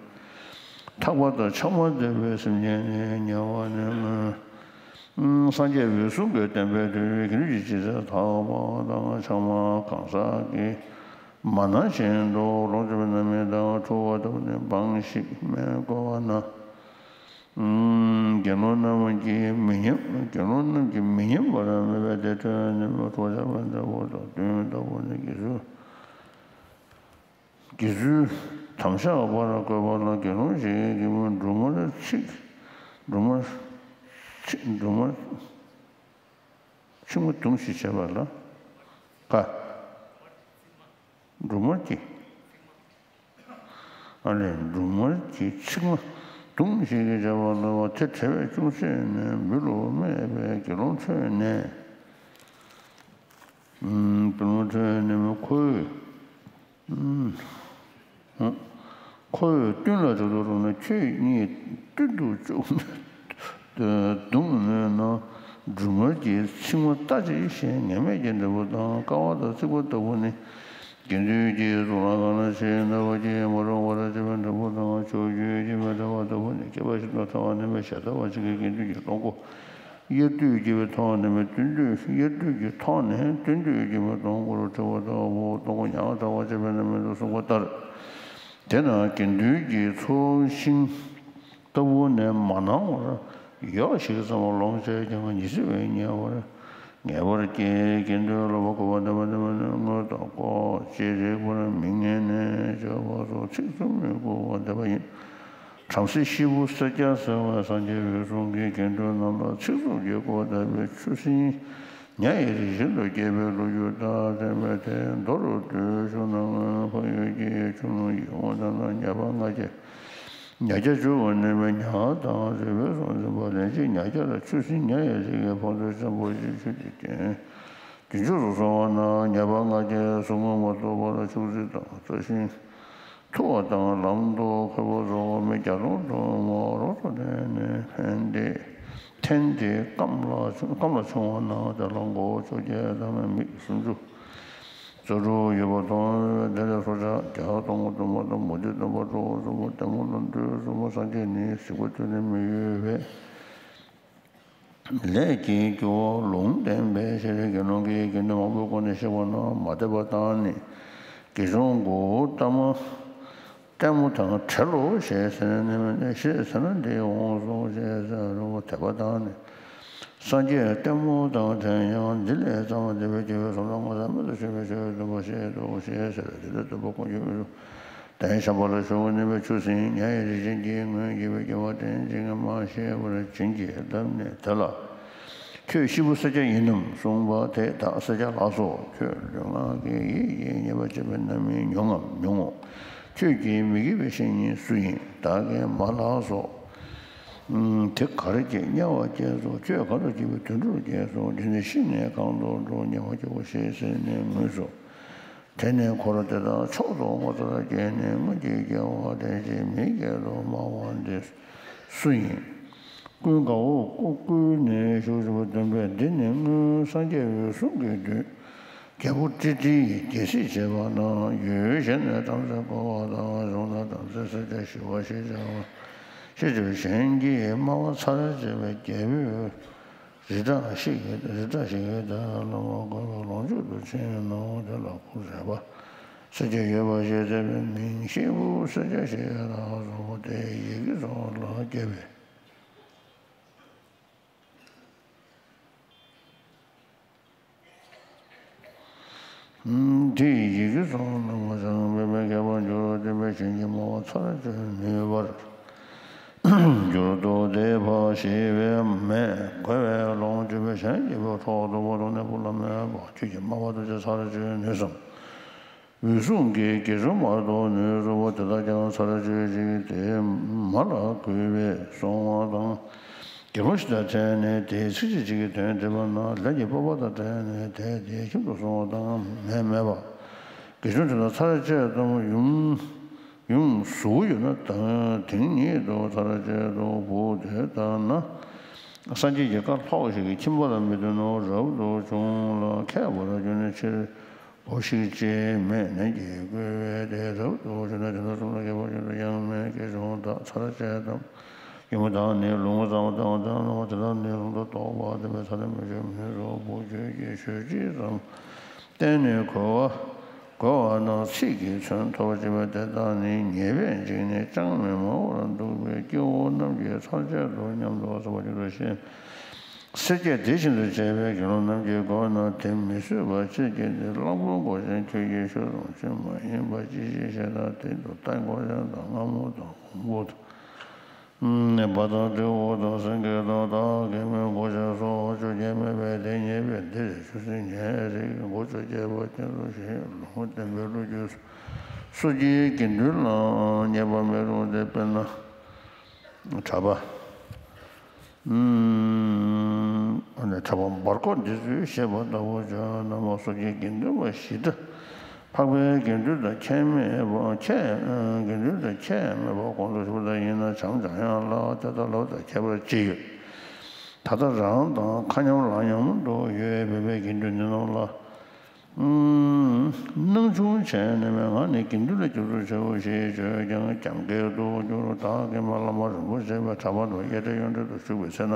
ཐག་པ་དང་ཕྱག་མ་ལྟ་བུའི་སེམས་ཅན་ནི་དམྱལ་བ་ནི་སངས་རྒྱས་འོད་སྲུང་གིས་བསྟན་པའི་དུས་ཀྱི་དགེ་འདུན་གྱི་སྤྱི་རྫས་ཐག་པ་དང་ཕྱག་མ་གང་ཟག་གིས་མ་གནང་བཞིན་དུ་ལོངས་སྤྱོད་པའི་རྣམ་སྨིན་དང་འཁྲུལ་པ་ལྟ་བུ་ནི་འབངས་ཤིག་མས་བཀོལ་བ་ན། དགེ་སློང་རྣམས་ཀྱིས་མི་ཉམས། དགེ་སློང་རྣམས་ཀྱིས་མི་ཉམས་པར་མོས་པས་དེ་ཐོས་ནས་མི་འཁྲུགས་ཆགས་པའི་འབྲས་བུ་དང་། གཏུན་ལྟ་བུ་ནི་དགེ་ཚུལ། དགེ་ཚུལ་དམ་བཞག་པར་བསྐོས་པ་ལ་དགེ་སློང་ཞིག་གིས་མི་སྦྲུམ་མར་ཚིག་སྦྲུམ་མར་ཚིག་སྦྲུམ་མར་ ཕྱི་མ་དུམ་ཞིག་བྱས་པ་ལ། ཀ། འབྲུ་མར་གྱི། ཨ་ལས། འབྲུ་མར་གྱི་ཚིགས་མ་དུམ་ཞིག་གིས་བྱས་པ་ལ། དེ་བྲེ་བས་ཅུང་ཟད་ནས་འབུལ་ལོ་སྨྲས་པས། དགེ་སློང་ཁྲོས་ནས། དགེ་སློང་ཁྲོས་ནས་ཁོས། ཁོས་བསྟུན་ལ་བྱ་དུ་རུང་ན། ཁྱོད་གཉིས་བསྟུན་དུ་བཅུག་ནས་བརྡུངས་ནས་ན། འབྲུ་མར་གྱི་ཚིགས་མ་ལྟ་ཅི་ཞེས་ངན་སྨྲས་ཀྱི་འབྲས་བུ་དང་། དཀའ་བ་དང་བརྩེགས་པ་ལྟ་བུ་ནི། དགེ་འདུན་གྱི་གཙུག་ལག་ཁང་ལ་ཕྱིན་ན་བ་ཅིག་མ་རུང་བར་བྱེད་པའི་འབྲས་བུ་དང་། ཕྱོགས་བཅུའི་སྐྱེ་བའི་ཕྲེང་བ་ལྟ་བུ་ནི། སྐྱེས་པ་ཤིན་ཏུ་ཕྲ་བ་རྣམ་པའི་ཞལ་ལྟ་བ་ཅིག་གིས་དགེ་འདུན་གྱི་སྟོང་སྐུ། དབྱར་དུས་སྐྱེ་བའི་ཐོག་ནས་མི་སྟོན་དུས། དབྱར་དུས་ཀྱི་ཐོག་ནས་སྟོན་དུས་སྐྱེ་བའི་སྟོང་སྐུ་རུ་ཕྲ་བ་ལྟ་བུ། སྟོང་སྐུ་ཉག་ཕྲ་བ་བྱེད་པའི་རྣམ་སྨིན་དུ་གསུངས་པ་ལྟར། དེས་ན་དགེ་འདུན་གྱི་ཚོགས་ཞིང་ལྟ་བུ་ནི་མ་སྣང་བར་ཡོད་ཞིག་ཙམ་ལོངས་སྤྱད་ཀྱང་ཉི་ཚེ་བས་ཉེ་བར། ངེས་པར་སྐྱེ། དགེ་འདུན་ལ་བ་གོ་བ་འདེབས་པ་འདེབས་པ་ནི་སྔོན་དུ་བསྐོར། ཅེས་རིགས་པར་མི་ངེས་ནས་བརྗོད་པ་སོགས་ཚིག་རྩུབ་མི་དགོས་པར་འདེབས་པ་ཡིན། བྲམ་ཟེ་ཤི་བོ་སེར་སྐྱ་ཟེར་བ་སངས་རྒྱས་འོད་སྲུང་གིས་དགེ་འདུན་རྣམས་ལ་ཚིག་རྩུབ་ཀྱི་སྒོ་བརྡབས་པའི་ཆུ་སྲིན་ཉ་ཡི་རིགས་བཞིན་དུ་སྐྱེས་པའི་ལོ་རྒྱུས་དང་ལྡན་པས། དེ་མདོ་རུ་བསྡུས་ཞུ་ན། སྔོན་འཕགས་ཡུལ་གྱི་ཆུ་ཀླུང་ཡིད་འོང་དེ་ན་ཉ་པ་ལྔ་བརྒྱ། ཉ་རྒྱ་བཅུ་པོ་ནི་མི་ཉག་དང་རུས་པའི་སྲོག་འཛིན་པ་ལན་གཅིག་ཉ་རྒྱ་ལ་ཆུ་སྲིན་ཉ་ཡི་རིགས་ཀྱི་ཕོ་མཚོན་ཆེན་པོ་ཞིག་ཆུ་དེ་བརྒྱན། རྒྱུན་ཆུ་རུ་སོང་བ་ན་ཉ་པ་ལྔ་བརྒྱའི་ཟུག་རྔུ་མ་ཐུབ་པར་ཕྱུགས་རྫི་དང་རྩྭ་ཤིང་འཐུ་བ་དང་ལམ་དུ་ཁོལ་པོ་བཟོ་བ་མི་བརྒྱ་སྟོང་དུ་མོ་རོ་རོ་ནས་ནས་འཕེན་ཏེ། འཐེན་ཏེ་སྐམ་ལ་སྐམ་ལ་མཆོང་བ་ན་དེ་ལ་མགོ་བོ་བཅོ་བརྒྱད་དང་མིག་སུམ་ཅུ། རྩ་དྲུག་ཡོད་པ་མཐོང་བས་དེ་ལས་སྲོག་ཆགས་བརྒྱ་སྟོང་དུ་མ་དང་མུ་ཏིག་སྟོན་པ་དྲུག་གསུམ་པོ་ལྟད་མོ་ལ་འདུད་གསུམ་པོ་སངས་རྒྱས་ནི་གཟིགས་པ་ཐོས་ནས་མི་གཡོ་བས། ལས་ཀྱི་རྒྱུ་བ་ལུང་བསྟན་པའི་ཕྱིར། དགེ་སློང་གིས་དགེ་འདུན་མང་པོའི་སྒོ་ནས་བཤད་པ་ན་མ་དད་པ་དང་ནི། དགེ་སྦྱོང་མགོ་བོ་ལྟ་མ་ལྟད་མོ་དང་བྲལ་ལོ་ཞེས་ཟེར་ན་ནི་མེད་ནས་ཞེས་ཟེར་ན་འདི་འོང་སོང་ཞེས་ཟེར་རོ། དད་པ་དང་ནི། སངས་རྒྱས་ལྟད་མོ་དང་བྲལ་ཡང་འདི་ལས་གཙང་བ་འདི་བས་སྐྱེ་བོའི་བསམ་པ་ངོ་ཚ་མེད་དུ་ཞི་བའི་ཆོས་སྟོན་པ་ཞེས་འདུག་ཞེས་ཟེར། དེ་ལྟར་སྟོན་པ་དཀོན་མཆོག་དབུས་སུ་གདན་བཞག་པ་ལ་ཞུགས་པ་ནི་བའི་ཆུ་སྲིན་ཉ་ཡི་རིགས་ཅན་གྱི་ངོས་ཀྱི་བའི་སྐྱེ་བ་དྲན་ཅིང་མ་ཤེས་པར་བྱིན་གྱིས་བརླབས་ནས་དེ་ལ། ཁྱོད་ཤི་བོ་སེར་སྐྱ་ཡིན་ནམ་གསུངས་པ་དེས་བདག་སེར་སྐྱ་ལགས་སོ། ཁྱོད་ལུས་ངག་གི་ཡིད་ཀྱིས་ཉེས་པ་བྱས་པའི་རྣམ་སྨིན་མྱོང་ངམ་མྱོང་ངོ་། ཁྱོད་ཀྱིས་མི་དགེ་བའི་བཤེས་གཉེན་སུ་ཡིན། བདག་གིས་མ་ལགས་སོ། དེ་གར་སྐྱེས་དམྱལ་བར་སྐྱེས་སོ། ཁྱོད་གང་དུ་སྐྱེས་པའི་དུད་འགྲོར་སྐྱེས་སོ། དེ་ནས་ཤི་ནས་གང་དུ་འགྲོ་དམྱལ་བར་སྐྱེའོ་ཞེས་ཟེར་ནས་ངུས་སོ། དེ་ནས་འཁོར་དེ་དག་མཆོག་ཏུ་ངོ་མཚར་སྐྱེས་ནས་སྔོན་གྱི་སྐྱེ་བ་དེ་བཞིན་མིའི་སྐད་དུ་སྨྲ་བ་འདི་སུ་ཡིན། ཀུན་དགའ་བོ་སྐུ་བསྐུལ་ནས་ཞུགས་པ་སྟོན་པས། འདི་ནི་སྔོན་སངས་རྒྱས་འོད་སྲུང་གི་དུས། རྒྱལ་པོ་ཀྲི་ཀྲི་ཡིས་རྒྱལ་སྲིད་བྱེད་པ་ན། ཡུལ་གཞན་ནས་བྲམ་ཟེ་བསྐོ་བ་དང་། གཞུང་ན་བྲམ་ཟེ་སེར་སྐྱ་ཞི་བ་ཞེས་བྱ་བ་ཞེས་བྱ་བའི་གཞན་གྱིས་སྨྲ་བ་ཚར་བཅད་པའི་རྒྱལ་པོས། རི་བྲག་ཞིག་རི་བྲག་ཞིག་ཡོད་དེ་ལ་མ་བསྐོར་བའི་ལོངས་སྤྱོད་དུ་ཕྱིན་ནོ། དེ་ལ་སྐུ་རས་པ་སེར་སྐྱ་ཡོད་པ་ཞེས་བྱ་བའི་མིང་ཤི་བོ་སེར་སྐྱ་ཞེས་བྱ་བ་སོགས་དེ་ཡི་གེ་སོགས་ལ་བསྐྱེད་པས། དེ་ཡི་གེ་སོགས་ལ་མ་བྱང་བས་མཁས་པར་འགྱུར་རོ། དེ་བས་གཞན་གྱིས་སྨྲ་བ་ཚར་གཅོད་ནུས་པར་འགྱུར་ཏོ། དེ་ཕར་ཞི་བའི་མེ་བསྒོ་བས་ལོངས་སྤྱོད་པའི་གཞན་གྱི་བུ་ཕྲུག་ཏུ་བུ་དང་ནི་བུ་ལ་སྨྲས་པ། ཁྱོད་ཀྱིས་སྨྲ་བ་དེ་ཚོ་ཚར་གཅོད་ནུས་སམ། འོད་སྲུང་གིས་དགེ་སྦྱོང་མ་གཏོགས་ནུས་སོ། དེ་དག་ཀྱང་ཚར་གཅོད་ཅིག་དེ་མ་ལ་གུས་པས་གསོལ་བ་དང་། དགེ་སློང་ཞིག་དང་ཕྲད་ནས་དེའི་ཚིགས་བཅད་གཅིག་གི་དོན་དྲིས་པ་ན། ལན་གྱི་སྤོབས་པ་དང་བྲལ་ནས་དེ་དེའི་ཁྱིམ་དུ་སོང་བ་དང་། མེ་མེད་པ། དགེ་སྦྱོང་དེ་དག་ཚར་གཅོད་དམ། ཡུམ་ཡུམ་གཟུགས་ཡོད་ན་དང་དེང་ཉིད་དུ་ཚར་གཅོད་དོ། བུ་དེ་ལྟ་ན་སངས་རྒྱས་ཀྱི་བཀའ་ལྷག་ཞིག་གི་ཁྱིམ་པ་ལ་མི་སྟོན་ནོ། རབ་ཏུ་བྱུང་ལ་མཁས་པར་གྱུར་ནས་ཕྱིར་འབོ་ཞིག་ཅེས་སྨྲས་ནས་ཀྱིས་བསྐུལ་བས། དེ་རབ་ཏུ་བྱུང་ནས་དེ་དག་གསུམ་ལ་མཁས་པར་གྱུར་ཏོ། ཡང་སྨྲས། དགེ་སྦྱོང་དག་ཚར་བཅད་དམ། ཡུམ་དང་ནི་ལུས་ངག་ཚང་བ་དང་། དེ་ལ་ནི་ལུང་དུ་གཏོགས་པ་དེ་བས་ཚར་ནས་མི་གཅོད་མིན་འགྲོ། བུ་ཁྱོད་ཀྱིས་ཆོས་ཅི་ཙམ་བསྟན་ནས་གོ་བ་གོ་བ་ན་ཚིག་གིས་མཚོན་ཐོབ་ཅེས་པ་དེ་དག་ནི་ཉེས་པས་འཇིགས་ནས་ཅང་མི་སྨྲ་བར་འདུག་པས། སྐྱེ་བོ་རྣམས་ཀྱིས་ཚར་གཅད་དོ་སྙམ་དུ་བསམ་པ་ཉིད་དུ་ཤེས། སེར་སྐྱ་དེ་བཞིན་དུ་བྱས་པའི་དགེ་སློང་རྣམས་ཀྱིས་གོ་བ་ན་དེ་མི་བཟོད་པ་ཅི་སྐྱེས་ཏེ། གླང་པོ་མགོ་ཅན་ཁྱོད་ཀྱིས་ཆོས་ཙམ་ཅིག་མ་ཡིན་པ་ཅི་ཞིག་བཤད་ན། དེ་དུ་རྟ་མགོ་ཅན་དང་རྔ་མོང་དང་འོམ་བུ་དང་། ནས་བ་དང་སྤྲེའུ་དང་སེང་གེ་དང་སྟག་གི་མོས་གོ་ཆ་སོགས་བཅོ་བརྒྱད་མེད་པས་དེ་ཉེས་པས་འདིར་ཆུ་སྲིན་ཉའི་རིགས་མགོ་བཅོ་བརྒྱད་པ་ཁྱེར་སོ་ཞེས་ལུང་བསྟན་པའི་ལོ་རྒྱུས་སོ། སོ་སྐྱེའི་དགེ་འདུན་ལའང་ཉེས་པ་མེད་རུང་སྟེ། དཔེར་ན། གྲྭ་པ། ཨ་ནི་གྲྭ་པ་འབར་ཁོག་འདི་ཚོས་བཤད་པ་ལྟ་བུ་བྱས་ན་མ་སོ་སྐྱེའི་དགེ་འདུན་པ་བཞི་ད་འཕགས་པའི་དགེ་འདུན་དང་ཁྱད་མེད་པ་ཁྱད་དགེ་འདུན་དང་ཁྱད་མེད་པ་གོང་དུ་ཞུས་པ་ལྟར་ཡིན་ན་བྱམས་བྱམས་ཡང་ལ་དེ་ལྟར་ལོ་དང་ཁྱད་པར་ཅི་ཡོད། ད་ལྟ་རང་དང་ཁ་མཉམ་ལག་མཉམ་དུ་ཡོད་པའི་དགེ་འདུན་འདི་རྣམས་ལ། སྣང་ཆུང་བྱས་ནས་མེད། ང་ནི་དགེ་འདུན་ལ་སྐྱབས་སུ་མཆིའོ་ཞེས་བརྗོད་ཀྱང་སྐྱབས་འགལ་དུ་འགྱུར། བདག་གིས་མ་བླ་མ་རིན་པོ་ཆེ་བའི་གྲྭ་པ་དང་དབྱར་ཁྲལ་གཡོ་འཁྲབ་ཏུ་ཞུགས་པའི་ཚེ་ན།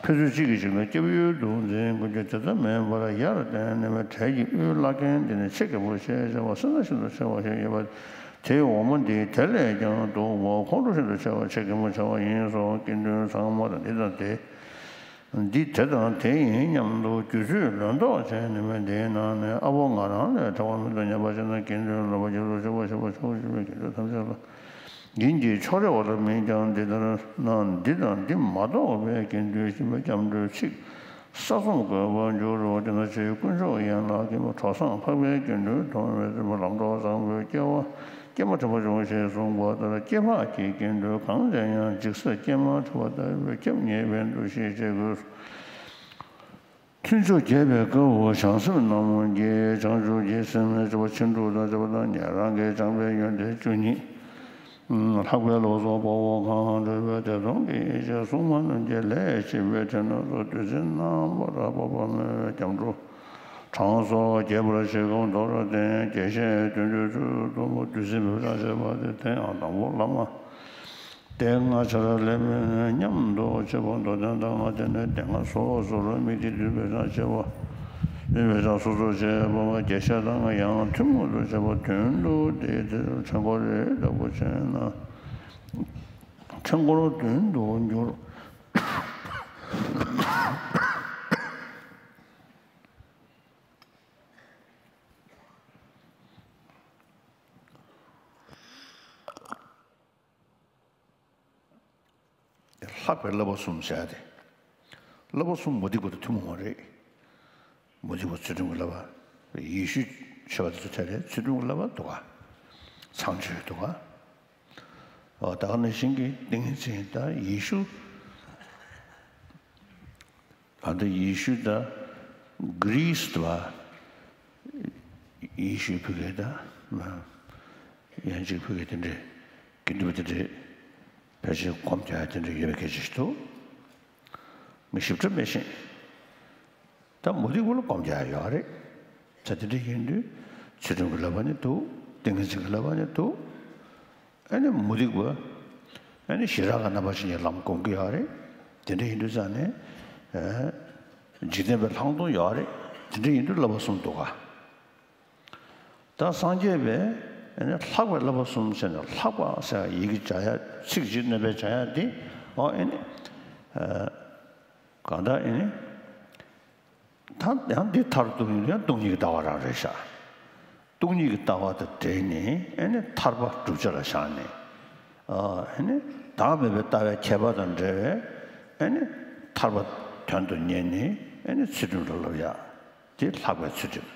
ཕན་ཚུན་གཅིག་གིས་གཅིག་ལ་སྐྱབས་ཡུལ་དུ་འཛིན་དགོས་རྒྱུ་དེ་ལྟ་མིན་པར་ཡར་བསྟན་ནས་མེད། གྲལ་གྱི་དབུས་བླ་རྒན་འདི་ནི་ཆེ་རྒན་པོ་ཞེས་བྱ་བ་སེར་སྣ་ཤིན་ཏུ་ཆེ་བ་ཞིག་ཡོད་པ། དེའི་འོག་མ་འདི་དེ་ལས་ཀྱང་སྡུག་པ་ཁོང་ཁྲོ་ཤིན་ཏུ་ཆེ་བ་ཆེ་རྒན་པོ་བྱ་བ་ཡིན་སོགས་དགེ་འདུན་ཚང་མར་འདི་དང་དེ། འདི་དེ་དང་དེ་ཡིན་སྙམ་དུ་རྒྱུ་ཚོད་ལོན་མདོག་བྱས་ནས་མེད། འདིའི་ནང་ནས་ཨ་ཕོ་ང་རང་ལས་གྲྭ་པ་མི་དང་ཉམས་པ་ཆེ་ན་དགེ་འདུན་ལ་བ་རྒྱ་མཚོ་ཆེ་བ་ཆེ་བ་ཆེ་བ་ཆེ་བའི་དགེ་འདུན་ཐམས་ཅད་ལ་ཡིན་གྱི་ཕྱོགས་རེ་བ་ལ་མིན་ཀྱང་། འདི་ལྟར་ན་འདི་དང་འདི་མ་གཏོགས་པའི་དགེ་འདུན་ཞེས་པའི་སྐྱབས་འགྲོའི་ཚིག་ས་གསུམ་བཀོད་པར་འགྱུར་རོ། དེ་ན་ཆོས་དཀོན་མཆོག་ཡན་ལག་གི་མ་གྲོགས་བཟང་འཕགས་པའི་དགེ་འདུན་མཐོང་བའི་ཚེ་ལམ་གྲོགས་བཟང་པོའི་སྐྱེ་བ་ཀྱེ་མ་ཁྲི་པ་འབྱུང་ཞེས་གསུངས་པ་ལྟར་སྐྱེ་འཕགས་ཀྱི་དགེ་འདུན་གང་ཅན་ཡང་འཇིགས་སེལ་ཀྱེ་མ་ཁྲི་པ་ལྟ་བུའི་སྐྱབས་ཉེས་པའི་འདུ་ཤེས་བྱེད་དགོས། ཐུན་བཅོ་བརྒྱད་པའི་སྐབས་སུ་བྱང་སེམས་རྣམ་མང་གིས་བྱང་ཆུབ་ཀྱི་སེམས་ལ་སྤྱོད་པ་ཕྱིན་དྲུག་དང་བཅས་པ་དང་ཉན་རང་གིས་སྦྱངས་པའི་ཡོན་ཏན་བཅུ་གཉིས། ལྷག་པའི་བློ་སོགས་དཔའ་བོ་གང་འགྲུབ་པའི་དེ་སྟོང་གི་ཡེ་ཤེས་གཟུངས་སྔགས་རྣམས་ཀྱི་ལས་བྱེད་པའི་དེ་རྣམས་སུ་བདུད་རྩི་རྣམ་པར་དག་པ་མོས་པའི་སྐྱབས་འགྲོ་གྲངས་སུ་རྒྱས་པར་བྱེད་སྒོམ་མདོར་བསྟན་རྒྱས་བཤད་དོན་བསྡུས་ཚུལ་གཏུམ་པོ་བདུད་རྩི་འབེབས་སྦྱང་བྱེད་པ་དེ་དེ་ཡང་དང་པོ་བླ་མ་སྟེ། ལྔ་ཆར་ལེགས་སྨོན་མཉམ་དུ་བྱེད་པ་མདོར་བསྟན་དང་ལྔ་སྡེ་ནས་སྡེ་ལྔ་སོ་སོར་དམིགས་ཏེ་བདུན་པའི་གྲངས་བྱེད་པ། བདུན་པའི་གྲངས་སོ་སོར་བྱེད་པ་རྒྱས་བཤད་དང་ཡང་ཐུན་མོང་དུ་བྱེད་པ་དོན་དུ་དེའི་ཚེ་ཕྲེང་སྐོར་རེ་ལྟ་བུ་བྱས་ན། ཕྲེང་སྐོར་བདུན་དུ་འགྱུར། ལྷག་པའི་བསླབ་པ་གསུམ་ཟེར་ཡ་དེ། བསླབ་པ་གསུམ་མུ་སྟེགས་པ་དང་ཐུན་མོང་བ་རེད། མུ་སྟེགས་པ་ཚུལ་ཁྲིམས་ཀྱི་བསླབ་པ། ཡེ་ཤུ་ཆོས་པ་དེ་ཚོ་ཐད་ལ་ཚུལ་ཁྲིམས་ཀྱི་བསླབ་པ་འདུག་ག། ཚངས་སྤྱོད་འདུག་ག། འོ་ད་ག་ནང་བཞིན་གྱི་ཏིང་ངེ་འཛིན་དང་ཡེ་ཤུ། ད་ལྟ་ཡེ་ཤུ་དང་གྷི་རིས་དུ་བ། ཡེ་ཤུའི་བུ་གས་དང་། ཡང་ཅིག་བུ་གས་དེ་འདྲས། དགེ་འདུན་པ་དེ་འདྲས། ཕལ་ཆེར་སྒོམ་རྒྱག་ཡ་དེ་འདྲས་ཡོད་པའི་སྐད་ཆ་ཞིག་འདུག། ངས་ཞིབ་ཕྲ་མི་ཤེས། ད་མུ་སྟེགས་པ་ལ་སྒོམ་རྒྱག་ཡ་ཡོད་རེད། ད་དེ་འདྲས་ཡིན་དུས་ཚུལ་ཁྲིམས་ཀྱི་བསླབ་པ་ནི་འདུག། ཏིང་ངེ་འཛིན་གྱི་བསླབ་པ་ནི་འདུག། ཨ་ནི་མུ་སྟེགས་པ། ཨ་ནི་ཞི་རགས་ཀྱི་རྣམ་པ་ཅན་གྱི་ལམ་སྒོམ་གྱི་ཡོད་རེད། དེ་འདྲ་ཡིན་དུས་ཙང་ནས། ཨ། འཇིག་རྟེན་པའི་ལྷག་མཐོང་ཡོད་རེད། དེ་འདྲ་ཡིན་དུས་བསླབ་པ་གསུམ་འདུག་ག། ད་སངས་རྒྱས་པས་ཨ་ནི་ལྷག་པའི་བསླབ་པ་གསུམ་ཟེར་ནས་ལྷག་པ་ཟེར་ཡི་གེ་སྦྱར་ཡ་ཚིག་གཅིག་སྣོན་པའི་སྦྱར་ཡ་དེ། ཨོ་ཨ་ནི། ཨ། གང་ལྟར་ཨ་ནི། ད་ཡང་འདི་མཐར་ཐུག་ཡིན་ན་ཡང་སྟོང་ཉིད་ཀྱི་ལྟ་བ་རང་རེད་ཤག། སྟོང་ཉིད་ཀྱི་ལྟ་བ་དང་འབྲེལ་ནས་ཨ་ནི་ཐར་པ་བསྒྲུབ་བྱ་ལ་བཞག་ནས། ཨ་ནི་བདག་མེད་པའི་ལྟ་བའི་ཁྱད་པར་དང་འབྲེལ་བའི་ཨ་ནི་ཐར་པ་དོན་དུ་གཉེར་ནས་ཨ་ནི་ཚུལ་ཁྲིམས་ལ་བསླབ་ཡ། དེ་ལྷག་པའི་ཚུལ་ཁྲིམས།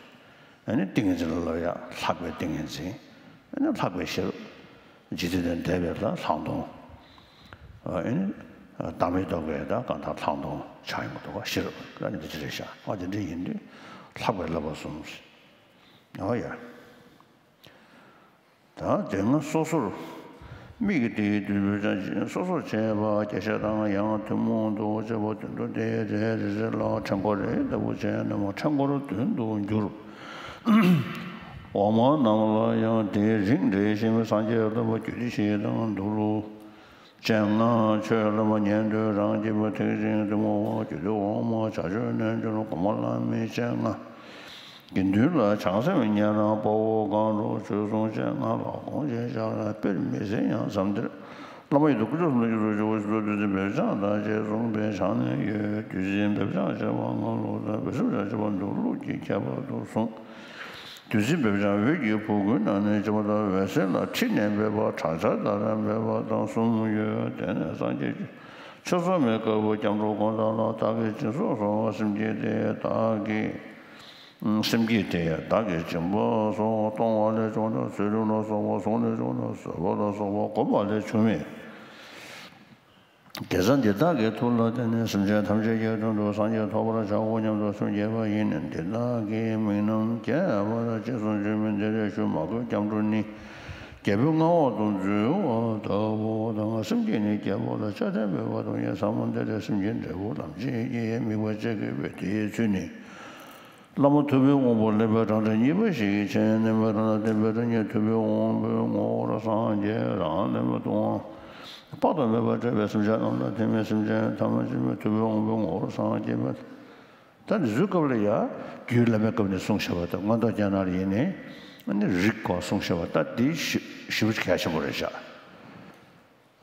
ཨ་ནི་ཏིང་ངེ་འཛིན་ལ་བསླབ་ཡ་ལྷག་པའི་ཏིང་ངེ་འཛིན། ཨ་ནི་ལྷག་པའི་ཤེས་རབ། འཇིག་རྟེན་དང་འདས་པའི་ལ་ལྷག་མཐོང་། ཨ་ནི་བདག་མེད་རྟོགས་པའི་ད་གང་ལྟར་ལྷག་མཐོང་ཆགས་ཡོང་གི་འདུག་ག། ཤེས་རབ་ཨ་ནི་འདི་ཅི་རེད་ཤག། ཨ་དེ་འདྲ་ཡིན་དུས་ལྷག་པའི་བསླབ་པ་གསུམ། ཨོ་ཡ། ད་དེ་སྔ་སོ་སོར། དམིགས་ཏེ་བསྡུས་པའི་སྦྱང་སོ་སོར་བྱས་པ་རྒྱས་བཤད་དང་ཡང་ཐུན་མོང་དུ་བྱས་པ་དོན་དུ་དེ་རེ་རེ་ལ་ཕྲེང་སྐོར་རེ་ལྟ་བུ་བྱས་ན་མ་ཕྲེང་སྐོར་བདུན་དུ་འགྱུར། འོག་མ་རྣམས་ལ་ཡང་དེའི་རིགས་འགྲེ་ཞིང་སངས་རྒྱས་ལྟ་བུ་རྒྱུད་སྡེ་བཞི་དང་མདོ་ལུགས། སྤྱན་སྔ་ཆོས་བསླབ་པ་ཉན་ཐོས་རང་རྒྱལ་པ་ཐེག་ཆེན་གཏི་མུག་པ་རྒྱུད་སྡེ་འོག་མ་བྱ་སྤྱོད་རྣལ་འབྱོར་གོང་མ་བླ་མའི་སྤྱན་སྔ། དགེ་འདུན་ལ་བྱང་སེམས་ཉན་རང་དཔའ་བོ་གང་རུང་ཆོས་སྲུང་སྤྱན་སྔ་ལ་དགོངས་བཞེས་བཞག་ལ་དཔེར་མི་སྲིད་ཡང་འཛམ་འདིར་བླ་མ་ཡི་དམ་དཀོན་མཆོག་གསུམ་ལ་སྐྱབས་སུ་མཆིའོ་ཞེས་བསླབ་བཏུས་ཏེ་འབེབས་སྦྱང་དང་བཅས་གསུངས་པའི་ཆ་ནས་ཡོད། བདུད་རྩི་འབེབས་སྦྱང་བྱ་བ་སྔ་ལུགས་དང་འབེབས་སྲབ་སྦྱང་བྱ་བ་མདོ་ལུགས་ཀྱི་ཁྱད་པར་དུ་གསུངས། བདུད་རྩི་འབེབས་སྦྱང་འོད་ཀྱི་ཕུག་གུའི་ནང་ནས་སྦྱིན་པ་དང་། འོད་ཟེར་ལ་ཁྲིད་ནས་འབེབས་པ་ཕྲག་བྱ་ལྟར་འབེབས་པ་དང་གསུམ་ཡོད། དེ་ནས་སངས་རྒྱས་ཆོས་ཚོགས་མའི་བཀའ་བསྒོ་སྐྱབས་འགྲོ་སྒོམ་དང་ལ། བདག་གིས་སྦྱིན་སོགས་གསོལ་བ་སེམས་བསྐྱེད་དེ། བདག་གིས་སེམས་བསྐྱེད་དེ་ཡང་བདག་གིས་སྦྱིན་པ་སོགས་གཏོང་བ་ལས་བྱུང་དང་། ཚུལ་ཁྲིམས་ལ་སོགས་པ་བསྲུང་ནས་བྱུང་དང་། བཟོད་པ་ལ་སོགས་པ་བསྒོམས་པ་ལས་བྱུང་བའི་དགེ་རྩ་འདི་བདག་གི་ཐུགས་ལ་བརྟེན་ནས་སེམས་ཅན་ཐམས་ཅད་ཀྱི་དོན་དུ་སངས་རྒྱས་ཐོབ་པར་བྱའོ་སྙམ་དུ་སེམས་བསྐྱེད་པ་ཡིན། འདི་དག་གི་དམིགས་རྣམ་རྒྱས་པར་རྗེས་སུ་མཆི་མས། འདིར་ཞུ། མ་བསྒོས་སྐྱབས་འགྲོ་ནི། རྒྱལ་པོའི་མངའ་འོག་ཏུ་འཛུལ་བ་ལྟ་བུ་དང་། སེམས་བསྐྱེད་ནི་རྒྱལ་པོ་ལ་ཆགས་ལྡན་འབད་བ་དང་། ཡང་ཟབ་མོ་འདི་ལས་སེམས་ཅན་འབྲས་བུ་ལམ་བྱེད་ཀྱི་དམིགས་པ་བཅས་དགོས་པས། དེའི་ཚུལ་ནི། བླ་མ་ཐུབ་པའི་དབང་པོ་ལེགས་པའི་གྲངས་ཅན་གཉིས་པ་ཞིག་གིས་ཆེས་རྣལ་མའི་རང་ལ་བརྟེན་པའི་རང་ཉིད་ཐུབ་པའི་དབང་པོའི་ངོ་བོར་སངས་རྒྱས་རང་ལས་མ་ལྡོག་པ་དཔག་ཏུ་མེད་པ་བཀྲ་བའི་སེམས་ཅན་རྣམས་ལ་ཐིམ་པས་སེམས་ཅན་ཐམས་ཅད་ཐུབ་པའི་དབང་པོའི་ངོ་བོར་སངས་རྒྱས་པ། ད་འདི་ཚོའི་སྐབས་ལ་ཡང་རྒྱུད་བླ་མའི་སྐབས་ནས་གསུངས་བཞག་པ་དང་། མངོན་རྟོགས་རྒྱན་ནང་ལ་ཡིན་ནའི་རིགས་སྐོར་གསུངས་བཞག་པ། ད་འདི་ཞེ་པོ་ཅིག་གལ་ཆེན་པོ་རེད་བཞག་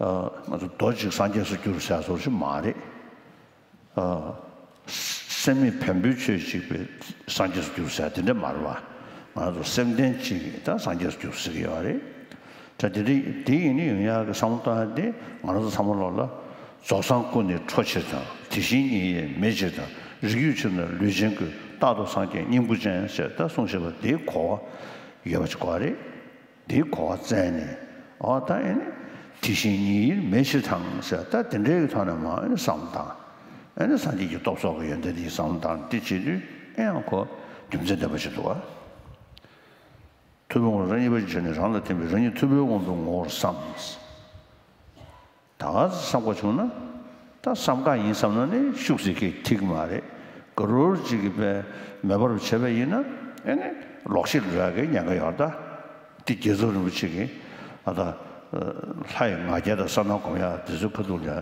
ཨ། ང་ཚོ་རྡོ་གཅིག་སངས་རྒྱས་སུ་འགྱུར་ཟེར་བཟོ་ཞིག་མ་རེད། ཨ། སེམས་མེད་བེམ་པོའི་ཆོས་གཅིག་པའི་སངས་རྒྱས་སུ་འགྱུར་ཟེར་དེ་འདྲ་མ་རེད་བ། ང་ཚོ་སེམས་ལྡན་གཅིག་གིས་ད་སངས་རྒྱས་སུ་འགྱུར་ཟེར་གྱི་ཡོད་རེད། ད་དེ་འདྲ་དེ་ཡིན་ནི་ཡོང་ཡག་གི་བསམ་བློ་བཏང་ཡག་དེ། ང་རང་ཚོ་ཚང་མ་ལོག་ལ། རྫོགས་སངས་སྐུ་ནི་ཁྲོ་ཕྱིར་དང་། དེ་བཞིན་ཉིད་ཡིན་མེ་ཕྱིར་དང་། རིགས་རྒྱུད་ཕྱིར་ན་ལུས་ཅན་ཀུན། རྟག་ཏུ་སངས་རྒྱས་སྙིང་པོ་ཅན་ཟེར་ད་གསུངས་བཞག་པ་དེའི་གོ་བ་ཡོད་པ་ཅིག་དགོས་རེད། དེའི་གོ་བ་བཙལ་ནས། འོ་ད་ཨེ་ནི། དེ་བཞིན་ཉིད་ཡིན་མེ་ཕྱིར་དང་ཟེར་ད་དེ་འདྲའི་ཐོག་ནས་མར་ཨེ་ནི་བསམ་བཏང་། ཨེ་ནི་སངས་རྒྱས་ཀྱི་སྟོབས་སོགས་ཀྱི་ཡོན་ཏན་དེ་བསམ་བཏང་དེ་བྱེད་དུས་ཨེ་ཡང་ཁོ་རྒྱུ་མཚན་ལྡན་པ་ཞིག་འདུག་བ། ཐུབ་པའི་དབང་རང་གཉིས་པ་ཅིག་བྱས་ནས་རང་ལ་བརྟེན་པའི་རང་ཉིད་ཐུབ་པའི་དབང་པོའི་ངོ་བོར་བསམ། ད་ག་ཚོད་བསམ་དགོས་བྱུང་ན། ད་བསམ་དཀའ་ཡིན་བསམ་ན་ནི་ཤུགས་ཟིན་གྱི་ཐིག་མ་རེད། ག་རོར་ཅིག་གིས་པས་མེད་པར་བྱས་པ་ཡིན་ན། ཨེ་ནི་ལོག་ཤེས་འགྲོ་ཡག་གི་ཉེན་ཁ་ཡོད་ད། འདི་རྒྱལ་ཚབ་རིན་པོ་ཆེ་གིས་ཨ་ད་ལྷ་ཡི་ང་རྒྱལ་དང་གསལ་སྣང་སྒོམ་ཡག་དེ་ཚོའི་ཁ་ཐུག་ལ་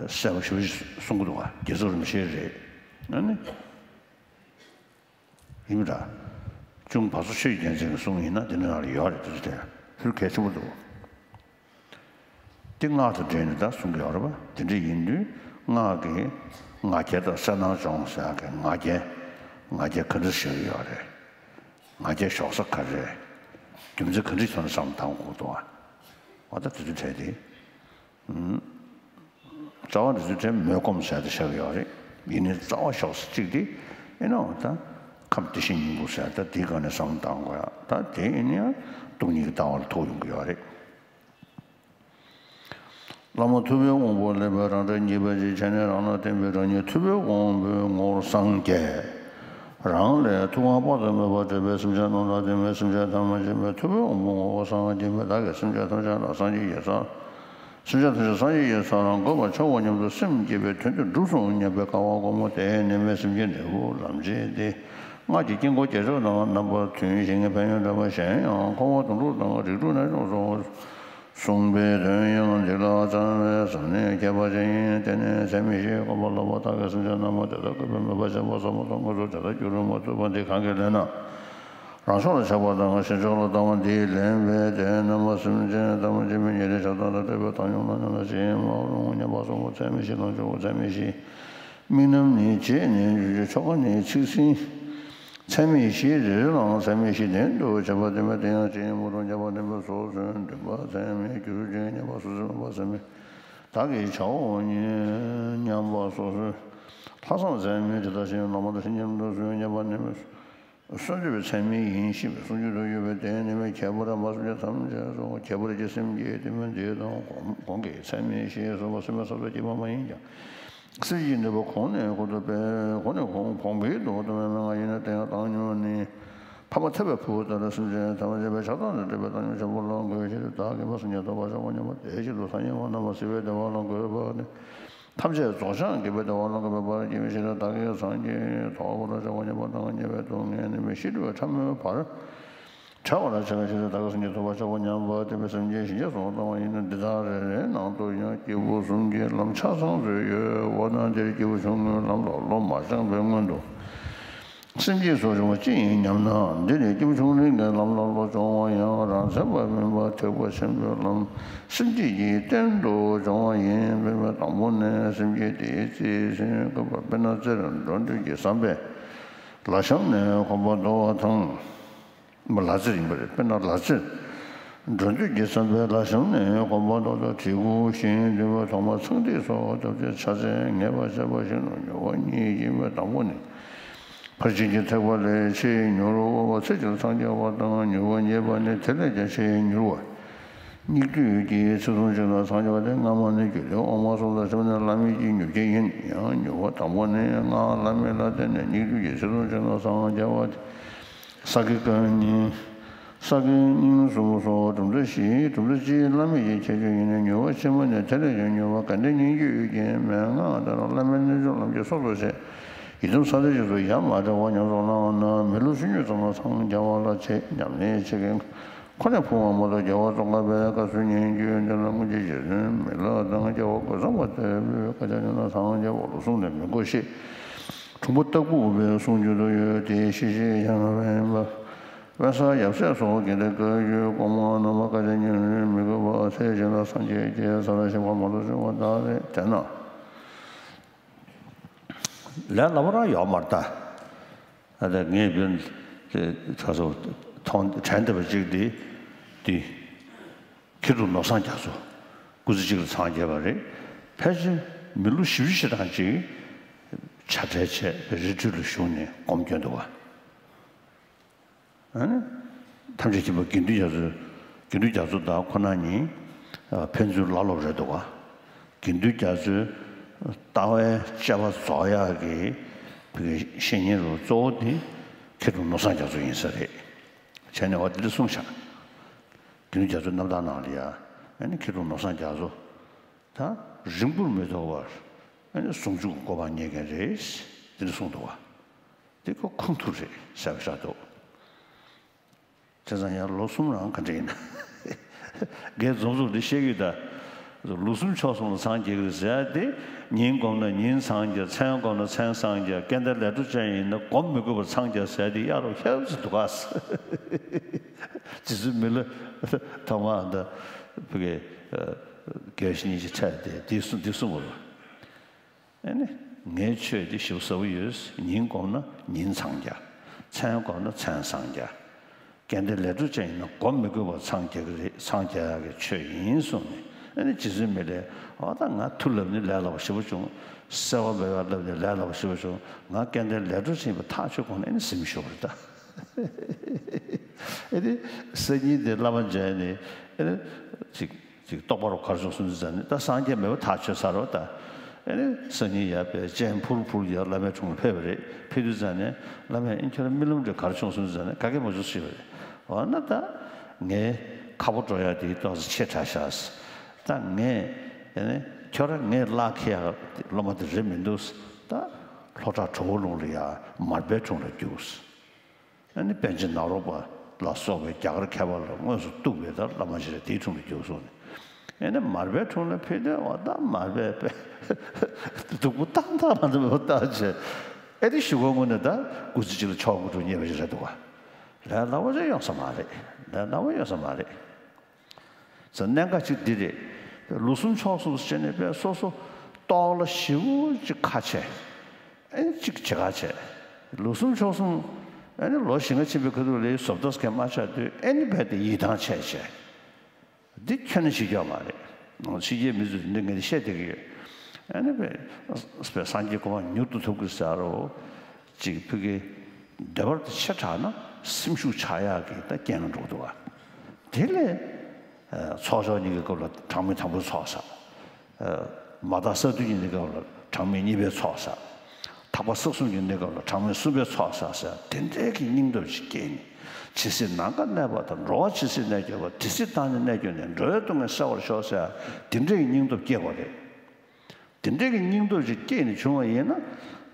གསལ་པོ་ཞེ་པོ་ཅིག་གསུང་གི་འདུག་བ། རྒྱལ་ཚབ་རིན་པོ་ཆེ་རེད། ཨ་ནི། ཡིན་པ་འདྲ། གཅུང་བ་སོ་ཆོས་ཀྱི་རྒྱལ་མཚན་གྱི་གསུང་ཡིན་ན་དེ་འདྲ་ནང་ལ་ཡོད་རེད། དེ་ཚོ་དེ་ཧུར་གལ་ཆེན་པོ་འདུག་དེ་སྔགས་དང་འབྲེལ་ནས་ད་གསུང་གི་ཡོད་རེད་པ། དེ་འདྲ་ཡིན་དུས་སྔགས་ཀྱི་ང་རྒྱལ་དང་གསལ་སྣང་སྦྱོང་ཟེར་ཡག་གི་ང་རྒྱལ། ང་རྒྱལ་ག་འདྲ་ཞིག་ཡོད་རེད། ང་རྒྱལ་ཞོག་ས་ག་རེ་རེད། རྒྱུ་མཚན་ག་འདྲ་ཐོག་ནས་བསམ་བཏང་དགོས་འདུག་ཨ། འོ་ད་དེ་ཚོ་གྲས་དེ། རྩ་བ་འདི་ཚོའི་གྲས་མོས་གོམས་ཟེར་ཏེ་བཞག་ཡོད་རེད། ཡིན་ནའི་རྩ་བ་ཤོག་ས་གཅིག་དེ་ཨེ་ནའོ་ད་ཁམས་བདེ་གཤེགས་སྙིང་པོ་ཟེར་ད་དེའི་སྒང་ནས་བསམ་བློ་བཏང་དགོས་ཡ། ད་དེ་ཨེ་ནི་ཡང་སྟོང་ཉིད་ཀྱི་ལྟ་བ་ལ་ཐུག་ཡོང་གི་ཡོད་རེད། བླ་མ་ཐུབ་པའི་དབང་པོ་ལེགས་པའི་རང་སྒྲ་གཉིས་པ་ཅིག་བྱས་ནས་རང་ལ་བརྟེན་པའི་རང་ཉིད་ཐུབ་པའི་དབང་པོའི་ངོ་བོར་སངས་རྒྱས། རང་ལས་ཐུབ་དབང་དཔག་ཏུ་མེད་པ་བཀྲ་བའི་སེམས་ཅན་རྣམས་ལ་བརྟེན་པའི་སེམས་ཅན་ཐམས་ཅད་པའི་ཐུབ་པའི་དབང་པོའི་ངོ་བོར་སངས་རྒྱས་པས་བདག་གིས་སེམས་ཅན་ཐམས་ཅད་ལ་སངས་རྒྱས་ཀྱི་ས། སེམས་ཅན་ཐམས་ཅད་སངས་རྒྱས་ཀྱི་ས་ལ་འགོད་པར་བྱའོ་སྙམ་དུ་སེམས་བསྐྱེད་པའི་དོན་དེ་འགྲུབ་སོང་སྙམ་པའི་དགའ་བ་སྒོམ་མོ་དེ་ནི་མེད་སེམས་ཅན་འབྲས་བུ་ལམ་བྱེད་དེ། སྔགས་ཀྱི་དཀྱིལ་འཁོར་རྒྱ་ཕྱོགས་དང་རྣམ་པར་མཐུན་ཞིང་ཕན་ཡོན་འདྲ་བ་གཞན་ཡང་འཁོར་བ་དོན་གྲུབ་དང་རིགས་དྲུག་རྣལ་འབྱོར་སོགས་གསུངས་པའི་དོན་ཡང་འདི་ལ་ཙམ་ལས་ཟབ་ནས་ཁྱད་པར་ཅན་ཡིན། དེ་ནས་ཚད་མེད་བཞིའི་བསྒོམ་པ་ལ་བདག་གིས་སེམས་ཅན་རྣམས་དེ་ལྟར་བཀོད་པའི་མོས་པ་བྱས་པ་ཟབ་མོ་དང་མངོན་སུམ་དེ་ལྟར་འགྱུར་རུ་མ་ཐུབ་པ་འདི་གང་གིས་ལེགས་ན། རང་ཕྱོགས་ལ་ཆགས་པ་དང་གཞན་ཕྱོགས་ལ་ལྟ་བ་འདིས་ལེན་པས་དེ་རྣམ་པ་སེམས་ཅན་ཐམས་ཅད་མི་མཇེད་ལས་ཆགས་སྡང་དང་བྲལ་བའི་བཏང་སྙོམས་ལ་སྙོམས་ལ་ཞེན་མ་རུང་སྙམ་པ་སོགས་པ་ཚད་མེད་བཞི་དང་འབྱུང་པོ་ཚད་མེད་བཞི། དམིགས་རྣམ་ནི་བརྗེད་ནས་འཇུག་ཆོ་ག་ནི་ཚིག་ཟིན། ཚད་མེད་བཞི་རེ་རེ་ལའང་ཚད་མེད་བཞི་ལྡན་དུ་བྱེད་པ་སྟེ་མེད་དེ་ཡང་ཅི་ཡིན་མ་རུང་སྙམ་པ་ནི་མེད་སོ་སོའི་འདུན་པ་ཚད་མེད་གྱུར་ཅིང་སྙམ་པ་སོ་སོའི་མོས་པ་ཚད་མེད་བདག་གིས་བྱའོ་སྙམ་པ་སོ་སོའི་ལྷག་བསམ་ཚད་མེད་དེ་དག་ཞིང་བླ་མ་དང་བཤེས་གཉེན་དུ་གསོལ་སྙམ་པ་ནི་མེད། བསོད་བདེ་བའི་ཚད་མེད་ཡིན་ཞེས་པའི་གསུང་རྒྱུན་དུ་ཡོད་པས་དེ་ནི་མི་ཁྱད་པར་མ་སེམས་ཅན་ཐམས་ཅད་སོགས་ཁྱད་པར་གྱི་སེམས་བསྐྱེད་དེ་མིན་དེ་དང་གོང་གོང་གི་ཚད་མེད་ཞེས་གསུངས་པ་སེམས་ལ་ས་ལ་སྐྱེས་པ་མ་ཡིན་ཀྱང་སེམས་ཀྱི་ནུས་པ་གོང་ནས་གོང་དུ་སྤེལ་གོང་ནས་གོང་གོང་འཕེལ་དུ་གཏོང་བའི་མན་ངག་ཡིན་ན་དེ་ཡང་བཏང་སྙོམས་ནི་ཕ་མ་ཐོད་པའི་ཕུ་བོ་ལྟར་སེམས་ཅན་ཐམས་ཅད་པའི་ཆགས་སྡང་དང་བྲལ་བའི་བཏང་སྙོམས་ཆེན་པོ་ལ་འགོད་ཕྱིར་བདག་གིས་མ་སེམས་ཅན་ཐོབ་པར་བྱའོ་སྙམ་པ་དེ་བཞིན་དུ་ཐ་སྙད་པ་རྣམ་པར་སེལ་བའི་བདེ་བ་ལ་འགོད་པ་ནི། ཐམས་ཅད་རྫོགས་བྱང་རྒྱལ་པོའི་བདེ་བ་ལ་འགོད་པའི་བར་གྱིས་ཕྱིར་བདག་གིས་སངས་རྒྱས་ཐོབ་པར་བྱའོ་སྙམ་པ་དང་། ཉེ་བའི་སྡུག་བསྔལ་ནི་མི་ཤི་འགྲོ་བའི་ཕྲ་མོའི་བར་བྲལ་བར་བྱ་བའི་ཕྱིར་བདག་གིས་སངས་རྒྱས་ཐོབ་པར་བྱའོ་སྙམ་པ་སྟེ་མེད་སེམས་ཅན་ཞི་བྱེད་སོགས་བཏང་བ་ཡིན་ན། འདི་དག་རེ་རེའི་ནང་དུ་ཡང་སྐྱེས་བུ་གསུམ་གྱི་ལམ་ཆ་ཚང་ཚུད་ཡོད། འོ་ན་འདིར་སྐྱེས་བུ་ཆུང་ངུའི་ལམ་ལ་བློ་མ་སྦྱངས་པའི་སྔོན་དུ། སེམས་བསྐྱེད་སོགས་བྱུང་བ་ཅི་ཡིན་སྙམ་ན། འདི་ནི་སྐྱེས་བུ་ཆུང་འབྲིང་གི་ལམ་ལ་བློ་སྦྱོང་བ་ཡང་རང་མཚན་པ་མིན་པ་ཐེག་པ་ཆེན་པོའི་ལམ་སེམས་བསྐྱེད་ཀྱི་རྟེན་དུ་སྦྱོང་བ་ཡིན། དཔེར་ན་དང་པོ་ནས་སེམས་བསྐྱེད་དེའི་རྩིས་ཟིན་དགོས་པ། དཔེར་ན་རྩེར་འགྲོ་འདོད་ཀྱི་བསམ་པས་ལ་གཤམ་ནས་གོམ་པ་བརྡོལ་བ་དང་། མ་ལག་རྩེད་ཡིན་པ་རེད། དཔེར་ན་ལག་རྩེད། འགྲོ་འདོད་ཀྱི་བསམ་པས་ལག་ཞིམ་ནས་གོམ་པ་རྡོག་རྡོག་བྲིས་སྐུ་ཤིང་འདུས་པ་དོག་མ་ཚངས་ཐིག་སོགས་བཏབ་སྟེ་ཕྱག་འཚལ་ངེས་པར་བྱ་བ་བཞིན་དུ་མྱུར་བ་གཉིས་ཀྱིས་སྨོས། དང་པོ་ནི། ཕར་ཕྱིན་གྱི་ཐེག་པ་ལས་ཆེས་མྱུར་བ་ཚེ་གཅིག་ལ་འཚང་རྒྱ་བ་དང་། མྱུར་བ་གཉིས་པ་ནི་དེ་ལས་ཀྱང་ཆེས་མྱུར་བ། སྙིགས་དུས་ཀྱི་ཚེ་ཐུང་ཅན་ལ་འཚང་རྒྱ་བ་སྟེ། སྔ་མ་ནི་རྒྱུད་སྡེ་དབུ་མ་གསུམ་དང་འབྲེལ་ནས་བླ་མེད་ཀྱི་མྱུར་སྐྱེ་ཡིན། ཡང་མྱུར་བ་དང་པོ་ནི་སྔགས་བླ་མེད་ལ་བརྟེན་ནས་སྙིགས་དུས་ཀྱི་ཚེ་ཐུང་ཅན་ལ་འཚང་རྒྱ་བ་སྟེ། ས་གི་ཀ་སྙིང་། ས་གི་སྙིང་གསུམ་སོགས་གྲུབ་མཐའ་བཞི། གྲུབ་མཐའ་སྤྱིའི་བླ་མེད་ཀྱི་ཁྱད་ཆོས་ཡིན་ནས། མྱུར་བ་ཕྱི་མ་ནི་དེ་ལས་ཀྱང་མྱུར་བ། དགའ་ལྡན་སྙིང་རྗེའི་ཡུལ་གྱི་མན་ངག་ལྟར་བླ་མེད་རྣལ་འབྱོར་ལམ་གྱི་སོ་སོར་བྱེད། ཡི་དམ་ས་གནས་རྗེས་སུ་ཡང་མ་འབྲལ་བར་ཉམས་སུ་བླངས་ན། མི་ལོ་ཆུང་ཆུང་ཙམ་ལ་འཚང་རྒྱ་བ་ལ་བྱེད། ཉམས་ལེན་བྱེད་མཁན་ཁོ་ནས་ཕུང་བ་མ་གཏོགས། རྒྱལ་བ་ཙོང་ཁ་པའི་བཀའ་སྲོལ་ཉན་རྒྱུ་འདི་ལ་སྔོན་ཆད་རྗེ་བཙུན་མི་ལ་དང་རྒྱལ་བ་རྒོད་ཚང་པ་ལྟ་བུའི་བཀའ་རྒྱ་ཉན་ན་འཚང་རྒྱ་བ་ལོ་གསུམ་ལས་མི་འགོར་ཞེས་དྲུང་པ་སྟག་ཕུ་པའི་གསུང་རྒྱུན་དུ་ཡོད་དེ། ཤེས་བྱའི་ཡན་ལག་ཡིན་པ། དབེན་ས་ཡབ་སྲས་སོགས་དགེ་ལྡན་བཀའ་བརྒྱུད་གོང་མ་རྣམ་པ་བཀའ་རྒྱ་ཉན་རིན་མི་དགོས་པ་ཚེ་གཅིག་ལ་སངས་རྒྱས་ཀྱི་ས་ལ་ཞིག་པ་མ་གཏོགས་བྱུང་བ་དག་རེད། དེས་ན། ལས་སླ་པོ་རང་ཡོད་མ་རེད་ད། ཨ་ད་ངས་བོད་ཁ་སོ་མཐོང་དྲན་བསྡད་པ་གཅིག་འདི་འདི་མཁས་གྲུབ་ནོར་བཟང་རྒྱ་མཚོ་སྐུ་ཚེ་གཅིག་ལ་འཚང་རྒྱས་པ་རེད། ཕལ་ཆེར་མི་ལོ་བཞི་བཅུ་ཞེ་གྲངས་ཅིག་བྱ་བྲལ་བྱས་རི་ཁྲོད་ལ་བཞུགས་ནས་སྒོམ་སྐྱོན་འདུག་བ། ཨ་ནི། ཐམས་ཅད་མཁྱེན་པ་དགེ་འདུན་རྒྱ་མཚོ། དགེ་འདུན་རྒྱ་མཚོ་དང་ཁོ་ན་གཉིས་ཕན་ཚུན་བླ་སློབ་རེད་འདུག་བ། དགེ་འདུན་རྒྱ་མཚོའི་ལྟ་བའི་དཔྱད་པ་རྫོགས་ཡག་གི་བོད་ཀྱི་བཤེས་གཉེན་རུ་གཙོ་བོ་དེ་མཁས་གྲུབ་ནོར་བཟང་རྒྱ་མཚོ་ཡིན་ས་རེད། བྱས་ནས་བ་དེ་འདྲ་གསུངས་ཤག་དགེ་འདུན་རྒྱ་མཚོའི་རྣམ་ཐར་ནང་ལ་ཡ། ཨ་ནི་མཁས་གྲུབ་ནོར་བཟང་རྒྱ་མཚོ་ད་རིང་པོར་མི་ཐོགས་པར་ཨ་ནི་ཟུང་འཇུག་གི་གོ་འཕང་རྙེད་མཁན་རེད། དེ་འདྲ་གསུངས་འདུག་བ། དེ་ཁོ་ཁུངས་ཐུབ་རེད་ཟེར་བ་ཤ་འདུག་བྱས་ཙང་ཡང་ལོ་གསུམ་རང་ག་འདྲ་ཡིན་ན། རྒན་འཛོམས་འཛོམས་འདི་བཤད་ཀྱི་ཡོད་ད། ལོ་གསུམ་ཕྱོགས་གསུམ་ལ་འཚང་རྒྱ་གི་རེད་ཟེར་ཡ་དེ། ཉིན་སྒོམ་ན་ཉིན་འཚང་རྒྱ། མཚན་སྒོམ་ན་མཚན་འཚང་རྒྱ། སྐལ་ལྡན་ལས་འཕྲོ་ཅན་ཡིན་ན་སྒོམ་མི་དགོས་པར་འཚང་རྒྱ་ཟེར་ཡ་དེ་གཡག་རོགས་ཁྱབ་ཙམ་འདུག་ག་རྗེ་བཙུན་མི་ལ་ཐོག་མ་ཨ་མདའ་ཕ་གི་རྒྱལ་བ་ཉིད་ཀྱི་ཕྲད་དེ་འདི་གསུང་འདི་གསུངས་པ་རེད། ཨ་ནི། ངའི་ཆོས་འདི་ཞེ་པོ་ཟབ་པོ་ཡོད། ཉིན་སྒོམ་ན་ཉིན་འཚང་རྒྱ། མཚན་སྒོམ་ན་མཚན་འཚང་རྒྱ། སྐལ་ལྡན་ལས་འཕྲོ་ཅན་ཡིན་ན་སྒོམ་མི་དགོས་པར་འཚང་རྒྱ་གི་རེད། འཚང་རྒྱ་ཡག་གི་ཆོས་ཡིན་གསུངས་ནས། ཨ་ནི་རྗེ་བཙུན་མི་ལས་འོ་ད་ང་མཐུ་ལབ་ནི་ལས་སླ་པོ་ཞེ་པོ་བྱུང་། གསོལ་བ་འབེབས་པ་ལབ་ནི་ལས་སླ་པོ་ཞེ་པོ་བྱུང་། ང་སྐལ་ལྡན་ལས་འཕྲོ་ཅན་ཡིན་པ་ཐག་ཆོད་དགོངས་ནས་ཨ་ནི་གཟིམ་ཤོག་རེད་ད། ཨ་ནི་སང་ཉིན་དེ་བླ་མ་མཇལ་ནས་ཨ་ནི་ཅིག་ཅིག་རྟོགས་པ་རུ་གར་བྱུང་སོང་ཙང་ནི་ད་སངས་རྒྱས་མེད་པ་ཐག་ཆོད་ཚར་རོ་ད། ཨེ་ནི་སང་ཉིན་ཡར་བས་སྤྱན་ཕུར་ཕུར་ཡར་བླ་མའི་དྲུང་ལ་ཕེབས་པ་རེད། ཕེབས་དུས་ཙང་ནས་བླ་མས་ཨེ་ཁྱོད་རང་རྨི་ལམ་འདྲ་གར་བྱུང་སོང་ཙང་ནི་ག་གེ་མ་བྱུང་ཞུས་པ་རེད། འོ་ན་ད་ངའི་ཁ་ཕོ་འགྲོ་ཡག་དེ་ཏོག་ཙམ་ཆེ་དྲགས་ཤག་ད་ངས་ཨེ་ནི་ཁྱོད་རང་ངས་བརླག་ཁེལ་ཡག་སློབ་མ་དེ་རེད་མི་འདུག་ད་ལྷོ་བྲག་གྲོ་བོ་ལུང་ལ་ཡར་མར་པའི་དྲུང་ལ་རྒྱུགས། ཨ་ནི་པཎ་ཆེན་ནཱ་རོ་པ་ལ་སོགས་པའི་རྒྱ་གར་མཁས་པ་ལ་དངོས་སུ་གཏུགས་པའི་ད་བླ་མ་ཞིག་རེད། དེའི་དྲུང་དུ་རྒྱུགས་སོང་ནས། ཨ་ནི་མར་པའི་དྲུང་ལ་ཕེབས་དུས་འོ་ད་མར་པས་པས་སྡུག་པོ་བཏང་བཏང་མ་འདུག་མེད་པ་བཏང་བྱས། ཨ་ནི་གཞུག་གུ་དངོས་གནས་ད་སྐུ་ཚེ་གཅིག་ལ་མཆོག་དངོས་གྲུབ་བརྙེས་པ་ཞིག་རེད་འདུག་ག་ལས་སླ་པོ་ཅིག་ཡོང་ས་མ་རེད། ལས་སླ་པོ་ཡོང་ས་མ་རེད། ཟེར་གནད་འགག་ཅིག་འདི་རེད། ལོ་གསུམ་ཕྱོགས་གསུམ་བྱས་ནས་པས་སོ་སོ་རྟོགས་སླ་ཞེ་པོ་ཅིག་ཁ་ཕྱེ། ཨེ་ནི་གཅིག་བྱེད་ཁ་བྱས། ལོ་གསུམ་ཕྱོགས་གསུམ། ཨེ་ནི་ལོ་བཞི་ལྔ་ཕྱིན་པའི་ཁ་ཐུག་ལ་བཟོ་ལྟ་སྐད་མ་ཆགས་དུས་ཨེ་ནི་རྦད་དེ་ཡིད་ཐང་ཆད་བྱས། འདི་ཁྱོན་ནས་བྱེད་རྒྱུ་མ་རེད། ཕྱི་རྒྱལ་མི་ཚོས་འདི་ངས་བཤད་བསྡད་ཀྱི་ཡོད། ཨེ་ནི་པས་པས་སངས་རྒྱས་གོ་འཕང་མྱུར་དུ་ཐོབ་དགོས་ཟེར་རོ། ཅིག་ཕ་གི་འདོད་པ་དེ་ཆེ་དྲགས་ན་སེམས་ཤུགས་ཆག་ཡག་གི་ད་རྐྱེན་ལ་འགྲོ་འདུག་བ། དེ་ལས་ཚོགས་ཞོགས་ཉིན་གྱི་སྐབས་ལ་གྲངས་མེད་དང་པོའི་ཚོགས་བསགས། མ་དག་ས་བདུན་ཉིན་གྱི་སྐབས་ལ་གྲངས་མེད་གཉིས་པའི་ཚོགས་བསགས། ཐར་པ་ས་གསུམ་གྱི་གནས་སྐབས་ལ་གྲངས་མེད་གསུམ་པའི་ཚོགས་བསགས་ཟེར་དེ་འདྲའི་གི་སྙིང་སྟོབས་ཤིག་སྐྱེས་ནས། ཇི་སྲིད་ནམ་མཁའ་གནས་པ་དང་། འགྲོ་བ་ཇི་སྲིད་གནས་གྱུར་པ། དེ་སྲིད་བདག་ནི་གནས་གྱུར་ནས། འགྲོ་བའི་སྡུག་བསྔལ་བསལ་བར་ཤོག་ཟེར་དེ་འདྲའི་གི་སྙིང་སྟོབས་སྐྱེ་དགོས་རེད། དེ་འདྲའི་གི་སྙིང་སྟོབས་ཅིག་སྐྱེས་ནས་བྱུང་བ་ཡིན་ན།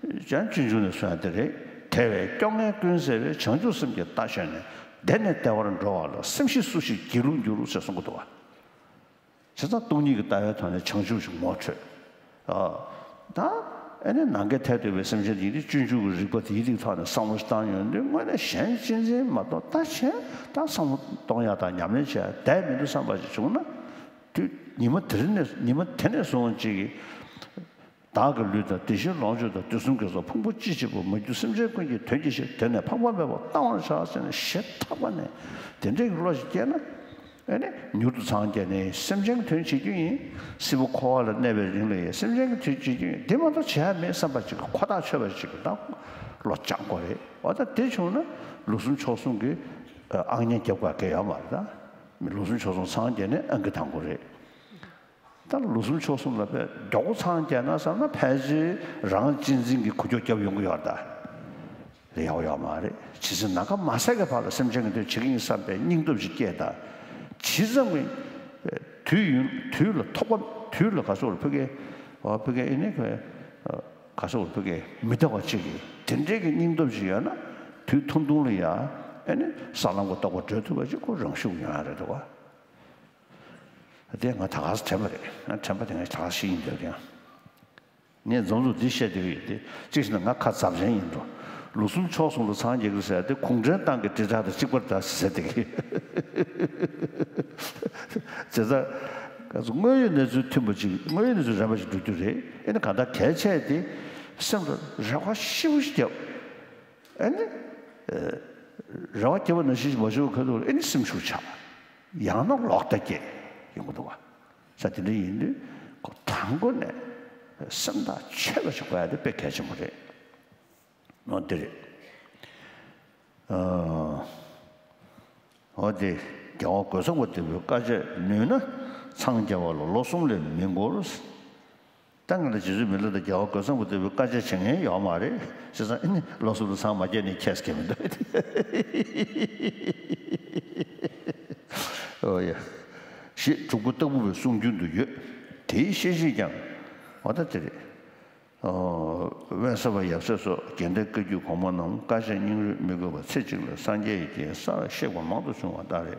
ཡང་སྤྱོད་འཇུག་ནས་གསུངས་ཡ་དེ་རེད། དེ་བས་སྐྱོ་ངལ་ཀུན་སེལ་བའི། བྱང་ཆུབ་སེམས་ཀྱི་རྟ་ཞོན་ནས། བདེ་ནས་བདེ་བར་འགྲོ་བ་ལ། སེམས་ཤེས་སུ་ཞིག་སྒྱིད་ལུག་འགྱུར་ཟེར་གསུང་གི་འདུག་བ། བྱས་ཙང་སྟོང་ཉིད་ཀྱི་ལྟ་བའི་ཐོག་ནས་བྱང་ཆུབ་ཅིག་ངོ་འཕྲོད། ཨ། ད་ཨེ་ནི་ནམ་མཁའི་མཐས་གཏུགས་པའི་སེམས་ཅན་དེ་ཡིན་དུས་སྤྱོད་འཇུག་གི་རིག་པ་དེ་ཡི་རིགས་ཐོག་ནས་བསམ་བློ་ཞིག་བཏང་ཡོང་དུས་དངོས་གནས་གཞན་གཅེས་འཛིན་མ་གཏོགས་ད་གཞན་ད་བསམ་བློ་གཏོང་ཡ་དང་ཉམས་ལེན་བྱེད་ཡ་བསྡད་མི་འདུག་བསམ་པ་ཞིག་བྱུང་ན། དུས་ཉི་མ་དེ་ནས་ཉི་མ་དེ་ནས་བཟུང་ཅིག་གི་ བདག་གི་ལུས་དང་། དེ་བཞིན་ལོངས་སྤྱོད་དང་། དུས་གསུམ་གྱི་ཚོགས། ཕུང་པོ་ཅི་མཆིས་པ། མ་གྱུར་སེམས་ཅན་ཀུན་གྱི་དོན་གྱི་ཕྱིར། དེ་ནི་འཕགས་པ་མེད་པར་གཏང་བར་བྱ། ཟེར་ནས་ཞེ་ཐག་པ་ནས་དེ་འདྲའི་བློ་ཞིག་སྐྱེས་ན། ཨེ་ནི་མྱུར་དུ་འཚང་རྒྱ་ནས་སེམས་ཅན་གྱི་དོན་བྱེད་རྒྱུ་ཡིན། སྲིད་པ་འཁོར་བ་ལ་གནས་པའི་རིང་ལ་ཡང་སེམས་ཅན་གྱི་དོན་བྱེད་རྒྱུ་ཡིན། དེ་མ་གཏོགས་བྱེད་ཡ་མེད་བསམ་པ་ཅིག་གིས་ཁོ་ཐག་ཆོད་པ་ཅིག་གིས་ད་བློ་སྦྱང་དགོས་རེད། འོ་ད་དེ་བྱུང་ན་ལུགས་གསུམ་ཕྱོགས་གསུམ་གྱི་ཨང་གཉན་རྒྱབ་དགོས་ཡ་ཡོད་མ་རེད། ད་ལུགས་གསུམ་ཕྱོགས་གསུམ་འཚང་རྒྱ་ནས་ཨང་ཀི་བཏང་དགོས་རེད། ད་ལུགས་གསུམ་ཕྱོགས་གསུམ་ལ་དཔེ་མགྱོགས་པོ་འཚང་རྒྱ་ན་བསམ་ན། ཕལ་ཆེར་རང་གཅེས་འཛིན་གྱི་འགུལ་སྐྱོད་རྒྱབ་ཡོང་གི་ཡོད་རེད་ད། ཡག་པོ་ཡོད་མ་རེད། ཇི་སྲིད་ནམ་མཁའ་མ་ཟད་ཀྱི་བར་ལ་སེམས་ཅན་གྱི་དོན་བྱེད་ཀྱི་ཡིན་བསམ་པའི་སྙིང་སྟོབས་ཤིག་སྐྱེས་དང་། ཇི་ཙམ་གྱི་དུས་ཡུན་དུས་ལ་ཐོགས་པ། དུས་ལ་ག་ཚོད་ཕ་གི། ཨ་ཕ་གི་ཨེ་ནི་ཁོས་ག་ཚོད་ཕ་གི་མི་རྟག་པ་ཅིག་གིས་དེ་འདྲའི་གི་སྙིང་སྟོབས་ཤིག་ཡོད་ན། དུས་ཐུང་ཐུང་ལ་ཡ་ཨེ་ནི་ས་ལམ་གྱི་རྟོགས་པ་སྒྲོལ་ཐུབ་པ་ཅིག་ཁོ་རང་ཤུགས་ཡོང་ཡ་རེད་འདུག་ག། དེ་ང་ད་ག་སེ་དྲན་པ་རེད། ང་དྲན་པ་དེ་ང་ད་ག་སེ་ཤེས་ཡིན་འདོད་ཀྱང་། ངས་འཛོམས་འཛོམས་འདི་བཤད་བསྡད་ཀྱི་ཡོད་དེ། གཅིག་བྱས་ན་ང་ཁ་འཛབ་ཅན་ཡིན་འགྲོ། ལུགས་གསུམ་ཕྱོགས་གསུམ་ལ་འཚང་རྒྱ་གི་ཟེར་དེ་གུང་ཁྲན་ཏང་གི་དྲིལ་བསྒྲགས་དང་གཅིག་པ་རེད་ད་ཟེར་བསྡད་ཀྱི། བྱས་ཙང་དངོས་ཡོད་གནས་ཚུལ་མཐུན་པ་ཅིག། དངོས་ཡོད་གནས་ཚུལ་རན་པ་ཞིག་འགྲོ་རྒྱུ་རེད། ཨེ་ནི་གང་ལྟར་གལ་ཆེ་དེ་སེམས་ལ་རེ་བ་ཞེ་པོ་ཞིག་བརྒྱབ། ཨེ་ནི། རེ་བ་བརྒྱབ་པ་ནང་བཞིན་ཞིག་མ་བྱུང་བའི་ཁ་ཐུག་ལ་ཨེ་ནི་སེམས་ཤུགས་ཆག། ཡང་ན་ལོག་ལྟ་སྐྱེ་ཡོང་གི་འདུག་བ། ས་དེ་འདྲ་ཡིན་དུས་ཁོ་དང་པོ་ནས་སེམས་ཐག་ཆོད་པ་ཞིག་དགོས་ཡ་དེ་དཔེ་གལ་ཆེན་པོ་རེད། འོ་དེ་རེད། ཨ། འོ་དེ་རྒྱལ་བ་རྒོད་ཚང་པ་ལྟ་བུའི་བཀའ་ཆད་ནུས་ན་འཚང་རྒྱ་བ་ལ་ལོ་གསུམ་ལས་མི་འགོར། ད་ང་ལ་རྗེ་བཙུན་མི་ལ་དང་རྒྱལ་བ་རྒོད་ཚང་པ་ལྟ་བུའི་བཀའ་ཆད་བྱེད་མཁན་ཡོད་མ་རེད། བྱས་ཙང་ཨེ་ནི་ལོ་གསུམ་ལ་འཚང་མ་རྒྱ་ནས་ཁྱད་ཀྱི་མི་འདུག། ཨོ་ཡ། ཞེས་གྲུབ་པ་ལྟ་བུ་བའི་གསུང་རྒྱུན་དུ་ཡོད། དེའི་བཤད་གཞིས་ཀྱང་། འོ་ད་དེ་རེད། ཨོ། དབེན་ས་པ་ཡབ་སྲས་སོགས་དགེ་ལྡན་བཀའ་བརྒྱུད་གོང་མ་རྣམས་བཀའ་ཆད་སྙིང་རུས་མི་དགོས་པར་ཚེ་གཅིག་ལ་སངས་རྒྱས་ཀྱི་སར་གཤེགས་པ་མང་དུ་བྱུང་བ་ལྟར་རེད།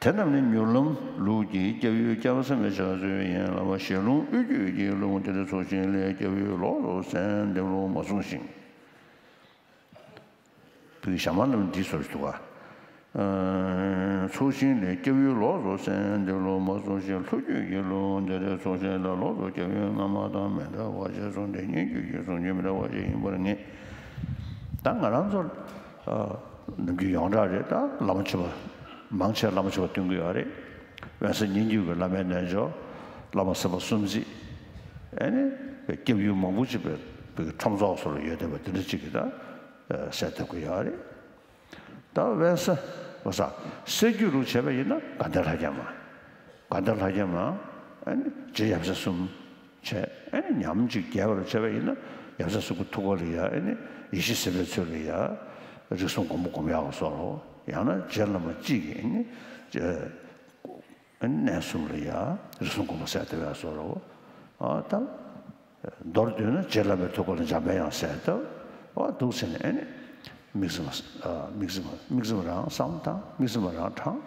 དེ་རྣམས་ནི་མྱུར་ལམ་ལུགས་ཀྱི་སྐྱབས་ཡུལ་སྐྱབས་སེམས་ཀྱི་ཕྱག་མཛོད་ཡིན་ལ། ཞལ་ལུང་དབུས་རྒྱུད་ཀྱི་ལུང་དེ་ཚོ་ཞིང་ལས་སྐྱབས་ཡུལ་ལོགས་སུ་གསན་འདེབས་ལུང་མ་གསུངས་ཤིང་། བོད་ཀྱི་ཞྭ་དམར་རྣམས་འདི་ཟེར་འདུག་ག། ཚོགས་ཞིང་ལས་སྐྱབས་ཡུལ་ལོགས་སུ་གསན་འདེབས་ལུང་མ་གསུངས་ཤིང་། ལྷོ་རྒྱུད་ཀྱི་ལུང་དེ་ཚོ་ཞིང་ལས་ལོགས་སུ་སྐྱབས་ཡུལ་སྔ་མ་དང་མི་འདྲ་བ་ཞིག་གསུངས་ཏེ། སྙན་བརྒྱུད་ཀྱི་གསུང་རྒྱུན་མི་འདྲ་བ་ཞིག་ཡིན་པར་ངེས། ད་ང་རང་ཚོ་ནམ་རྒྱུན་ཡོངས་གྲགས་རེད། ད་བླ་མ་མཆོད་པ་མང་ཆེ་བ་བླ་མ་མཆོད་པ་འདོན་གྱི་ཡོད་རེད། དབེན་ས་སྙན་བརྒྱུད་ཀྱི་བླ་མའི་རྣལ་འབྱོར། བླ་མ་སེམས་དཔའ་གསུམ་མཛེས། ཨེ་ནི་སྐྱབས་ཡུལ་མང་པོ་ཅིག་པའི་ཁྲོམ་ཚོགས་སུ་ཡོད་བསྡད་པ་དེ་འདྲ་ཅིག་གིས་ད་གསལ་ཐུབ་ཀྱི་ཡོད་རེད། ད་དབེན་ས་བ་ས་སེ་རྒྱུད་ལུགས་བྱས་པ་ཡིན་ན་དགའ་ལྡན་ལྷ་བརྒྱ་མ། དགའ་ལྡན་ལྷ་བརྒྱ་མ། ཨེ་ནི་རྗེ་ཡབ་སྲས་གསུམ་བྱས། ཨེ་ནི་ཉམས་ཅིག་རྒྱས་པར་བྱས་པ་ཡིན་ན་ཡབ་སྲས་གསུམ་གྱི་ཐུགས་ཀ་ལ་ཡ་ཨེ་ནི་ཡེ་ཤེས་སེམས་དཔའི་ཚུལ་ལ་ཡ་རིགས་གསུམ་མགོན་པོ་སྒོམ་ཡག་གི་བཟོ་འདྲ། ཡང་ན་རྗེ་བླ་མ་གཅིག་གིས་ཨེ་ནི་གནས་གསུམ་ལ་ཡ་རིགས་གསུམ་མགོན་པོ་གསལ་བཏབ་ཡག་བཟོ་འདྲ། ཨ་ད་མདོར་བསྡུས་ན་རྗེ་བླ་མའི་ཐུགས་ཀ་ལ་འཇམ་དཔལ་དབྱངས་གསལ་བཏབ། ཨ་འདུག་ཟེར་ནས་ཨེ་ནི་དམིགས་བརྩེ་མ། ཨ་དམིགས་བརྩེ་མ། དམིགས་བརྩེ་མ་རང་བསམ་བཏང་། དམིགས་བརྩེ་མ་རང་དྲངས།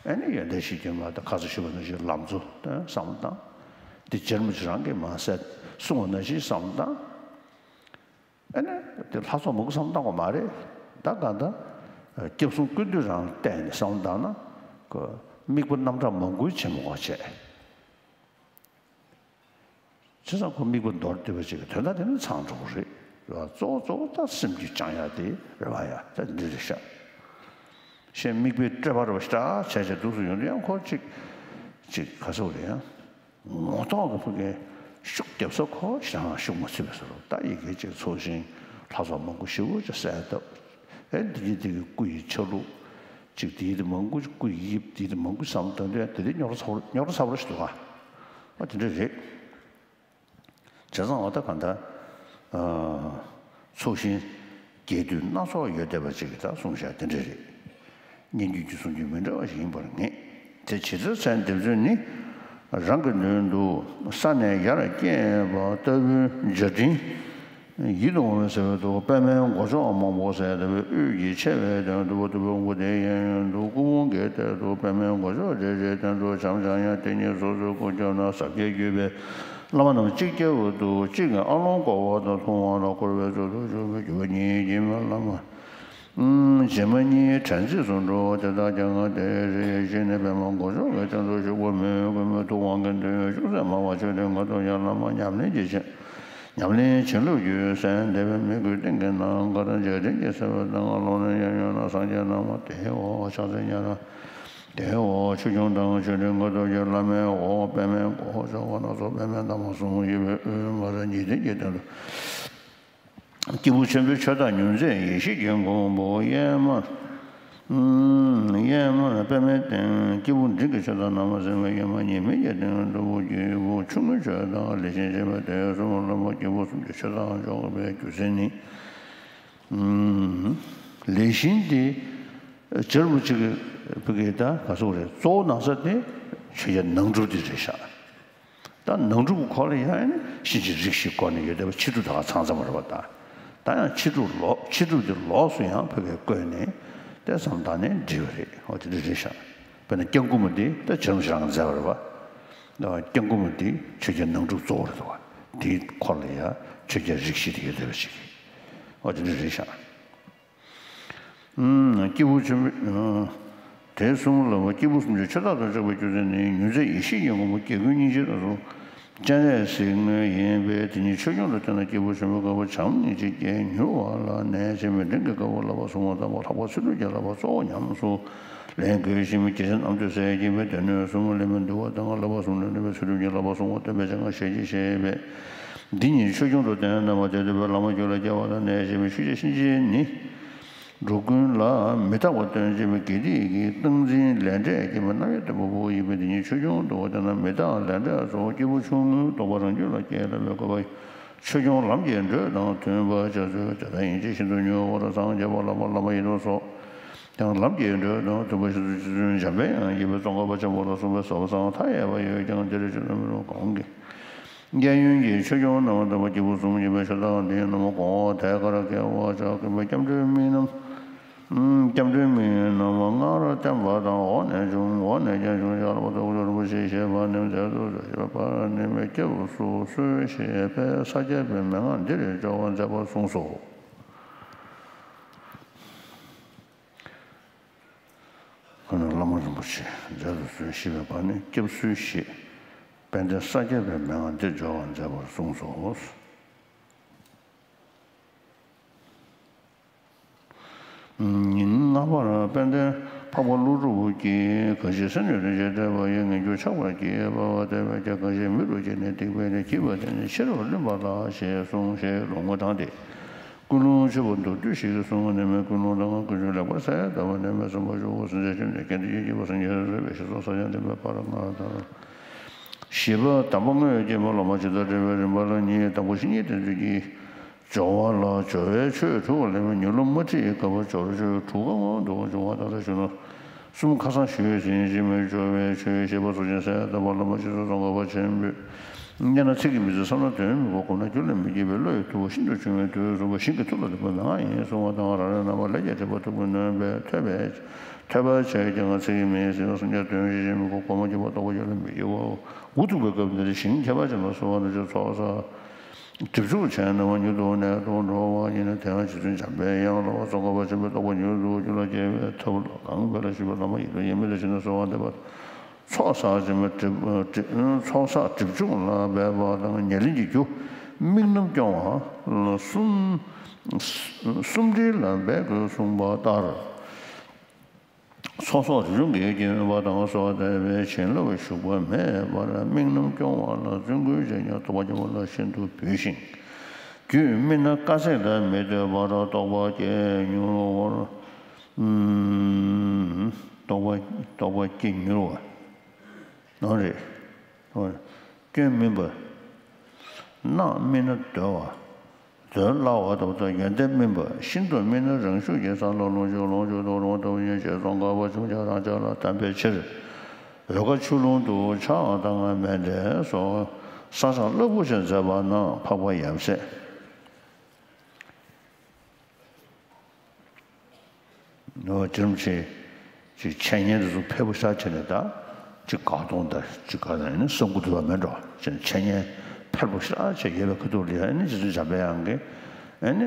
ཨེ་ནི་ཡོན་ཏན་གཞིར་གྱུར་མ་དང་ཁ་སང་ཞུས་པ་ནང་བཞིན་ལམ་གཙོ་བསམ་བཏང་། འདི་རྗེ་རིན་པོ་ཆེ་རང་གིས་མ་གསལ་གསུངས་པ་ནང་བཞིན་བསམ་བཏང་། ཨ་ནི་དེ་ལྷ་ཚོགས་མང་པོ་བསམ་བཏང་བ་མ་རེད། ད་གང་ལྟར་སྐྱབས་གསུམ་ཀུན་འདུས་རང་བལྟས་ནས་བསམ་བཏང་ན་ཁོ་དམིགས་པ་རྣམ་གྲངས་མང་པོའི་ཆེན་མོ་བ་བྱས། བྱས་ཙང་ཁོ་དམིགས་པ་མདོར་བསྡུས་པ་ཅིག་གི་དོན་དག་དེ་ནི་ཚང་འགྲོ་གི་རེད། གཙོ་བོ་གཙོ་བོ་ད་སེམས་རྒྱུད་བཅང་ཡག་དེ་རེད་བ་ཡ། ད་འདི་རེད་ཤག། གཞན་དམིགས་པའི་སྤྲོས་པ་རེད་བ་ཤག་བྱས་བྱས་འདུག་སེ་ཡོང་དུས་ཡང་ཁོ་ཅིག་ཅིག་ག་ཚོད་རེད་ཡ། ངོ་ཐོག་གི་ཕུགས་ཀྱི་ཤུགས་རྒྱབ་ས་ཁོ་ཞེ་དྲག་ཤུགས་མ་ཚུད་པའི་བཟོ་འདྲ། ད་ཡི་གེ་ཅིག་འཚོལ་ཞིང་ལྷ་ཚོགས་མང་པོ་ཞེ་པོ་ཅིག་གསལ་བཏབ། ཨེ་འདི་གི་འདི་གི་སྐུ་ཡི་ཆ་ལུགས་ཅིག་འདི་གི་འདི་མང་པོ་ཅིག། སྐུ་ཡི་དབྱིབས་འདི་གི་འདི་མང་པོ་བསམ་བཏང་དུས་དེ་རིང་རྙོག་དྲ་ཚ་པོ་རྙོག་དྲ་ཚ་པོ་ཞིག་འདུག་ག། ཨ་དེ་འདྲ་རེད། བྱས་ཙང་འོ་ད་གང་ལྟར་ཚོགས་ཞིང་རྒྱས་བསྡུས་སྣ་ཚོགས་ཡོད་བསྡད་པ་ཅིག་གིས་ད་གསུངས་བཞག་དེ་འདྲ་རེད། སྙན་བརྒྱུད་ཀྱི་གསུང་རྒྱུན་མི་འདྲ་བ་ཞིག་ཡིན་པར་ངེས། དེ་ཇི་ལྟར་གསལ་འདེབས་ཚུལ་ནི། རང་གི་མདུན་དུ་ས་ནས་ཡར་སྐྱེས་པ་ལྟ་བུའི་འཇའ་སྤྲིན་ཡིད་དུ་འོང་བའི་ཟེར་བའི་འདུག། པདྨའི་མགོ་ལྕོག་མང་པོ་གསལ་ལྟ་བུའི་དབུས་ཀྱི་ཆེ་བའི་དོན་དུ་ཐུབ་པ་སྐུ་དེའི་གཡས་གཡོན་དུ་སྐུ་བོང་གི་ཐད་དུ་པདྨའི་མགོ་ལྕོག་བསྒྲིལ་བའི་སྟེང་དུ་འཆམ་འཆམ་ཡང་དེ་ཉིད་སོ་སོའི་སྐུ་རྒྱབ་ན་ཟབ་རྒྱས་བརྒྱུད་པའི་བླ་མ་རྣམས་གཅིག་ཀྱང་འདུག། གཅིག་གིས་ཨ་ལོང་བསྐོར་བ་དང་མཐོང་བ་ལ་འཁོར་བའི་ཚུལ་དུ་བཞུགས་པའི་བརྒྱུད་པ་ཉིད་ཀྱི་བླ་མ། རྗེས་མ་གཉིས་དྲན་རྩིས་སུ་འགྲོ་བ་དེ་དག་ཀྱང་དེ་རེ་ཞིག་ནི་པདྨ་མགོ་ལྕོག་གི་སྟེང་དུ་བཞུགས་པ་མོས་གུས་མོས་ཐུབ་དབང་གི་འདོད་ཡོན་ཅུང་ཟད་མང་བ་ཆོས་དོན་ཁ་ཐུག་ཡང་བླ་མ་ཉམས་ལེན་གྱི་ཆེད། ཉམས་ལེན་བྱིན་རླབས་རྒྱུད་བསྲེས་འདེབས་པའི་མི་དགོས་གཏིང་གི་ནང་། དགའ་དང་རྒྱ་ཆེན་གྱི་སེམས་དཔའ་དང་ཀློང་ནས་ཡང་ཡོད་ན་སངས་རྒྱས་རྣམས་དེའི་འོག་ཕྱག་འཚལ་སྙན་རང་། དེའི་འོག་ཆོས་སྐྱོང་དང་ཆོས་འབྲེལ་དགའ་སྟོབས་ཀྱི་བླ་མའི་འོག་པདྨའི་སྒོ་ཕྱོགས་སྣ་ཚོགས་པདྨའི་འདབ་མ་གསུམ་ཡོད་པའི་དབུས་མ་ར་ཉི་ཟླའི་གི་སྟེང་དུ། སྐྱེས་བུ་ཆེན་པོའི་ཆོས་བདག་མྱུར་མཛད་ཡེ་ཤེས་ཀྱི་མགོན་པོ་གཡས་མར། གཡས་མར་པདྨའི་སྟེང་། སྐྱེས་བུ་འབྲིང་གི་ཆོས་བདག་ན་བཟའ་སེམས་དཔའ་གཡོན་མར་ཉི་མའི་གི་སྟེང་། གདུ་བུ་སྐྱེས་བུ་ཆུང་ངུའི་ཆོས་བདག་ལས་གཤིན་རྗེ་བ་དེ་གསུམ་ལ་སྐྱེས་བུ་གསུམ་གྱི་ཆོས་བདག་འཇོག་པའི་རྒྱུ་མཚན་ནི། ལས་གཤིན་དེ་རྗེ་རིན་པོ་ཆེ་གི་བུ་གའི་ད་ག་སོགས་རེད། གཙོ་བོ་ན་བཟའ་དེ་ཆོས་རྒྱལ་ནང་སྒྲུབ་དེ་རེད་ཤག་ད་ནང་སྒྲུབ་ཀྱི་ཁོག་ལ་ཡང་ནི་གཤིན་རྗེ་རིགས་བཞི་བསྐོར་ནས་ཡོད་བསྡད་པ་ཕྱི་སྒྲུབ་ད་ག་ཚང་ཚང་མ་རེད་པ། ད་ད་ཡང་ཕྱི་སྒྲུབ་ལོགས་ཕྱི་སྒྲུབ་དེ་ལོགས་སུ་ཡང་བོད་སྐད་བཀོད་ནས་དེ་བསམ་བཏང་ནས་བྲིས་པ་རེད། འོ་དེ་འདྲ་རེད་ཤག་དཔེར་ན་སྐྱབས་མགོན་པོ་འདི་ད་བྱམས་ཞེ་དྲག་མཛད་པ་རེད་པ། སྐྱབས་མགོན་པོ་འདི་ཆོས་རྒྱལ་ནང་སྒྲུབ་གཙོ་བོ་རེད་འདུག་པ། དེའི་ཁོག་ལ་ཡང་ཆོས་རྒྱལ་རིགས་བཞི་དེ་ཡོད་བསྡད་པ་ཞིག་འོ་དེ་འདྲ་རེད་ཤག་སྐྱེས་བུ་ཆེན་པོ། དེ་གསུམ་ལ་སྐྱེས་བུ་གསུམ་གྱི་ཆོས་བདག་ཏུ་འཇོག་པའི་རྒྱུ་མཚན་ནི། མྱུར་མཛད་ཡེ་ཤེས་ཀྱི་མགོན་པོ་རྒྱལ་ཀུན་སྙིང་རྗེ་ལ་སོགས་སྤྱན་རས་གཟིགས་དངོས་ཡིན་པས། དེ་ཉིད་ཆོས་སྐྱོང་དུ་བསྟེན་ན་སྐྱེས་བུ་ཆེན་པོའི་དཀའ་བ་བྱམས་སྙིང་རྗེ་བསྐྱེད་མྱུར་བ་ལ་ནད་ཅན་མི་འབྲིང་གི་དཀའ་བ་བསླབ་པ་གསུམ་པ་དང་པོ་ལྷག་པར་ཚུལ་ཁྲིམས་ཀྱི་བསླབ་པ་གཙོ་བོ་ཉམས་སུ་ལེན་དགོས་ཤིང་། རྒྱལ་སྲས་རྣམ་ཐོས་སྲས་ཀྱིས་སྦས་སྡེ་སྣོད་གསུམ་ལས་མི་འདུལ་བ་དང་བསླབ་པ་གསུམ་ལས་འདུལ་བའི་ཚུལ་ཁྲིམས་ཀྱི་བསླབ་པ་གསུང་བ་སྟོན་པའི་སྤྱན་སྔར་ཞལ་གྱིས་བཞེས་པས། འདི་ཉིད་ཆོས་སྐྱོང་དུ་བསྟེན་རྣམ་པ་དེ་ལྟ་བུའི་བླ་མ་རྒྱུད་ལ་སྐྱེ་བ་དང་ནད་ཅན་མི་ཤུགས་ཆེ་གཤིན་རྗེ་ནི། འགྲོ་ཀུན་ལ་མི་རྟག་པ་སྟོན་བྱེད་པའི་དགེ་སྡིག་གི་སྟངས་འཛིན་ལས་འབྲས་སྐྱེ་བའི་རྣམ་གཡེང་ལྟ་བུ་ཡིན་པས། འདི་ཉིད་ཆོས་སྐྱོང་དུ་བསྟེན་ན་མི་རྟག་ལས་འབྲས་སོགས་སྐྱེས་བུ་ཆུང་ངུའི་རྟོགས་པ་རང་རྒྱུད་ལ་སྐྱེ་སླ་བའི་དགོས་པ། ཆོས་སྐྱོང་ལམ་གྱི་འགྲོས་དང་མཐུན་པར་བྱ་ཚུལ་དེ་དག་ཡིན་གཅིག་ཤིན་ཏུ་མྱུར་བར་སངས་རྒྱས་པ་ལ་བླ་མ་ཡིན་ནོ་སོགས། ཡང་ལམ་གྱི་འགྲོས་དང་མཐུན་པར་བྱ་ཚུལ་རྗེ་བཙུན་འཇམ་དཔལ་དབྱངས་ཀྱིས་ཙོང་ཁ་པ་ཆེན་པོ་ལ་གསུངས་པའི་ཟབ་གསང་མཐའ་ཡས་པ་ཡོད་ཀྱང་འདིར་ཆོས་སྟོན་མི་རུང་གོང་གི། གཡས་གཡོན་གྱི་ཆོས་སྐྱོང་རྣམས་དང་པོ་སྐྱེས་བུ་གསུམ་ཡིན་པས། ཆོས་བདག་འདི་ཡི་ནུབ་མོ་གོང་འོག་ཐད་ཀར་བསྐལ་པ་བཅུ་ཀུན་པའི་སྐྱབས་འགྲོའི་དམིགས་རྣམས། སྐྱབས་འགྲོའི་དམིགས་རྣམས་སྔར་བསྟན་པ་དང་འོག་ནས་བྱུང་། འོག་ནས་ཀྱང་བྱུང་། ཤར་ལ་བ་ཏོག་ཅོག་རིན་པོ་ཆེ་ཞེས་པ་ནི་མཛད་དུ་གསོལ་ཞེས་པ་ནི་མི་སྐྱབས་སུ་གསོལ་ཞེས་པས་ས་སྐྱ་པའི་མན་ངག་འདིར་སྦྱོར་བར་མཛད་པར་གསུངས་སོ། ཁོ་ན་བླ་མ་རིན་པོ་ཆེ་མཛད་དུ་གསོལ་ཞེས་པའི་བར་ནི་སྐྱབས་སུ་ཞེས། དཔལ་ལྡན་ས་སྐྱ་པའི་མན་ངག་འདི་སྦྱོར་བར་མཛད་པར་གསུངས་སོ། ཉིན་སྔ་པར་དཔལ་ལྡན་འཕགས་པ་ཀླུ་སྒྲུབ་ཀྱིས་གང་ཞིག་སེམས་ཉིད་རིན་ཆེན་ཐེག་པ་ཡི་ངེས་འབྱུང་ཆགས་པར་བགྱིས་པ་བ་དེ་བས་ཀྱང་གང་ཞིག་མི་རུ་སྐྱེས་ནས་སྡིག་པའི་ནི་བགྱིས་པ་དེ་ནི་ཕྱིར་བླུན་པ་ལགས་ཞེས་གསུངས་ཞེས་ལུང་བསྟན་ཏེ། ཀུན་སློང་ཆེན་པོ་མདོར་བསྡུས་ཤིག་གསུངས་ནས་མི་ཀུན་སློང་དང་ཀུན་སྤྱོད་ལེགས་པར་གསལ་གདབ་པ་ནས་མི་སེམས་པ་ཆུ་བོ་སེམས་ཅན་ཆུ་ནས་སྐྱེ་འདི་ཡོད་ཀྱི་བ་སེམས་ཀྱི་རེ་བའི་ཞེས་སོགས་ས་ཡང་ལྡན་པའི་བར་ལྔ་དང་། བཞི་པ་དང་པོ་དངོས་སྐྱེས་པ་སློབ་མ་ཇི་ལྟར་འབྲེལ་བའི་རིམ་པ་ལ་གཉིས། དང་པོ་བཤེས་གཉེན་བསྟེན་ཚུལ་གྱི་སྦྱོར་བ་ལ་སྦྱོར་བའི་ཆོས་དྲུག་ལས་མི་ཉོན་ལུགས་མ་ཁྲིད་སྐབས་སྦྱོར་ཆོས་དྲུག་ག་སྔོན་དུ་འབྱུང་བ་དང་ལ་ཞུ་ན། གསུམ་ཁ་སང་ཞུས་ཟིན་ཞིང་མི་སྦྱོར་བའི་ཆོས་ཞེས་པ་སོགས་ཀྱིས་གསལ་བཏབ་པ་བླ་མ་རྗེ་བཙུན་ཙོང་ཁ་པ་ཆེན་པོས། སྙན་ན་ཚིག་གིས་མི་ཚིག་བསམ་ན་དོན་མི་གོ་གོ་ན་རྒྱུད་ལ་མི་སྐྱེ་བའི་བློ་ཡི་མཐུ་བོ་ཤིན་ཏུ་ཆུང་བའི་དུས་གསུངས་པ་ཞིང་གི་མཐུ་ལ་ལྡན་པ་མན་ངག་ཡིན་གསུངས་པ་དང་རང་རེའི་རྣམ་པ་ལས་ཀྱང་འབྲས་བུ་ཐོབ་པའི་ནུས་པས་ཐོས་པས་ཐོས་པ་བྱས་ཀྱང་ཚིག་གིས་མི་ཟིན་པ་སེམས་ཀྱང་དོན་ཤེས་བཞིན་མི་གོ་གོ་མ་གྱུར་པ་རྟོགས་པ་རྒྱུད་ལ་མི་སྐྱེ་བའོ། འུ་ཐུག་པའི་སྐབས་འདིར་ཞིང་ཁྱད་པར་ཅན་ལ་སོགས་པ་ནི་ཚོགས་བསགས། སྒྲིབ་སྦྱོང་བྱས་ན་མ་མྱུར་དུ་ནད་དུ་འགྲོ་བ་ཡིན་ན། དེ་ཡང་རྗེ་བཙུན་འཇམ་པའི་དབྱངས་ལ་ཙོང་ཁ་པ་ཆེན་པོའི་རྟོགས་པ་མྱུར་དུ་རྒྱུད་ལ་སྐྱེ་བའི་ཐབས་ལ་གང་འབད་ལ་ཞུས་པ་བླ་མ་ཡི་དམ་ཡིད་མོས་ལ་ཞེན་ནས་གསོལ་བ་འདེབས་པ། ཚོགས་བསགས་སྒྲིབ་སྒྲིབ་ཚོགས་བསགས་སྒྲིབ་སྦྱོང་ལ་འབད་པ་དང་ཉེར་ལེན་གྱི་རྒྱུ་དམིགས་རྣམ་སྐྱོང་བ་ལ་གསུམ་གསུམ་སྒྲིལ་ལ་འབད་དགོས་གསུངས་པ་ལྟར། ཚོགས་བསགས་སྒྲིབ་སྦྱོང་གི་རྒྱུན་པ་དང་གསོལ་བ་འདེབས་པའི་བྱིན་རླབས་ཞུགས་པ་མེད་པར་དམིགས་རྣམ་སྐྱོང་བ་ལ་བརྩོན་ཀུན་བྱས་ཀྱང་རྟོགས་པ་ཆེན་པོ་ལ་ཤིན་ཏུ་འབུལ་ཞིང་། རྒྱུད་སྨིན་ན་དཀའ་ཚེགས་དང་མི་ལྡན་པར་རྟོགས་པ་སྐྱེ་མྱུར་བར། རྟོགས་པ་རྟོགས་པ་སྐྱེ་མྱུར་བ། ནོ་རེད། སྐྱོན་སྨིན་པ། རྣག་སྨིན་ན་སྡོད་པ། སྡོད་སླ་བ་དང་ཡོན་ཏན་སྨིན་པ། ཤིན་ཏུ་སྨིན་ན་རང་ཤུགས་ཀྱིས་ས་ལ་ལྷུང་ཞིང་ལོངས་སྤྱོད་དུ་རུང་ལྟ་བུ་ཡིན་ཞེས་ཙོང་ཁ་པ་ཆུང་ཆུང་རང་ཅག་ལ་གདམས་པའི་ཕྱིར། འོལ་ཁ་ཆུ་ཀླུང་དུ་ཕྱག་དང་མཎྜལ་སོགས་ས་ཕྱག་རླབས་པོ་ཆེ་མཛད་པ་རྣམས་འཕགས་པ་ཡབ་སྲས། ནོ་རྗེ་རིན་པོ་ཆེ་ཅིག་འཆད་ཉན་དེ་ཚོ་ཕེབས་པོ་ཤ་བྱས་ནས་ད་ཅིག་དགའ་གཏོང་ད་ཅིག་དགའ་ན་ནི་བསམ་གི་འདུག་བ་མེད་འགྲོ་ཅེས་འཆད་ཉན་ཕེབས་པོ་ཤ་བྱས་ཡོད་པའི་ཁ་ཐུག་ལ་ཡང་ནི་རྗེ་བཙུན་འཇམ་པའི་དབྱངས་ཀྱིས་ཨ་ནི་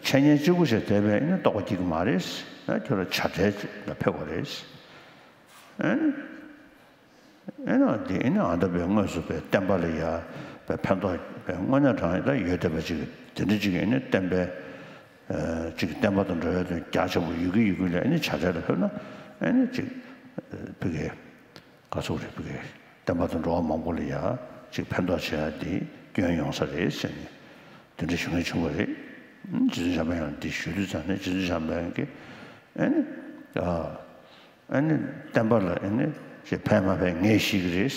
འཆད་ཉན་གཅིག་པུ་ཞིག་བསྡད་པས་ནི་རྟོགས་པ་སྐྱེ་གི་མ་རེད། ཁྱོད་རང་བྱ་བྲལ་ལ་ཕེབས་པ་རེད། ཨ་ནི། ཨེ་ན་དེ་ཨེ་ན་ཨ་མདའ་བའི་དངོས་སུ་བའི་བསྟན་པ་ལ་ཡ་ པའི་ཕན་ཐོགས་པའི་དངོས་གནས་དྲང་ཡོད་ད་ཡོད་བསྡད་པ་ཅིག་དེ་འདྲ་ཅིག་ཨ་ནི་བསྟན་པའི་ཅིག་བསྟན་པ་དང་འབྲེལ་བའི་དོན་རྒྱ་ཆེན་པོ་ཡོད་ཀྱི་ཡོད་ཀྱི་ལས་ཨ་ནི་བྱ་བྲལ་ལ་ཕེབས་ན་ཨ་ནི་ཅིག་ཕ་གི་ག་ཚོད་རེད་ཕ་གི་བསྟན་པ་དང་འགྲོ་བ་མང་པོ་ལ་ཡ་ཅིག་ཕན་ཐོགས་བྱེད་ཡ་དེ་སྐྱོན་ཡོང་ས་རེད་ཟེར་ནས་དེ་འདྲ་ཞུ་མཁན་བྱུང་བ་རེད། རྗེ་བཙུན་འཇམ་དཔལ་དབྱངས་འདི་ཞུ་དུས་ཙང་ནས་རྗེ་བཙུན་འཇམ་དཔལ་དབྱངས་ཀྱིས་ཨ་ནི་ཨ། ཨ་ནི་བསྟན་པ་ལ་ཨ་ནི་ཅིག་ཕན་མ་ཕན་ངས་ཤེས་ཀྱི་རེད།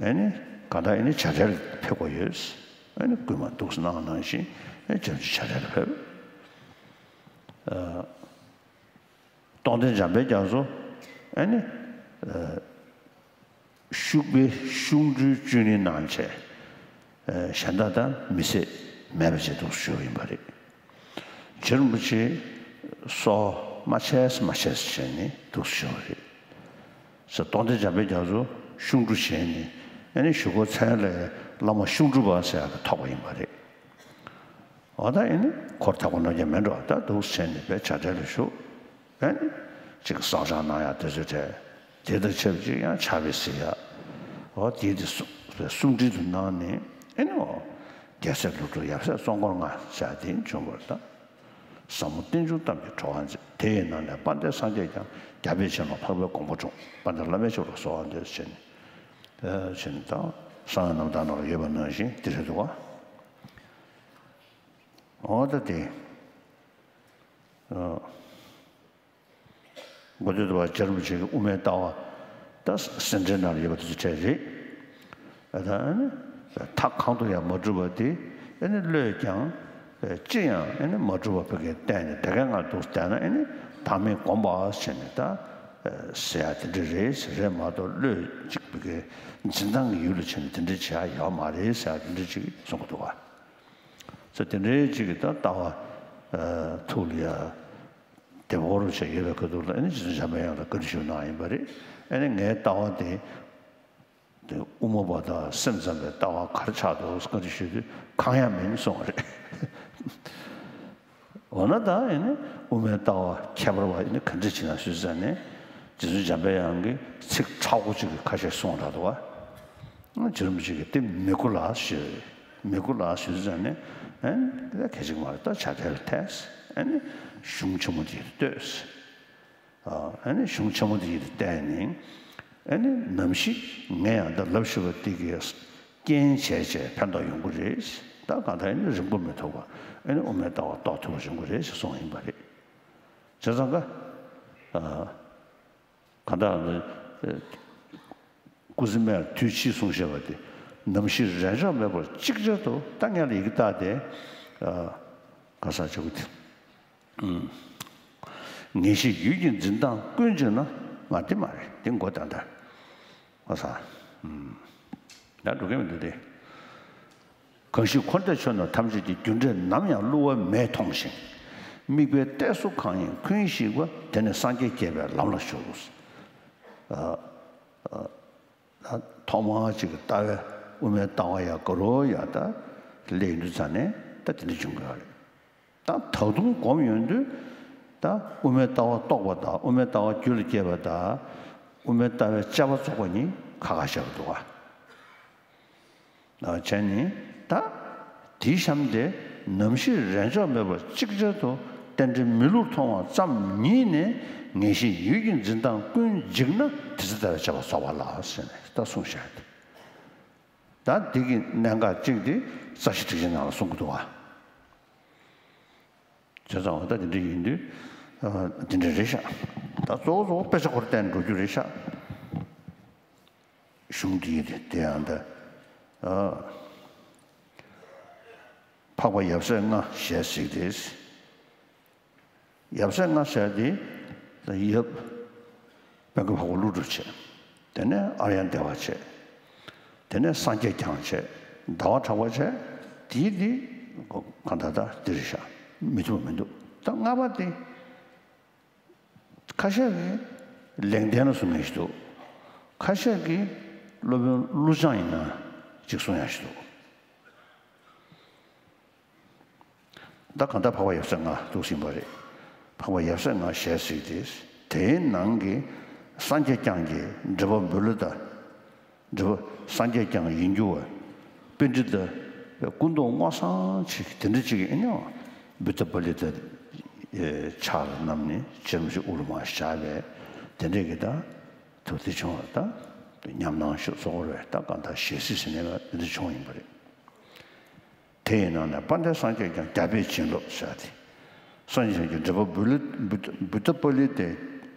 ཨ་ནི་གང་ལྟར་ཨ་ནི་བྱ་བྲལ་ཕེབས་དགོས་ཡོད། ཨ་ནི་སྐུལ་མ་འདུག་སེ་གནང་ནང་བཞིན་ཨ་ནི་བྱ་བྲལ་ཕེབས། ཨ། རྟོགས་ལྡན་འཇམ་དཔལ་རྒྱ་མཚོ་ཨ་ནི་ཨ། ཤུག་པའི་ཤུག་འབྲུའི་བཅུད་ནི་གནང་བྱས། ཨ། གཞན་དག་དང་མི་བསྲེས་མེད་པ་བྱས་འདུག་སེ་ཞུ་བ་ཡིན་པ་རེད། རྗེ་རིན་པོ་ཆེ་སོ་མ་ཆས་མ་ཆས་བྱས་ནས་འདུག་སེ་བཞུགས་པ་རེད། ས་རྟོགས་ལྡན་འཇམ་དཔལ་རྒྱ་མཚོ་ཤུག་འབྲུ་བྱས་ནས་ཨ་ནི་བཞུགས་སྒོ་མཚན་ལ་བླ་མ་ཤུག་འབྲུ་པ་ཟེར་ཡག་གི་ཐོགས་པ་ཡིན་པ་རེད། འོ་ད་ཨ་ནི་འཁོར་ཐག་པ་ནོར་རྒྱ་མེད་འགྲོ་ད་འདུག་སེ་བྱས་ནས་བས་བྱ་བྲལ་ལ་བཞུགས། ཨ་ནི་ཅིག་བསགས་སྦྱང་གནང་ཡག་དེ་ཚོ་བྲལ། དེ་དང་ཆབས་ཅིག་ཡང་ཕྱག་དཔེ་གཟིགས་ཡག་འོ་དེ་དེ་གསུང་གསུང་འཕྲིན་དུ་གནང་ནས་ཨ་ནི་འོ་རྒྱལ་སྲས་ལྷུན་གྲུབ་ཡབ་སྲས་ཙོང་ཁ་ལྔ་བྱ་དེ་བྱུང་བར་དང་། ཟབ་མོ་རྟེན་འབྱུང་གཏམ་གྱི་གྲོགས་པོ་མཛད། དེ་ཡི་ནང་ནས་དཔལ་ལྡན་སངས་རྒྱས་ཀྱང་། རྒྱལ་པོའི་བྱིན་རླབས་འཕགས་པའི་དགོངས་པ་འཁྲུངས། དཔལ་ལྡན་བླ་མའི་ཆོས་ལ་གསོལ་བ་འདེབས་ཟེར་ནས། ཨ་ཟེར་ནས་དང་གསང་བའི་རྣམ་ཐར་ནང་ལ་ཡོད་པ་ནང་བཞིན་དེ་རེད་འདུག་ག་འོ་ད་དེ། ཨ། མགོ་སྟོད་དུ་བ་རྗེ་རིན་པོ་ཆེ་གི་དབུ་མའི་ལྟ་བ་ད་སེ་འབྲས་ནང་ལ་ཡོད་པ་དེ་ཚོ་གྲས་རེད། ཨ་ད་ཨ་ནི་མཐའ་གང་དུ་ཡང་མ་གྲུབ་པ་དེ་ཨ་ནི་བློས་ཀྱང་ཅི་ཡང་ཨ་ནི་མ་གྲུབ་པ་བོད་ཀྱི་བསྟན་ནས་དེ་གའི་ངར་འདུག་བསྟན་ན་ཨ་ནི་བདག་མེད་སྒོམ་པ་ཟེར་ནས་ད་ཟེར་ཡ་དེ་འདྲ་རེད་ཟེར་རེད་མ་གཏོགས་བློས་གཅིག་བོད་ཀྱི་འཛིན་སྟངས་ཀྱི་ཡུལ་ལ་ཕྱིན་ནས་དེ་འདྲ་བྱེད་ཡ་ཡོད་མ་རེད་ཟེར་ཡ་དེ་འདྲ་ཅིག་གསུང་གི་འདུག་བ། ཚོ་དེ་འདྲའི་ཅིག་གི་ད་ལྟ་བ་ཐུགས་ལ་ཡ། དེ་བོར་བྱས་ཡོད་པའི་ཁ་ཐུག་ལ་ཨ་ནི་རྗེ་བཙུན་འཇམ་པའི་དབྱངས་ལ་བཀའ་འདྲི་ཞུ་གནང་ཡིན་པ་རེད། ཨ་ནི་ངའི་ལྟ་བ་དེ་དེ་དབུ་མ་པ་དང་སེམས་ཙམ་པའི་ལྟ་བ་ག་རེ་ཆགས་འདུག་བཀའ་འདྲི་ཞུས་དུས་གང་ཡང་མིན་གསུངས་པ་རེད། འོ་ན་ད་ཨ་ནི་དབུ་མའི་ལྟ་བ་ཁྱད་པར་བ་ཨ་ནི་ག་འདྲ་བྱེད་ན་ཞུས་ཙང་ནས་རྗེ་བཙུན་འཇམ་པའི་དབྱངས་ཀྱིས་ཚིག་ཕྲ་བོ་ཅིག་གི་ཁ་ཤས་གསུངས་རག་འདུག་བ། རྗེ་རིན་པོ་ཆེ་གིས་དེ་མི་གོ་ལགས་ཞུས། མི་གོ་ལགས་ཞུས་ཙང་ནས་ཨ་ནི་གལ་ཆེ་གི་མ་རེད་ད་བྱ་བྲལ་ལ་ཐལ། ཨ་ནི་གཞུང་ཆེན་མོ་དེ་ཡིས་ལྟོས། ཨ་ནི་གཞུང་ཆེན་མོ་དེ་ཡིས་བལྟས་ནས་ཨ་ནི་ནམ་ཞིག་ངས་ཡང་ད་ལབ་ཤེས་པ་དེ་གིས་རྐྱེན་བྱས་བྱས་ཕན་ཐོགས་ཡོང་གི་རེད། ད་གང་ལྟར་ཨ་ནི་རིང་པོ་མི་ཐོགས་པ་ཨ་ནི་དབུ་མའི་ལྟ་བ་རྟོགས་ཐུབ་པ་ཡོང་གི་རེད་ཞེས་གསུངས་ཡིན་པ་རེད། བྱས་ཙང་ཀ་ཨ། གང་ལྟར་ཨ་ནི་སྐུ་ཚེ་སྨད་ལ་དུས་ཕྱིས་གསུངས་བཞག་པ་དེ་ནམ་ཞིག་རེས་འཇོག་མེད་པར་ཅིག་ཅར་དུ་ད་ངས་ལ་ཡི་གེ་བཏགས་ཏེ་ཨ་ག་ས་ཆོག་གི་དེ་ངེས་ཤེས་ཡུལ་གྱི་འཛིན་སྟངས་ཀུན་འཇིག་ན་ང་དེ་མ་རེད་དེ་མགོ་བཏང་ད་ག་ས་ད་འགྲོ་གི་མི་འདུག་སྟེ། གང་ཞིག་འཁོར་འདས་ཆོས་རྣམས་ཐམས་ཅད་ཀྱི། རྒྱུ་འབྲས་ནམ་ཡང་བསླུ་བ་མེད་མཐོང་ཞིང་། དམིགས་པའི་གཏད་སོ་གང་ཡིན་ཀུན་ཞིག་པ། དེ་ནི་སངས་རྒྱས་བསྐྱེད་པའི་ལམ་ལ་ཞུགས། ཨ་ཨ་ཐོག་མར་ཅིག་ལྟ་བའི་དབུ་མའི་ལྟ་བ་ཡ་ག་རོ་ཡ་ད་སླེབས་ཡོང་དུས་ཙང་ནས་ད་དེ་འདྲ་བྱུང་གི་རེད། ད་ད་དུང་སྒོམ་ཡོང་དུས་ད་དབུ་མའི་ལྟ་བ་རྟོགས་པ་དང་དབུ་མའི་ལྟ་བ་རྒྱུད་ལ་སྐྱེས་པ་དང་དབུ་མའི་ལྟ་བའི་དཔྱད་པ་རྫོགས་པ་གཉིས་ཁ་ཁ་བཤད་པ་འདུག་ག་བྱས་ནས་ད་དེའི་གཤམ་དེ་ནམ་ཞིག་རེས་འཇོག་མེད་པར་ཅིག་ཅར་དུ་རྟེན་འབྲེལ་མི་བསླུར་མཐོང་བ་ཙམ་ཉིད་ནས་ངེས་ཤེས་ཡུལ་གྱི་འཛིན་སྟངས་ཀུན་འཇིག་ན་དེ་ཚེ་ལྟ་བའི་དཔྱད་པ་རྫོགས་པ་ལགས་ཟེར་ནས་ད་གསུངས་བཞག་སྟེ། ད་འདི་གི་གནད་འགག་གཅིག་དེ་རྩ་ཤེ་ཊཱིཀ་ཆེན་ནང་ལ་གསུང་གི་འདུག་བ། བྱས་ཙང་འོ་ད་འདི་འདྲ་ཡིན་དུས་འདི་འདྲ་རེད་ཤག་ད་གཙོ་བོ་གཙོ་བོ་དཔེ་ཆ་ཁོ་ར་བསྟན་འགྲོ་རྒྱུ་རེད་ཤག་གཞུང་འདི་ཡིན་དེ་དེ་ཡང་ད་འཕགས་པ་ཡབ་སྲས་ལྔ་ཞལ་གཟིགས་ཏེ། ཡབ་སྲས་ལྔ་ཟེར་དེ་ཡབ་དཔལ་མགོན་འཕགས་པ་ཀླུ་སྒྲུབ་བྱས། དེ་ནས་ཨཱརྱ་དེ་བ་བྱས། དེ་ནས་སངས་རྒྱས་བསྐྱངས་བྱས། ཟླ་བ་གྲགས་པ་བྱས། དེའི་དེ་གང་ལྟར་ད་དེ་རེད་ཤག་མི་ཐུབ་མི་འདུག་ད་ལྔ་པ་དེ་ཁ་ཤས་ཀྱིས་ལེགས་ལྡན་ལ་གསུང་མཁན་ཞིག་འདུག་ཁ་ཤས་ཀྱིས་སློབ་དཔོན་ཀླུ་བྱང་ཡིན་ན་ཅིག་གསུང་ཡ་ཞིག་འདུག་ད་གང་ལྟར་འཕགས་པ་ཡབ་སྲས་ལྔ་འདུག་ཟིན་པ་རེད། འཕགས་པ་ཡབ་སྲས་ལྔ་ཞལ་གཟིགས་ཏེ། དེའི་ནང་གི་སངས་རྒྱས་བསྐྱངས་ཀྱི་འགྲེལ་པ་འབུལ་ལོ་དང་། འགྲེལ་པ་སངས་རྒྱས་བསྐྱངས་ཡིན་རྒྱུ་བ། པཎྜི་ཏ་སྐུ་མདོག་སྔོ་སངས་ཅིག་དེ་འདྲ་ཅིག་ཡིན་ནའང་བུདྡྷ་པཱ་ལི་ཏ་ཕྱག་ལ་བསྣམས་ནས་སྤྱན་རས་གཟིགས་དབུ་རུ་མར་བཞག་པས་དེ་འདྲས་ཀྱི་ད་དུ་དེ་བྱུང་བ་ད་ཉམས་སྣང་ཤོག་སོགས་རེད། ད་གང་ལྟར་ཞལ་གཟིགས་ཟེར་ནས་འདི་འདྲ་བྱུང་ཡིན་པ་རེད། དེ་ཡི་ནང་ནས་དཔལ་ལྡན་སངས་རྒྱས་ཀྱང་རྒྱལ་པོས་བྱིན་རློབས་ཟེར་ཏེ། སངས་རྒྱས་ཀྱི་འགྲེལ་པ་བུ་ལི་བུ་བུདྡྷ་པཱ་ལི་ཏས་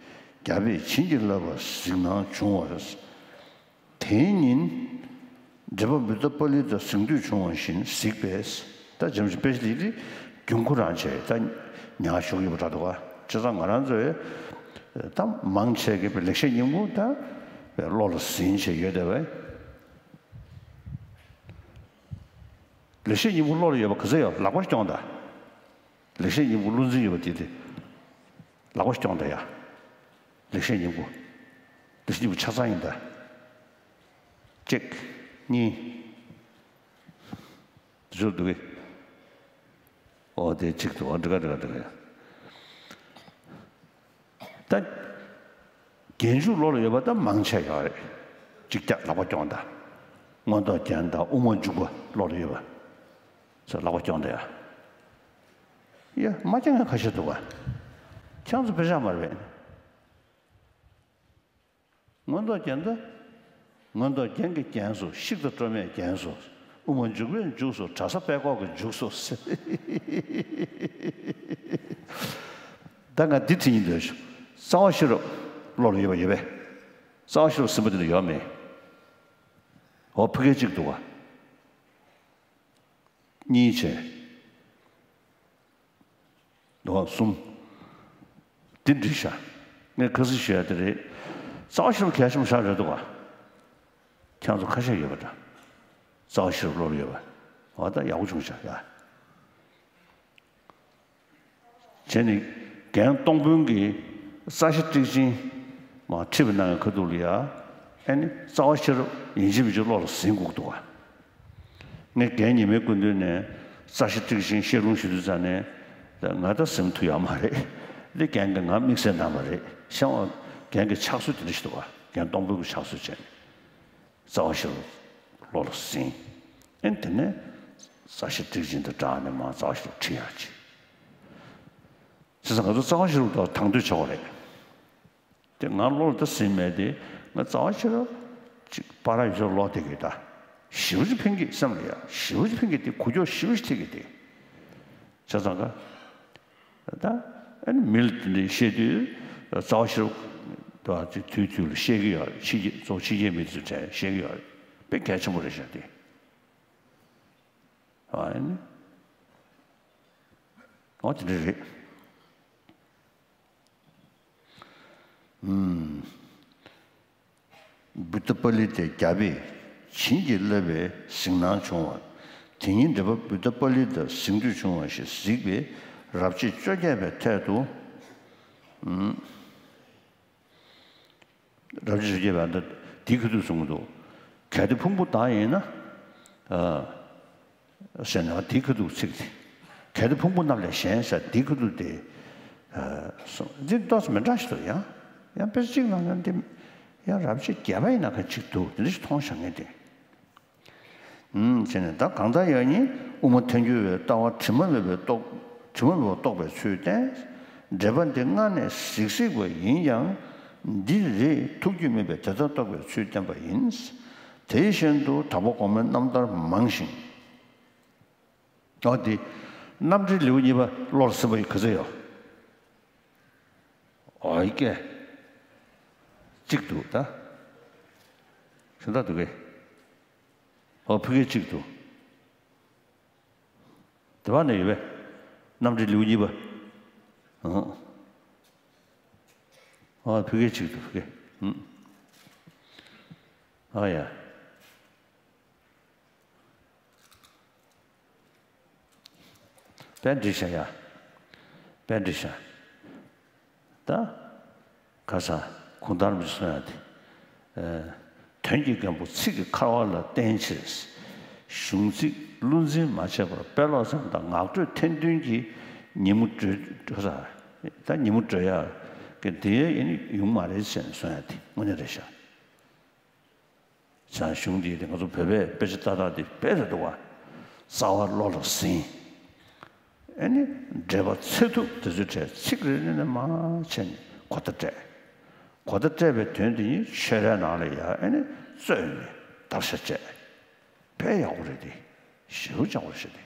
རྒྱལ་པོས་བྱིན་གྱིས་བརླབས་པ་གཟིགས་སྣང་བྱུང་བར། དེའི་ཉིན་འགྲེལ་པ་བུདྡྷ་པཱ་ལི་ཏ་གཟིགས་འདོད་བྱུང་བ་བཞིན་གཟིགས་པས། ད་འཇམ་ཞིང་དཔེ་ཆ་འདི་རྒྱུན་ཁོ་རང་བྱས་ད་ཉར་ཞུགས་ཡོད་པ་འདྲ་འདུག་ག་བྱས་ཙང་ང་རང་ཚོས་ད་མང་ཆེ་གི་ལེགས་བཤད་སྙིང་པོ་ད་བློ་ལ་ཟིན་བྱས་ཡོད་བསྡད་པས། ལེགས་བཤད་སྙིང་པོ་བློ་ལ་ཡོད་པ་ག་ཚོད་ཡོད་ལག་པ་སྐྱོང་དང་། ལེགས་བཤད་སྙིང་པོ་བློ་འཛིན་ཡོད་པ་དེ་དེ་ལག་པ་སྐྱོང་དང་ཡ། ལེགས་བཤད་སྙིང་པོ། ལེགས་བཤད་སྙིང་པོ་ཆ་ཚང་ཡིན་ད། གཅིག་གཉིས། དེ་ཚོ་འདུག་གི་ཨོ་དེ་གཅིག་འདུག་འགྲིག་ག་འགྲིག་ག་འགྲིག་ག་ད། རྒྱན་འཇུག་བློ་ལ་ཡོད་པ་ད་མང་ཆེ་ཡོད་རེད། གཅིག་ཀྱང་ལག་པ་སྐྱོང་དང་། མངོན་རྟོགས་རྒྱན་དང་དབུ་མ་འཇུག་པ་བློ་ལ་ཡོད་པ། ཚོ་ལག་པ་སྐྱོང་དང་ཡ། ཡ་མ་སྐྱོང་ཡ་ཁ་ཤས་འདུག་ག་ཁྱེད་ཚོ་དཔེ་ཆ་མ་རེད་པས། མངོན་རྟོགས་རྒྱན་ད། མངོན་རྟོགས་རྒྱན་གྱིས་བརྒྱན་སོ། ཤིག་དང་སྤྲོ་མས་བརྒྱན་སོ། དབུ་མ་འཇུག་པས་འཇུག་སོ། གྲྭ་ས་པད་ཀོག་གིས་འཇུག་སོ། ད་ང་འདི་དྲི་སྙིང་འདོད་བྱུང་། རྩ་བ་ཤེས་རབ་བློ་ལ་ཡོད་པ་ཡོད་པས། རྩ་བ་ཤེས་རབ་ཟིན་པ་འདི་ལ་ཡོད་མེད། འོ་ཕ་གི་གཅིག་འདུག་ག་གཉིས་བྱས། འདུག་ག་གསུམ། འདི་འགྲིག་ཤག་ངས་ཁ་སང་ཞུ་ཡ་དེ་རེད། རྩ་བ་ཤེས་རབ་གལ་ཆེན་པོ་ཞིག་རེད་འདུག་ག་ཁྱེད་ཚོ་ཁ་ཤས་ཡོད་པ་འདྲ། རྩ་བ་ཤེས་རབ་བློ་ལ་ཡོད་པ། འོ་ད་ཡག་པོ་བྱུང་ཤག་ཡ། བྱས་ནས་རྒན་སྟོང་དཔོན་གྱིས་རྩ་ཤེ་ཊིག་ཅན་མར་ཁྲིད་པ་གནང་བའི་ཁ་ཐུག་ལ་ཡ། ཨ་ནི་རྩ་བ་ཤེས་རབ་ཡིན་གཅིག་མིན་གཅིག་བློ་ལ་ཟིན་དགོས་འདུག་ག་ངས་རྒན་ཉི་མའི་སྐུ་མདུན་ནས་རྩ་ཤེ་ཊིག་ཅན་བཤད་ལུང་ཞུ་དུས་ཙང་ནས་ད་ང་ད་ཟིན་ཐུབ་ཡོད་མ་རེད། འདི་རྒན་གྱིས་ང་དམིགས་བསལ་གནང་བ་རེད། བྱས་ཙང་རྒན་གྱི་ཕྱག་སྲོལ་དེ་འདྲ་ཞིག་འདུག་ག་རྒན་སྟོང་དཔོན་གྱི་ཕྱག་སྲོལ་བྱས་ནས། རྩ་བ་ཤེས་རབ་བློ་ལ་ཟིན། ཨེ་དེ་ནས་རྩ་ཤེ་ཊིག་ཅན་དང་སྦྲགས་ནས་མར་རྩ་བ་ཤེས་རབ་ཁྲིད་ཡག་བྱེད། བྱས་ཙང་ང་ཚོ་རྩ་བ་ཤེས་རབ་དང་དང་དོད་བྱ་བ་རེད། དེ་ང་བློ་ལ་ད་ཟིན་མེད་དེ། ང་རྩ་བ་ཤེས་རབ་ཅིག་པར་ཡོད་ལོག་བསྡད་ཀྱི་ད། ཞེ་པོ་ཅིག་ཕན་གྱི་སེམས་ལ་ཡ། ཞེ་པོ་ཅིག་ཕན་གྱི་དེ་འགུལ་སྐྱོད་ཞེ་པོ་ཅིག་ཐེབས་ཀྱི་དེ། བྱས་ཙང་ག་ད་ཨ་ནི་མི་ལ་དེ་འདྲ་བཤད་དུས་རྩ་བ་ཤེས་རབ་ད་ཅིག་དུས་དུས་ལ་བཤད་ཀྱི་ཡོད་རེད། ཕྱི་རྒྱལ་གཙོ་བོ་ཕྱི་རྒྱལ་མི་དེ་ཚོ་གྲས་བཤད་ཀྱི་ཡོད་རེད། དཔེ་གལ་ཆེན་པོ་རེད་ཤག་དེ། ཨ་ནི་འོ་དེ་འདྲ་རེད། ཨུམ། བུདྡྷ་པཱ་ལི་ཏས་རྒྱལ་པོས་བྱིན་གྱིས་བརླབས་པའི་གཟིགས་སྣང་བྱུང་བ། དེ་ཉིན་འགྲེལ་པ་བུདྡྷ་པཱ་ལི་ཏ་གཟིགས་འདོད་བྱུང་བ་ཞེས་གཟིགས་པས་རབ་བྱེད་བཅོ་བརྒྱད་པའི་ཐད་དུ། ཨུམ། རབ་བྱེད་བཅོ་བརྒྱད་པའི་ཨ་ད་དེའི་ཁ་ཐུག་གསུང་གི་འདུག་གལ་ཏེ་ཕུང་པོ་བདག་ཡིན་ན། ཨ། ཟེར་ན་དེའི་ཁ་ཐུག་ཚིག་དེ། གལ་ཏེ་ཕུང་པོ་རྣམས་ལས་གཞན་ཟེར་དེའི་ཁ་ཐུག་དེ། ཨ། གསུང་འདི་ཏོག་ཙམ་མི་འདྲ་ཞིག་འདུག་ཡང་། ཡང་དཔེ་ཆ་གཅིག་ནང་ན་འདི་ཡང་རབ་བྱེད་བརྒྱད་པ་ཡིན་ན་ག་ཅིག་འདུག་དེ་འདྲ་ཞིག་མཐོང་བཞག་མཁན་དེ། ཨུམ། བྱས་ནས་ད་གང་ལྟར་ཡང་ཉིད་དབུ་མ་ཐལ་འགྱུར་བའི་ལྟ་བ་དྲི་མ་མེད་པའི་རྟོག་དྲི་མ་མེད་པར་རྟོགས་པའི་ཚུལ་བསྟན། འགྲེལ་པ་འདི་སྔ་ནས་གཟིགས་གཟིགས་པ་ཡིན་ཡང་། འདི་རེས་ཐུགས་རྒྱུད་སྨིན་པས་དེ་ལྟར་རྟོགས་པའི་ཚུལ་བསྟན་པ་ཡིན། དེ་བཞིན་དུ་དྭགས་པོ་གོང་མའི་རྣམ་ཐར་མང་ཞིང་། འོ་དེ། རྣམ་འགྲེལ་ལེའུ་གཉིས་པ་བློར་ཟིན་པ་ཡི་ག་ཚོད་ཡོད། འོ་ཡི་སྐད། གཅིག་འདུག་ད། གཞན་དག་འདུག་གས། འོ་ཕ་གི་གཅིག་འདུག་དེ་བ་ནས་ཡོད་པས། རྣམ་འགྲེལ་ལེའུ་གཉིས་པ། ཨང་། ཨ་ཕ་གི་གཅིག་འདུག་ཕ་གི། ཨང་། ཨ་ཡ། དཔེ་འགྲིག་ཤག་ཡ། དཔེ་འགྲིག་ཤག་ད། ཁ་ས་གུང་ཐང་རིན་པོ་ཆེས་གསུང་ཡག་དེ། ཨ། དོན་གྱི་རྒན་པོ་ཚིག་གི་འཁར་བ་ལ་བརྟེན་ཕྱིར། གཞུང་ཚིག་བློ་འཛིན་མ་བྱས་པར་དཔེ་ཀློག་ཙམ་དང་ངག་སྒྲོས་ཐན་ཐུན་གྱིས་ཉིན་མོ་སྒྲོལ་ས། ད་ཉིན་མོ་སྒྲོལ་ཡག་གི་དེ་ཡིན་ཡོང་མ་རེད་ཟེར་ནས་གསུང་ཡག་དེ་དངོས་གནས་རེད་ཤག་བྱང་གཞུང་འདི་དེ་ང་ཚོ་བོད་པའི་དཔེ་ཆ་ཏག་ཏག་འདི་དཔེ་རེད་འདུག་བ། རྩ་བ་བློ་ལ་ཟིན། ཨེ་ནི་འགྲེལ་པ་ཚད་ཐུབ་དེ་ཚོའི་གྲས་ཚིག་རེ་རེ་ནས་མར་བྱས་ནས་གོ་བརྡ་སྤྲད། གོ་བརྡ་སྤྲད་པའི་དོན་དེ་ཉིད་ཆོས་རའི་ནང་ལ་ཡ་ཨེ་ནི་བཙོས་ནས་བརྡར་ཤ་བཅད། དཔེ་ཡག་པོ་རེད་དེ། ཞེ་པོ་ཅིག་ཡག་པོ་རེད་ཤག་དེ།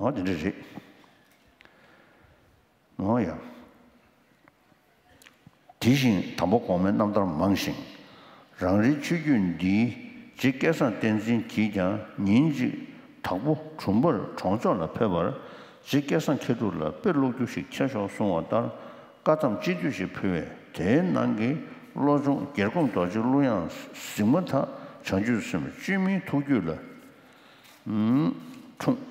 འོ་དེ་འདྲ་རེད། འོ་ཡ། དེ་བཞིན་དམ་པ་གོང་མའི་རྣམ་ཐར་མང་ཞིང་། རང་རེའི་ཆོས་བརྒྱུད་འདིའི་རྗེ་སྐལ་བཟང་བསྟན་འཛིན་གྱིས་ཀྱང་ཉིན་གཅིག་དྭགས་པོ་གྲུམ་བར་གྲོང་ཚོ་ལ་ཕེབས་པར། རྗེ་སྐལ་བཟང་མཁས་གྲུབ་ལ་དཔེ་ཀློག་རྒྱུ་ཞིག་ཁྱེར་ཤོག་གསུངས་པ་ལྟར། བཀའ་གདམས་སྤྱི་འདུས་ཤིག་ཕུལ་བས། དེའི་ནང་གི་བློ་སྦྱོང་རྒྱལ་སྒོམ་རྡོ་རྗེ་གླུ་དབྱངས་གཟིགས་མ་ཐག་བྱང་ཆུབ་སེམས་དཔའི་བཅོས་མིན་ཐུགས་རྒྱུད་ལ། འཁྲུངས།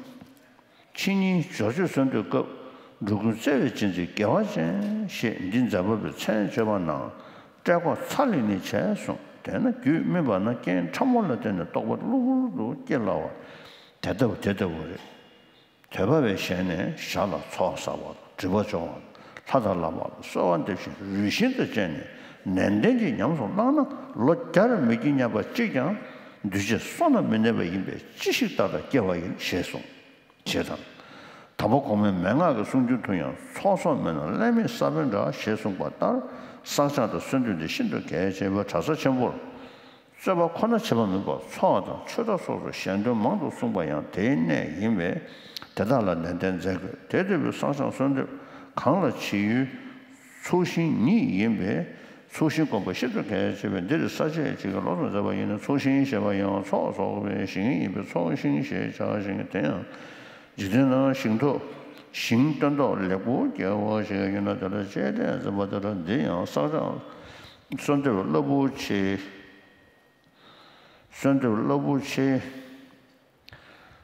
ཕྱི་ཉིན་ཇོ་ཆོས་གསོལ་འདེབས་སྐབས། འགྲོ་ཀུན་བརྩེ་བས་བྱིན་གྱིས་རྒྱལ་བ་ཅན་ཞེས་འདི་མཛད་པ་པོའི་མཚན་བརྗོད་པ་ན། བཀྲེས་སྐོམ་ཚ་ལི་ནི་བྱས་གསུངས། དེས་ན་རྒྱུད་སྨིན་པ་ན་རྐྱེན་ཕྲ་མོ་ལ་བརྟེན་ནས་རྟོགས་པ་གློ་བུར་དུ་སྐྱེ་སླ་བ། དེ་ལྟ་བུ་དེ་ལྟ་བུ་རེད། དད་པ་བའི་ཞལ་ནས་ཞར་ལ་ཚོགས་བསགས་པ་དང་སྒྲིབ་པ་སྦྱོང་བ། ལྷ་དང་བླ་མ་ལ་གསོལ་བ་འདེབས་ཤིང་རུས་ཞིང་དང་བཅས་ནས་ནན་ཏན་གྱིས་ཉམས་སུ་བླངས་ན། ལོ་བརྒྱར་མི་སྐྱེ་སྙམ་པ་གཅིག་ཀྱང་འདུས་བྱས་བསོད་ནམས་མི་གནས་པ་ཡིན་པས་ཅི་ཞིག་ཏག་ཏག་སྐྱེ་བ་ཡིན་ཞེས་གསུངས། ཞེས་དང་། དམ་པ་གོང་མའི་མན་ངག་གི་གསུང་རྒྱུན་དུ་ཡང་ཚོགས་གསོག་མེད་ན་ཀླད་མེད་ས་བོན་འདྲ་ཞེས་གསུངས་པ་ལྟར། བསགས་སྦྱང་དང་གསོལ་འདེབས་འདི་ཤིན་ཏུ་གལ་ཆེ་བས་གྲྭ་ས་ཆེན་པོར། རྩོད་པ་ཁོ་ན་བྱེད་པ་མིན་པར་ཚོགས་དང་ཆོས་གྲྭ་སོགས་སུ་ཞལ་འདོན་མང་དུ་གསུངས་པ་ཡང་དེའི་གནད་ཡིན་པས་དེ་དག་ལ་ནན་ཏན་མཛད་དགོས། དེ་ལྟ་བུའི་བསགས་སྦྱང་གསོལ་འདེབས་གང་ལ་བྱེད་ཡུལ་ཚོགས་ཞིང་ཉིད་ཡིན་པས་ཚོགས་ཞིང་བསྒོམ་པ་ཤིན་ཏུ་གལ་ཆེ་བས་འདིར་ས་བཅད་གཅིག་གི་ལོགས་སུ་མཛད་པ་ཡིན་ན། ཚོགས་ཞིང་ཞེས་པ་ཡང་ཚོགས་གསོག་པའི་ཞིང་ཡིན་པས་ཚོགས་ཞིང་ཞེས་བྱ་ཞིང་དེ་ཡང་འཇིག་རྟེན་ན་ཞིང་ཐོག་ཞིང་སྟོན་ཐོག་ལེགས་པོ་སྐྱེ་བ་ཞིག་ཡོད་ན་དེ་ལ་བཅད་བསྡད་ཟེར་བ་དེ་ལ་འདི་ཡང་བསགས་སྦྱང་གསོལ་འདེབས་རླབས་པོ་ཆེ། གསོལ་འདེབས་རླབས་པོ་ཆེ།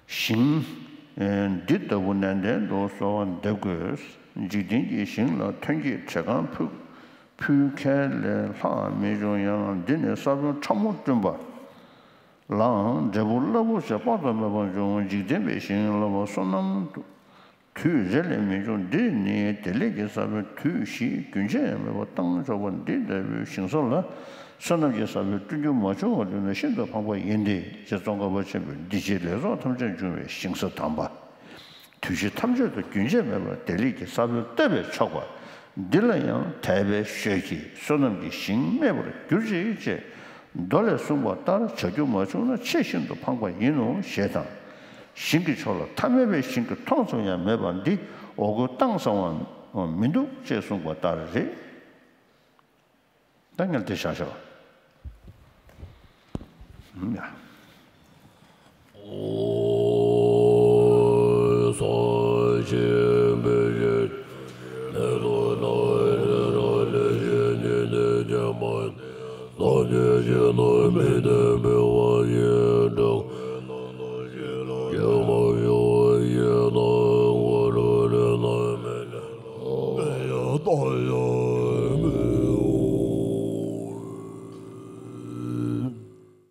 ཞིང་། འདི་ལྟ་བུ་ནན་ཏན་དུ་གསོལ་བ་འདེབས་དགོས། འཇིག་རྟེན་གྱི་ཞིང་ལ་ཐོན་སྐྱེད་བྲེ་གང་ཕུལ་ཕུལ་མཁན་ལས་ལྷག་མི་འབྱུང་ཡང་། འདི་ནི་ས་བོན་ཕྲ་མོ་བསྐྲུན་པ་ལའང་འབྲས་བུ་རླབས་པོ་ཆེ་དཔག་ཏུ་མེད་པ་འབྱུང་། འཇིག་རྟེན་པའི་ཞིང་ལ་བསོད་ནམས་དུས་རེ་ལས་མི་འབྱུང་། འདིར་ནི་བདེ་ལེགས་ཀྱི་ས་བོན་དུས་བཞི་རྒྱུན་ཆད་མེད་པར་བཏང་ཆོག་པ་འདི་ལྟ་བུའི་ཞིང་ས་ལ་བསོད་ནམས་ཀྱི་ས་བོན་བསྐྲུན་རྒྱུ་མ་བྱུང་བ་ལུས་ན་ཤིན་ཏུ་ཕངས་པ་ཡིན་ཏེ། ཞེས་ཙོང་ཁ་པ་ཆེན་པོས་འདི་ཕྱིའི་ལེགས་ཚོགས་ཐམས་ཅད་འབྱུང་བའི་ཞིང་ས་དམ་པ། དུས་བཞི་ཐམས་ཅད་དུ་རྒྱུན་ཆད་མེད་པར་བདེ་ལེགས་ཀྱི་ས་བོན་བཏབ་པས་ཆོག་པ། འདི་ལ་ཡང་དད་པས་ཤོད་ཀྱིས་བསོད་ནམས་ཀྱི་ཞིང་རྨས་པར་གྱུར་ཅིག་ཅེས་མདོ་ལས་གསུངས་པ་ལྟར་བྱ་རྒྱུ་མ་བྱུང་ན་ཆེས་ཤིན་ཏུ་ཕངས་པ་ཡིན་ནོ་ཞེས་དང་། ཞིང་གི་ཕྱོགས་ལ་མཐའ་མེད་པའི་ཞིང་གི་མཐོངས་ཙམ་ཡང་མེད་པ་འདི་འོ་སྐོལ་གཏིང་ཟབ་པ་མི་འདུག་ཅེས་གསུངས་པ་ལྟར་རེད། ད་ངས་འདི་བཞག་ཤོག་ཨུམ་ཡ། ཨོ་སོ་ཅི།